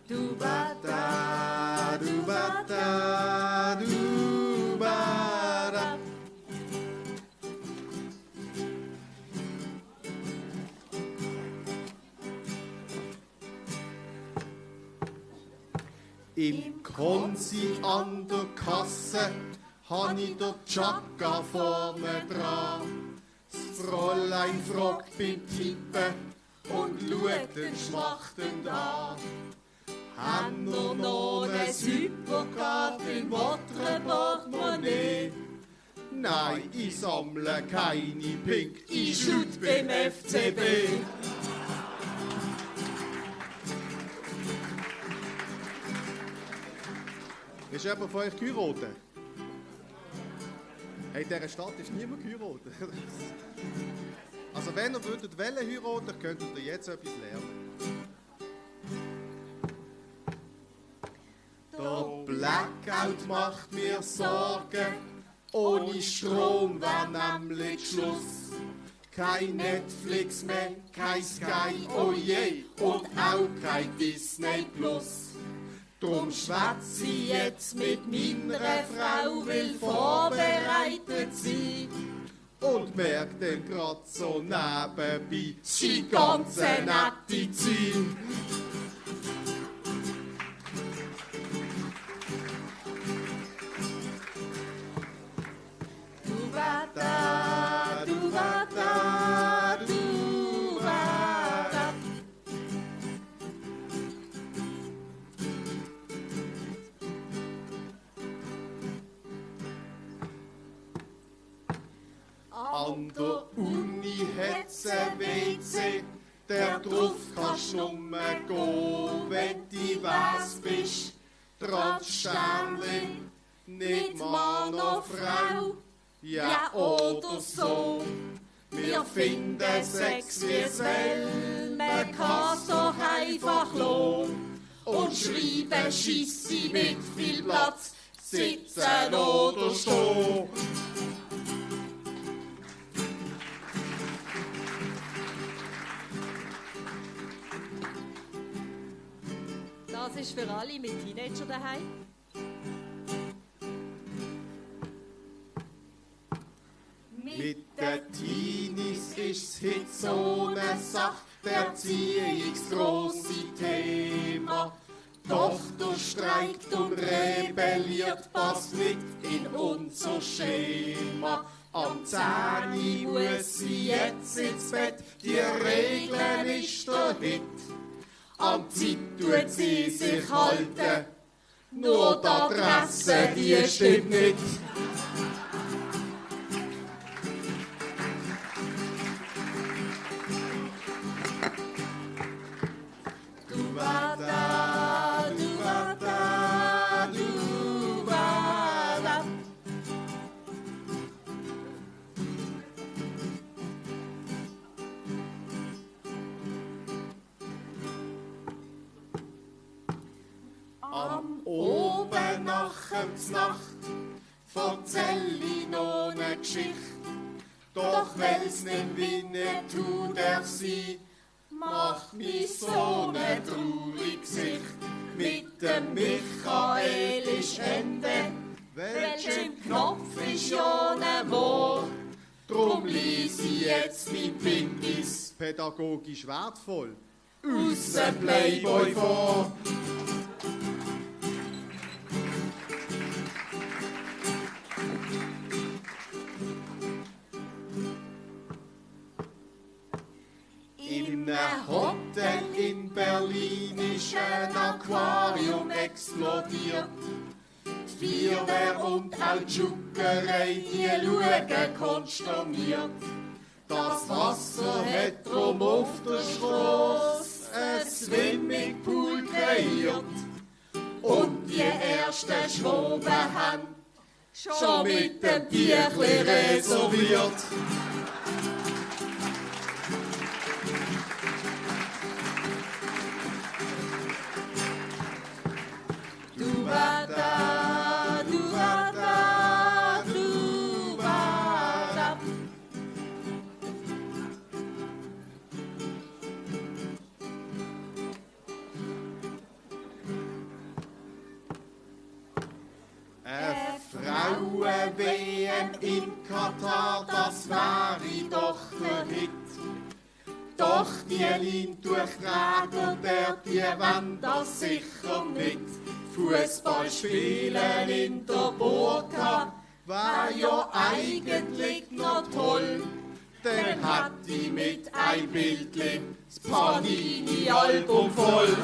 Du bata, du bata, du bata. Im Konzi an der Kasse han ich der Chaka vorne dran. Das Fräulein fragt beim Tippen und schaut den schmachtend an. Han wir noch ein Supercard in votre Portemonnaie? Nein, ich sammle keine Pink, ich shoot beim FCB. Ist jemand von euch geheiratet? Hey, in dieser Stadt ist niemand geheiratet. Also wenn ihr würdet heiraten, könntet ihr jetzt etwas lernen. Der Black Blackout macht mir Sorgen. Ohne Strom war nämlich Schluss. Kein Netflix mehr, kein Sky, oh je, und auch kein Disney Plus. Drum schwätz ich jetzt mit meiner Frau, will vorbereitet sein. Und merk dann grad so nebenbei, sie ganz nette Zeit. An der Uni hat's ein WC, der drauf kannst nur gehen, wenn du was bist. Trotz Sternli, nicht Mann oder Frau, ja oder so. Wir finden Sex wie es will, man kann's doch einfach lassen. Und schreiben Scheisse mit viel Platz, sitzen oder stehen. Das ist für alle mit Teenager daheim. Mit den Teenies ist's heute so ne Sache, der erziehungsgrosse Thema. Tochter streikt und rebelliert, passt nicht in unser Schema. Am 10 muss sie jetzt ins Bett, die Regeln ist der Hit. Am Zeit tut sie sich halten, nur die Adresse, die stimmt nicht. Du war da, du war da, du war da. Am Oben nach Nacht erzähl ich noch ne Geschichte. Doch wenn's nicht Winnetou darf sein, macht mich so ne traurige Gesicht. Mit dem Michael ist Ende, welch im Knopf ist ja ne Moor. Drum lies ich jetzt mein Pingis, pädagogisch wertvoll, aus dem Playboy vor. In einem Hotel in Berlin ist ein Aquarium explodiert. Die Feuerwehr und auch die Schuckerei, die schauen konsterniert. Das Wasser hat drum auf der Strasse ein Swimmingpool kreiert. Und die ersten Schwaben haben schon mit dem Tierchen reserviert. Du war da, du war da, du war da. Frauen-WM in Katar, das wäre doch der Hit. Doch die Linie durchtragen, die wollen das sicher nicht. Fußball spielen in der Burka wär ja eigentlich noch toll. Dann hätte ich mit ein Bildli das Panini-Album voll.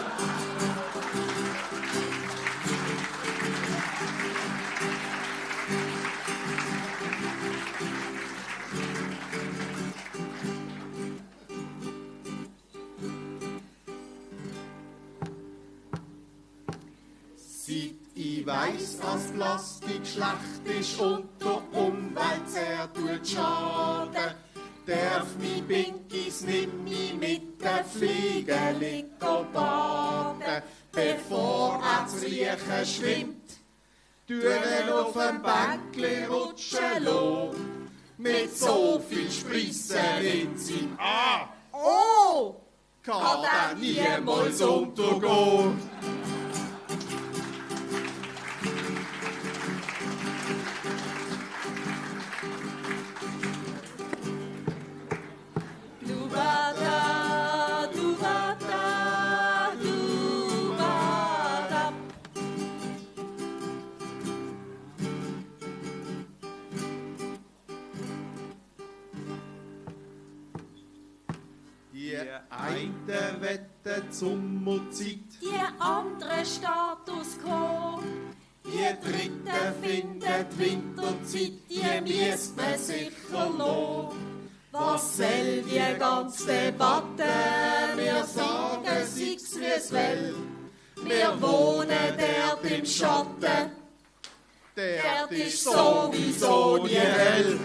Ich weiss, dass Plastik schlecht ist und der Umwelt sehr tut schaden. Darf mi Pinkis nimm mi mit den Fliegen baden, bevor er zu Riechen schwimmt. Türen auf dem Bänkli rutschen lassen, mit so viel Sprissen in seinem A. Oh! Kann er niemals untergehen. Dubada, dubada, dubada. Die einen wetten Sommerzeit, Die andere Status quo. die dritte findet Winterzeit, die müsst man sicher lassen. Was soll die ganze Debatte? Wir sagen, sich's wie es will. Wir wohnen dort im Schatten. Dort ist sowieso nie hell.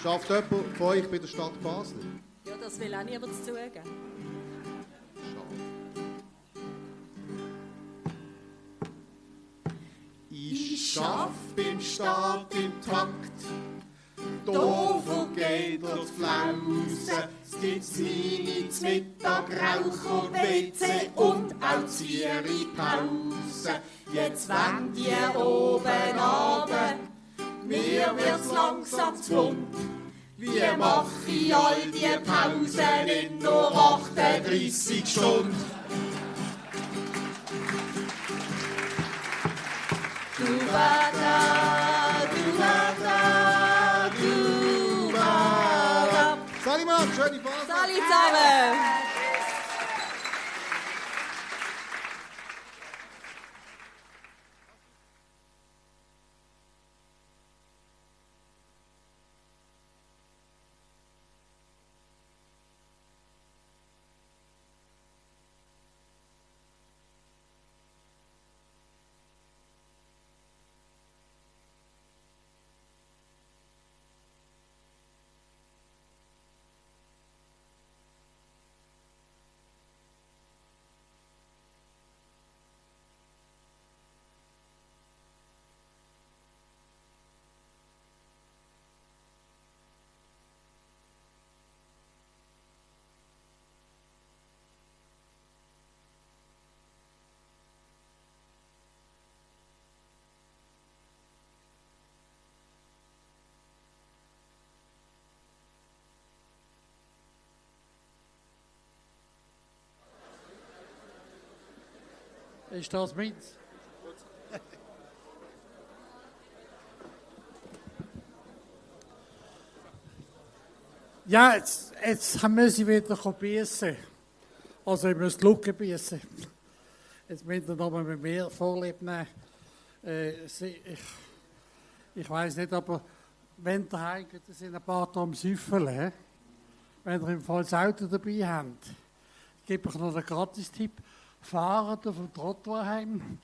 Schafft jemand von euch bei der Stadt Basel? Ja, das will auch niemand zugeben. Ich schaff beim Staat im Takt. Da vergeht die Flause. Es gibt Mini zum Mittag, Raucher, WC und auch Zieripause. Jetzt wenn die oben runter, mir wird's langsam zu bunt. Wie mach ich all die Pausen in nur 38 Stunden? Dubada, dubada, dubada. Sali Mann, schöne Phase. Sali zusammen. Ist das meins? Ja, jetzt müssen wir wieder beißen. Also, ich muss die Lücke beißen. Jetzt müsst ihr nochmal mit mir Vorlieb nehmen. Ich weiss nicht, aber wenn ihr heimgeht, sind ein paar da am Süffeln. Wenn ihr im Fall das Auto dabei habt, gebe ich noch einen Gratis-Tipp. Fahren auf dem Trottoir heim,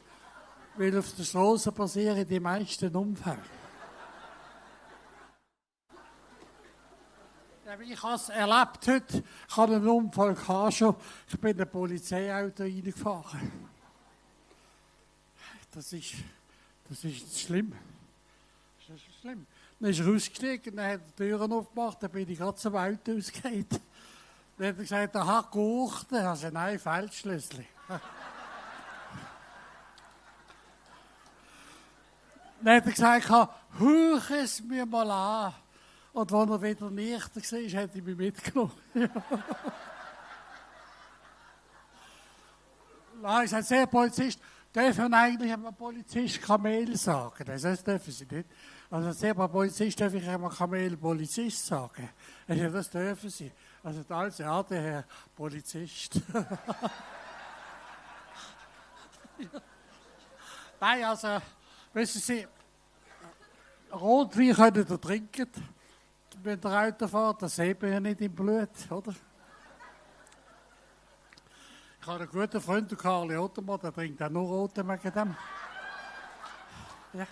weil auf der Straße passieren die meisten Unfälle. Ja, ich habe es erlebt heute. Ich hatte einen Unfall schon. Ich bin in ein Polizeiauto reingefahren. Das ist schlimm. Das ist schlimm. Dann ist er ausgestiegen, dann hat er die Türen aufgemacht, dann bin ich gerade zum Auto ausgegangen. Dann hat er gesagt, er hat geguckt. Also nein, Feldschlüssel. Dann hat er gesagt, huch es mir mal an. Und als er wieder nicht war, hat er mich mitgenommen. Nein, ich sagte, sehr Polizist, dürfen eigentlich einem Polizist Kamel sagen. Das dürfen sie nicht. Also sehr Polizist darf ich einmal Kamel Polizist sagen. Also das dürfen sie. Also der Herr Polizist. Nein, also, wissen Sie, Rotwein könnt ihr trinken, wenn ihr Auto fährt, das sieht man ja nicht im Blut, oder? Ich habe einen guten Freund, der Karli Ottermann, der trinkt auch nur Roten wegen dem. Ja.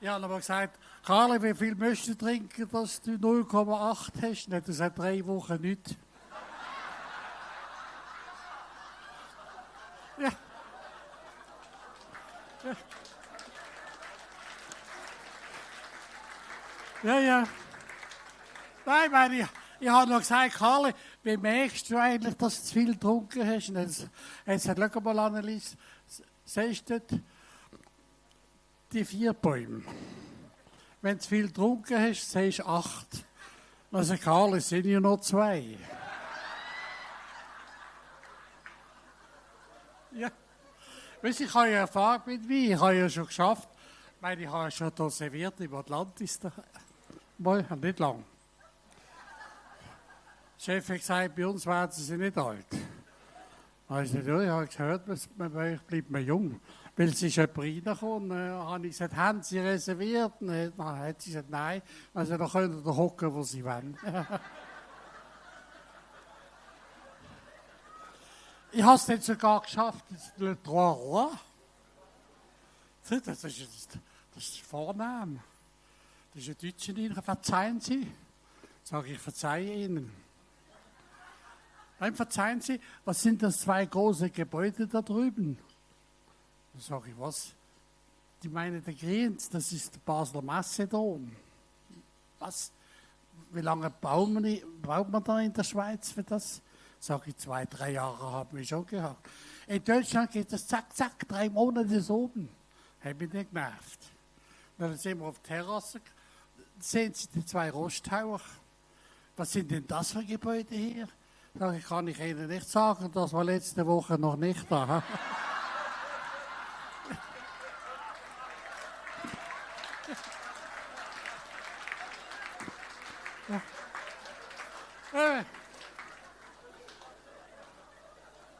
Ich habe aber gesagt, Karli, wie viel möchtest du trinken, dass du 0,8 hast? Nicht, das hat 3 Wochen nicht. Ja. Ja. Ja, ja. Nein, meine ich habe noch gesagt, Karli, wie merkst du eigentlich, dass du zu viel getrunken hast? Und jetzt hat schau mal, Annelies, siehst du die 4 Bäume? Wenn du zu viel getrunken hast, siehst du 8. Also Karli, es sind ja noch 2. Ja. Weißt du, ich habe ja Erfahrung mit Wein, ich habe ja schon geschafft. Ich meine, ich habe schon hier serviert im Atlantis. Mal, nicht lang. Der Chef hat gesagt, bei uns werden sie nicht alt. Also, ja, ich habe gehört, bei euch bleibt man jung. Weil es ist jemand reingekommen, habe ich gesagt, haben Sie reserviert? Dann hat sie gesagt, nein. Also, dann können Sie hocken, wo Sie wollen. Ich habe es dann sogar geschafft, Le Trois Rois. Das ist vornehm. Das ist ein Deutscher Ihnen. Verzeihen Sie? Sage ich, verzeihe Ihnen. Dann verzeihen Sie, was sind das 2 große Gebäude da drüben? Dann sage ich, was? Die meinen, der Grinz, das ist der Basler Messedom. Was? Wie lange baut man da in der Schweiz für das? Sage ich, 2, 3 Jahre haben wir schon gehabt. In Deutschland geht das zack, zack, 3 Monate ist oben. Hat mich nicht genervt. Dann sind wir auf der Terrasse, sehen Sie die 2 Rosttauer. Was sind denn das für Gebäude hier? Sag ich, kann ich Ihnen nicht sagen, das war letzte Woche noch nicht da.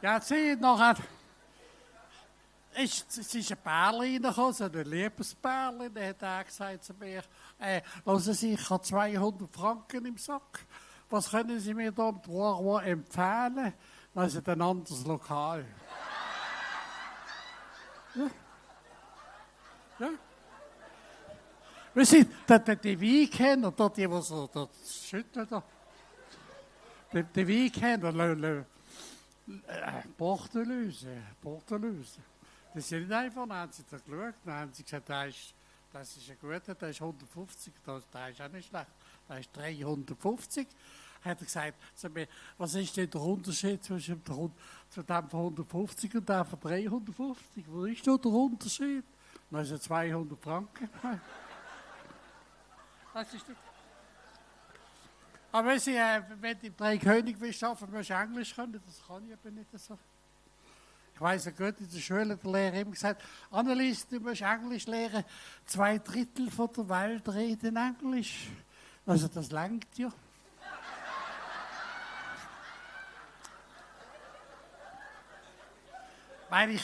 Ja, zie noch es ist ein Pärchen reingekommen, so ein Liebespärchen, der hat auch gesagt zu mir, hören Sie, ich habe 200 Franken im Sack. Was können Sie mir da im Trois Rois empfehlen? Das ist ein anderes Lokal. Ja. Ja. Wir sind die Wein-Kenner, die so schütteln. Die Wein-Kenner, Portelyse. Das ist ja nicht einfach, dann haben sie da geschaut, dann haben sie gesagt, das ist ein guter, der ist 150, der ist auch nicht schlecht, der ist 350. Hat er gesagt zu mir, was ist denn der Unterschied zwischen dem von 150 und dem von 350? Wo ist da der Unterschied? Dann ist es 200 Franken. Das ist das. Aber wenn du im Drei König willst arbeiten, musst du Englisch können, das kann ich aber nicht so. Ich weiss ja gut, in der Schule der Lehrer immer gesagt, Annelies, du musst Englisch lernen, 2/3 von der Welt reden Englisch. Also das langt ja. Weil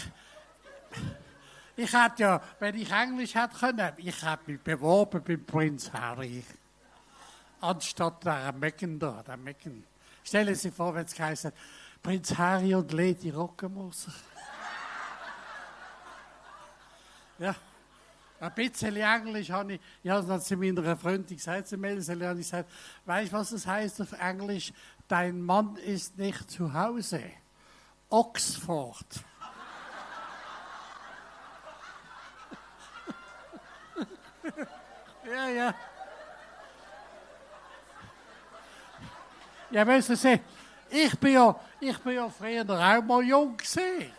ich hätte ja, wenn ich Englisch hätte können, ich hätte mich beworben beim Prinz Harry. Anstatt der Meghan da, der Meghan. Stellen Sie sich vor, wenn es geheißen hat, Prinz Harry und Lady Rockenmoser. Ja, ein bisschen Englisch habe ich habe es zu meiner Freundin gesagt, zu Melseli, habe ich gesagt, weißt du, was das heißt auf Englisch? Dein Mann ist nicht zu Hause. Oxford. Ja, ja. Ja, weißt du, ich bin ja früher auch mal jung gewesen.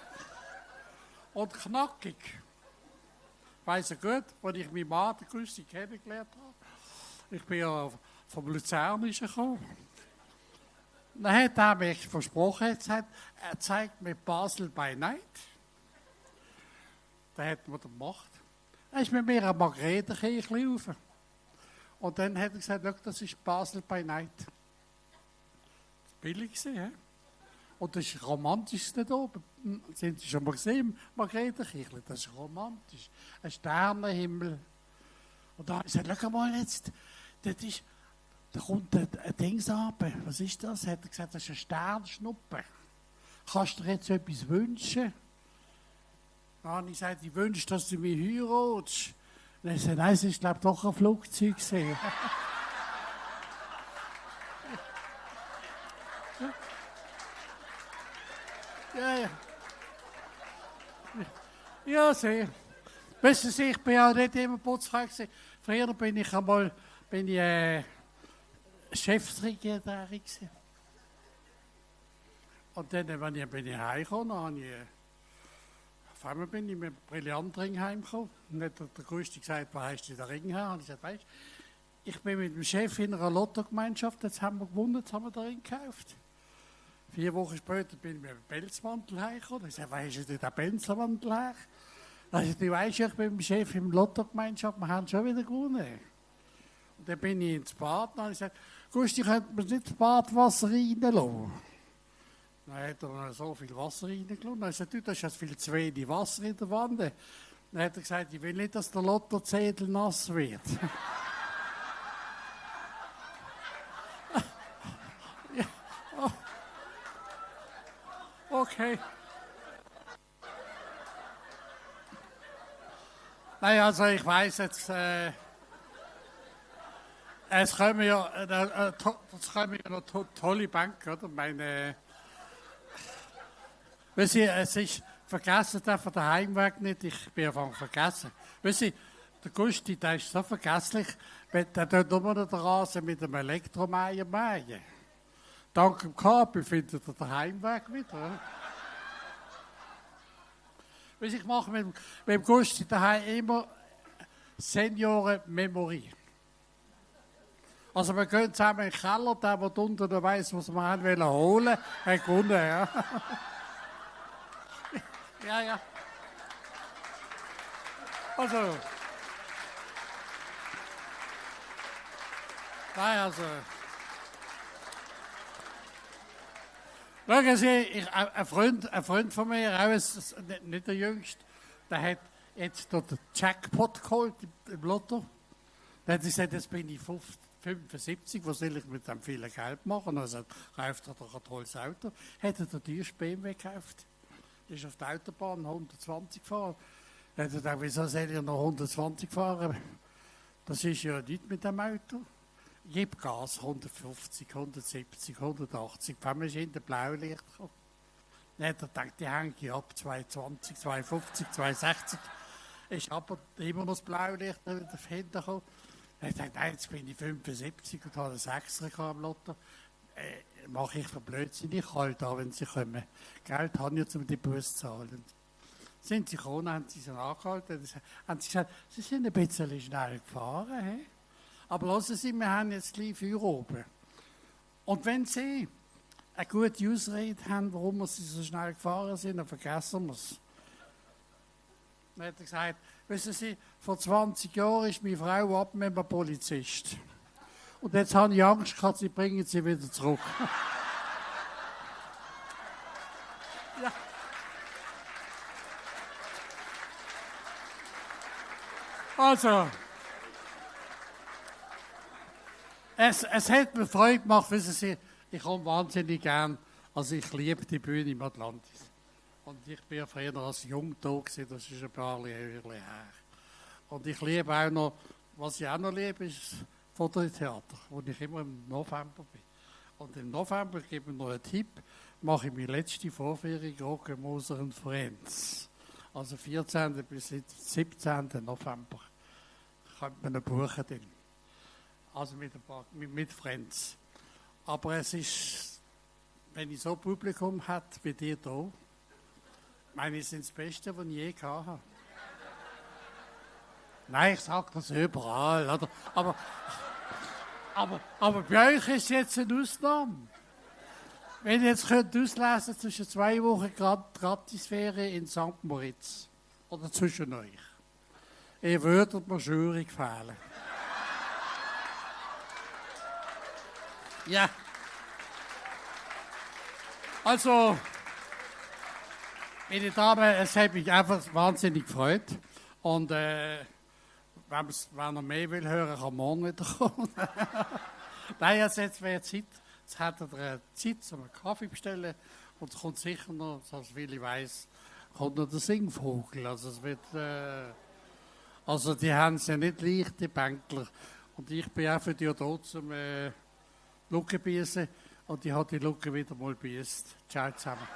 Und knackig. Weiss ja gut, als ich meinen Mann, den Christi, kennengelernt habe. Ich bin ja vom Luzernischen gekommen. Dann hat er mich versprochen, er zeigt mir Basel by Night. Das hat man gemacht. Er ist mit mir an Margrethenkirche rauf. Und dann hat er gesagt, schau, das ist Basel by Night. Billig gewesen, he? Und das ist das Romantischste da oben. Sind Sie schon mal gesehen, Margrethenkirche? Das ist romantisch. Ein Sternenhimmel. Und da habe ich gesagt, schau mal jetzt, da kommt ein Ding runter. Was ist das? Hat er gesagt, das ist ein Sternschnuppe. Kannst du dir jetzt etwas wünschen? Dann habe ich gesagt, ich wünsche, dass du mich heiratest. Dann sagte nein, es ist, glaube ich, doch ein Flugzeug gewesen. Ja. Ja, sehr. Wissen Sie, ich bin ja nicht immer putzfrei gewesen. Früher bin ich Chefsekretär gewesen. Und dann, wenn ich heimgekommen auf einmal bin ich mit einem Brillantring heimgekommen. Und dann hat der Größte gesagt, wo hast du den Ring her? Und ich sagte, weißt du, ich bin mit dem Chef in einer Lottogemeinschaft, jetzt haben wir gewonnen, jetzt haben wir den Ring gekauft. 4 Wochen später bin ich mit einem Pelzmantel heimgekommen. Ich sagte, wo hast du denn den Pelzmantel her? Also, du weißt ja, ich bin mit dem Chef in der Lottogemeinschaft, wir haben schon wieder gewonnen. Und dann bin ich ins Bad und ich sagte, Gusti, könnte man nicht das Badwasser reinlassen? Dann hat er so viel Wasser reingelassen. Dann sagte ich, das ist jetzt viel zu wenig Wasser in der Wanne. Dann hat er gesagt, ich will nicht, dass der Lottozettel nass wird. Ja. Oh. Okay. Nein, also ich weiss jetzt, es kommen ja noch tolle Banken, oder? Meine, weißt du, es ist, vergessen einfach den Heimweg nicht, ich bin einfach vergessen. Weißt du, der Gusti, der ist so vergesslich, der tut nur noch den Rasen mit dem Elektromäher mähen. Dank dem Kabel findet er den Heimweg wieder. Weißt, ich mache mit dem Gusti daheim immer Seniorenmemorie. Also wir gehen zusammen in den Keller, der unten der weiss, was wir holen wollen, hat gewonnen. Ja. Ja. Also. Nein, also. Schauen Sie, ein Freund von mir, auch nicht der Jüngste, der hat jetzt den Jackpot geholt im Lotto. Dann hat er gesagt, jetzt bin ich 75, was soll ich mit dem vielen Geld machen? Also kauft er doch ein tolles Auto. Hat er den teuersten BMW gekauft. Ist auf der Autobahn 120 gefahren. Dann hat er gedacht, wieso soll ich noch 120 fahren? Das ist ja nicht mit dem Auto. Gib Gas, 150, 170, 180. Wenn man in der Blaulicht kommt. Dann hat er gedacht, die hänge ich ab, 220, 250, 260. Ist aber immer noch das Blaulicht wieder hinten gekommen. Dann hat er gedacht, nein, jetzt bin ich 75 und habe einen 6er am Lotto. Mache ich für Blödsinn, ich halte da, wenn sie kommen. Geld habe ich, um die Bus zu zahlen. Sind sie gekommen, haben sie angehalten, haben sie gesagt, sie sind ein bisschen schnell gefahren. He? Aber hören Sie, wir haben jetzt gleich Feuer oben. Und wenn Sie eine gute Ausrede haben, warum Sie so schnell gefahren sind, dann vergessen wir es. Dann hat er gesagt, wissen Sie, vor 20 Jahren ist meine Frau ab mit einem Polizist. Und jetzt habe ich Angst gehabt, sie bringen sie wieder zurück. Ja. Also, es hat mir Freude gemacht, wissen Sie, ich komme wahnsinnig gern, also ich liebe die Bühne im Atlantis. Und ich bin ja früher als jung da gewesen, das ist ein paar Jahre her. Und ich liebe auch noch, was ich auch noch liebe, ist Fototheater, wo ich immer im November bin. Und im November, ich gebe noch einen Tipp, mache ich meine letzte Vorführung Rock'n'Moser und Friends. Also 14. bis 17. November. Könnte man einen buchen dann. Also mit Friends. Aber es ist, wenn ich so ein Publikum habe wie dir hier, meine ich, sind das Beste, was ich je gehabt habe. Nein, ich sage das überall. Oder? Aber bei euch ist jetzt eine Ausnahme. Wenn ihr jetzt könnt auslesen zwischen 2 Wochen Gratisferien in St. Moritz oder zwischen euch, ihr würdet mir schwierig fehlen. Ja. Also, meine Damen, es hat mich einfach wahnsinnig gefreut. Und wenn er mehr will hören, kann morgen wieder kommen. Nein, jetzt wäre Zeit. Jetzt hat er Zeit, um einen Kaffee bestellen. Und es kommt sicher noch, so viel ich weiss, kommt noch der Singvogel. Also es wird, Also die haben es ja nicht leicht, die Bänkler. Und ich bin auch für die da zum Lucke biesen. Und ich habe die Lucke wieder mal biest. Ciao zusammen.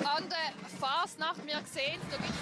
An der Fasnacht, wir sehen es, da gibt es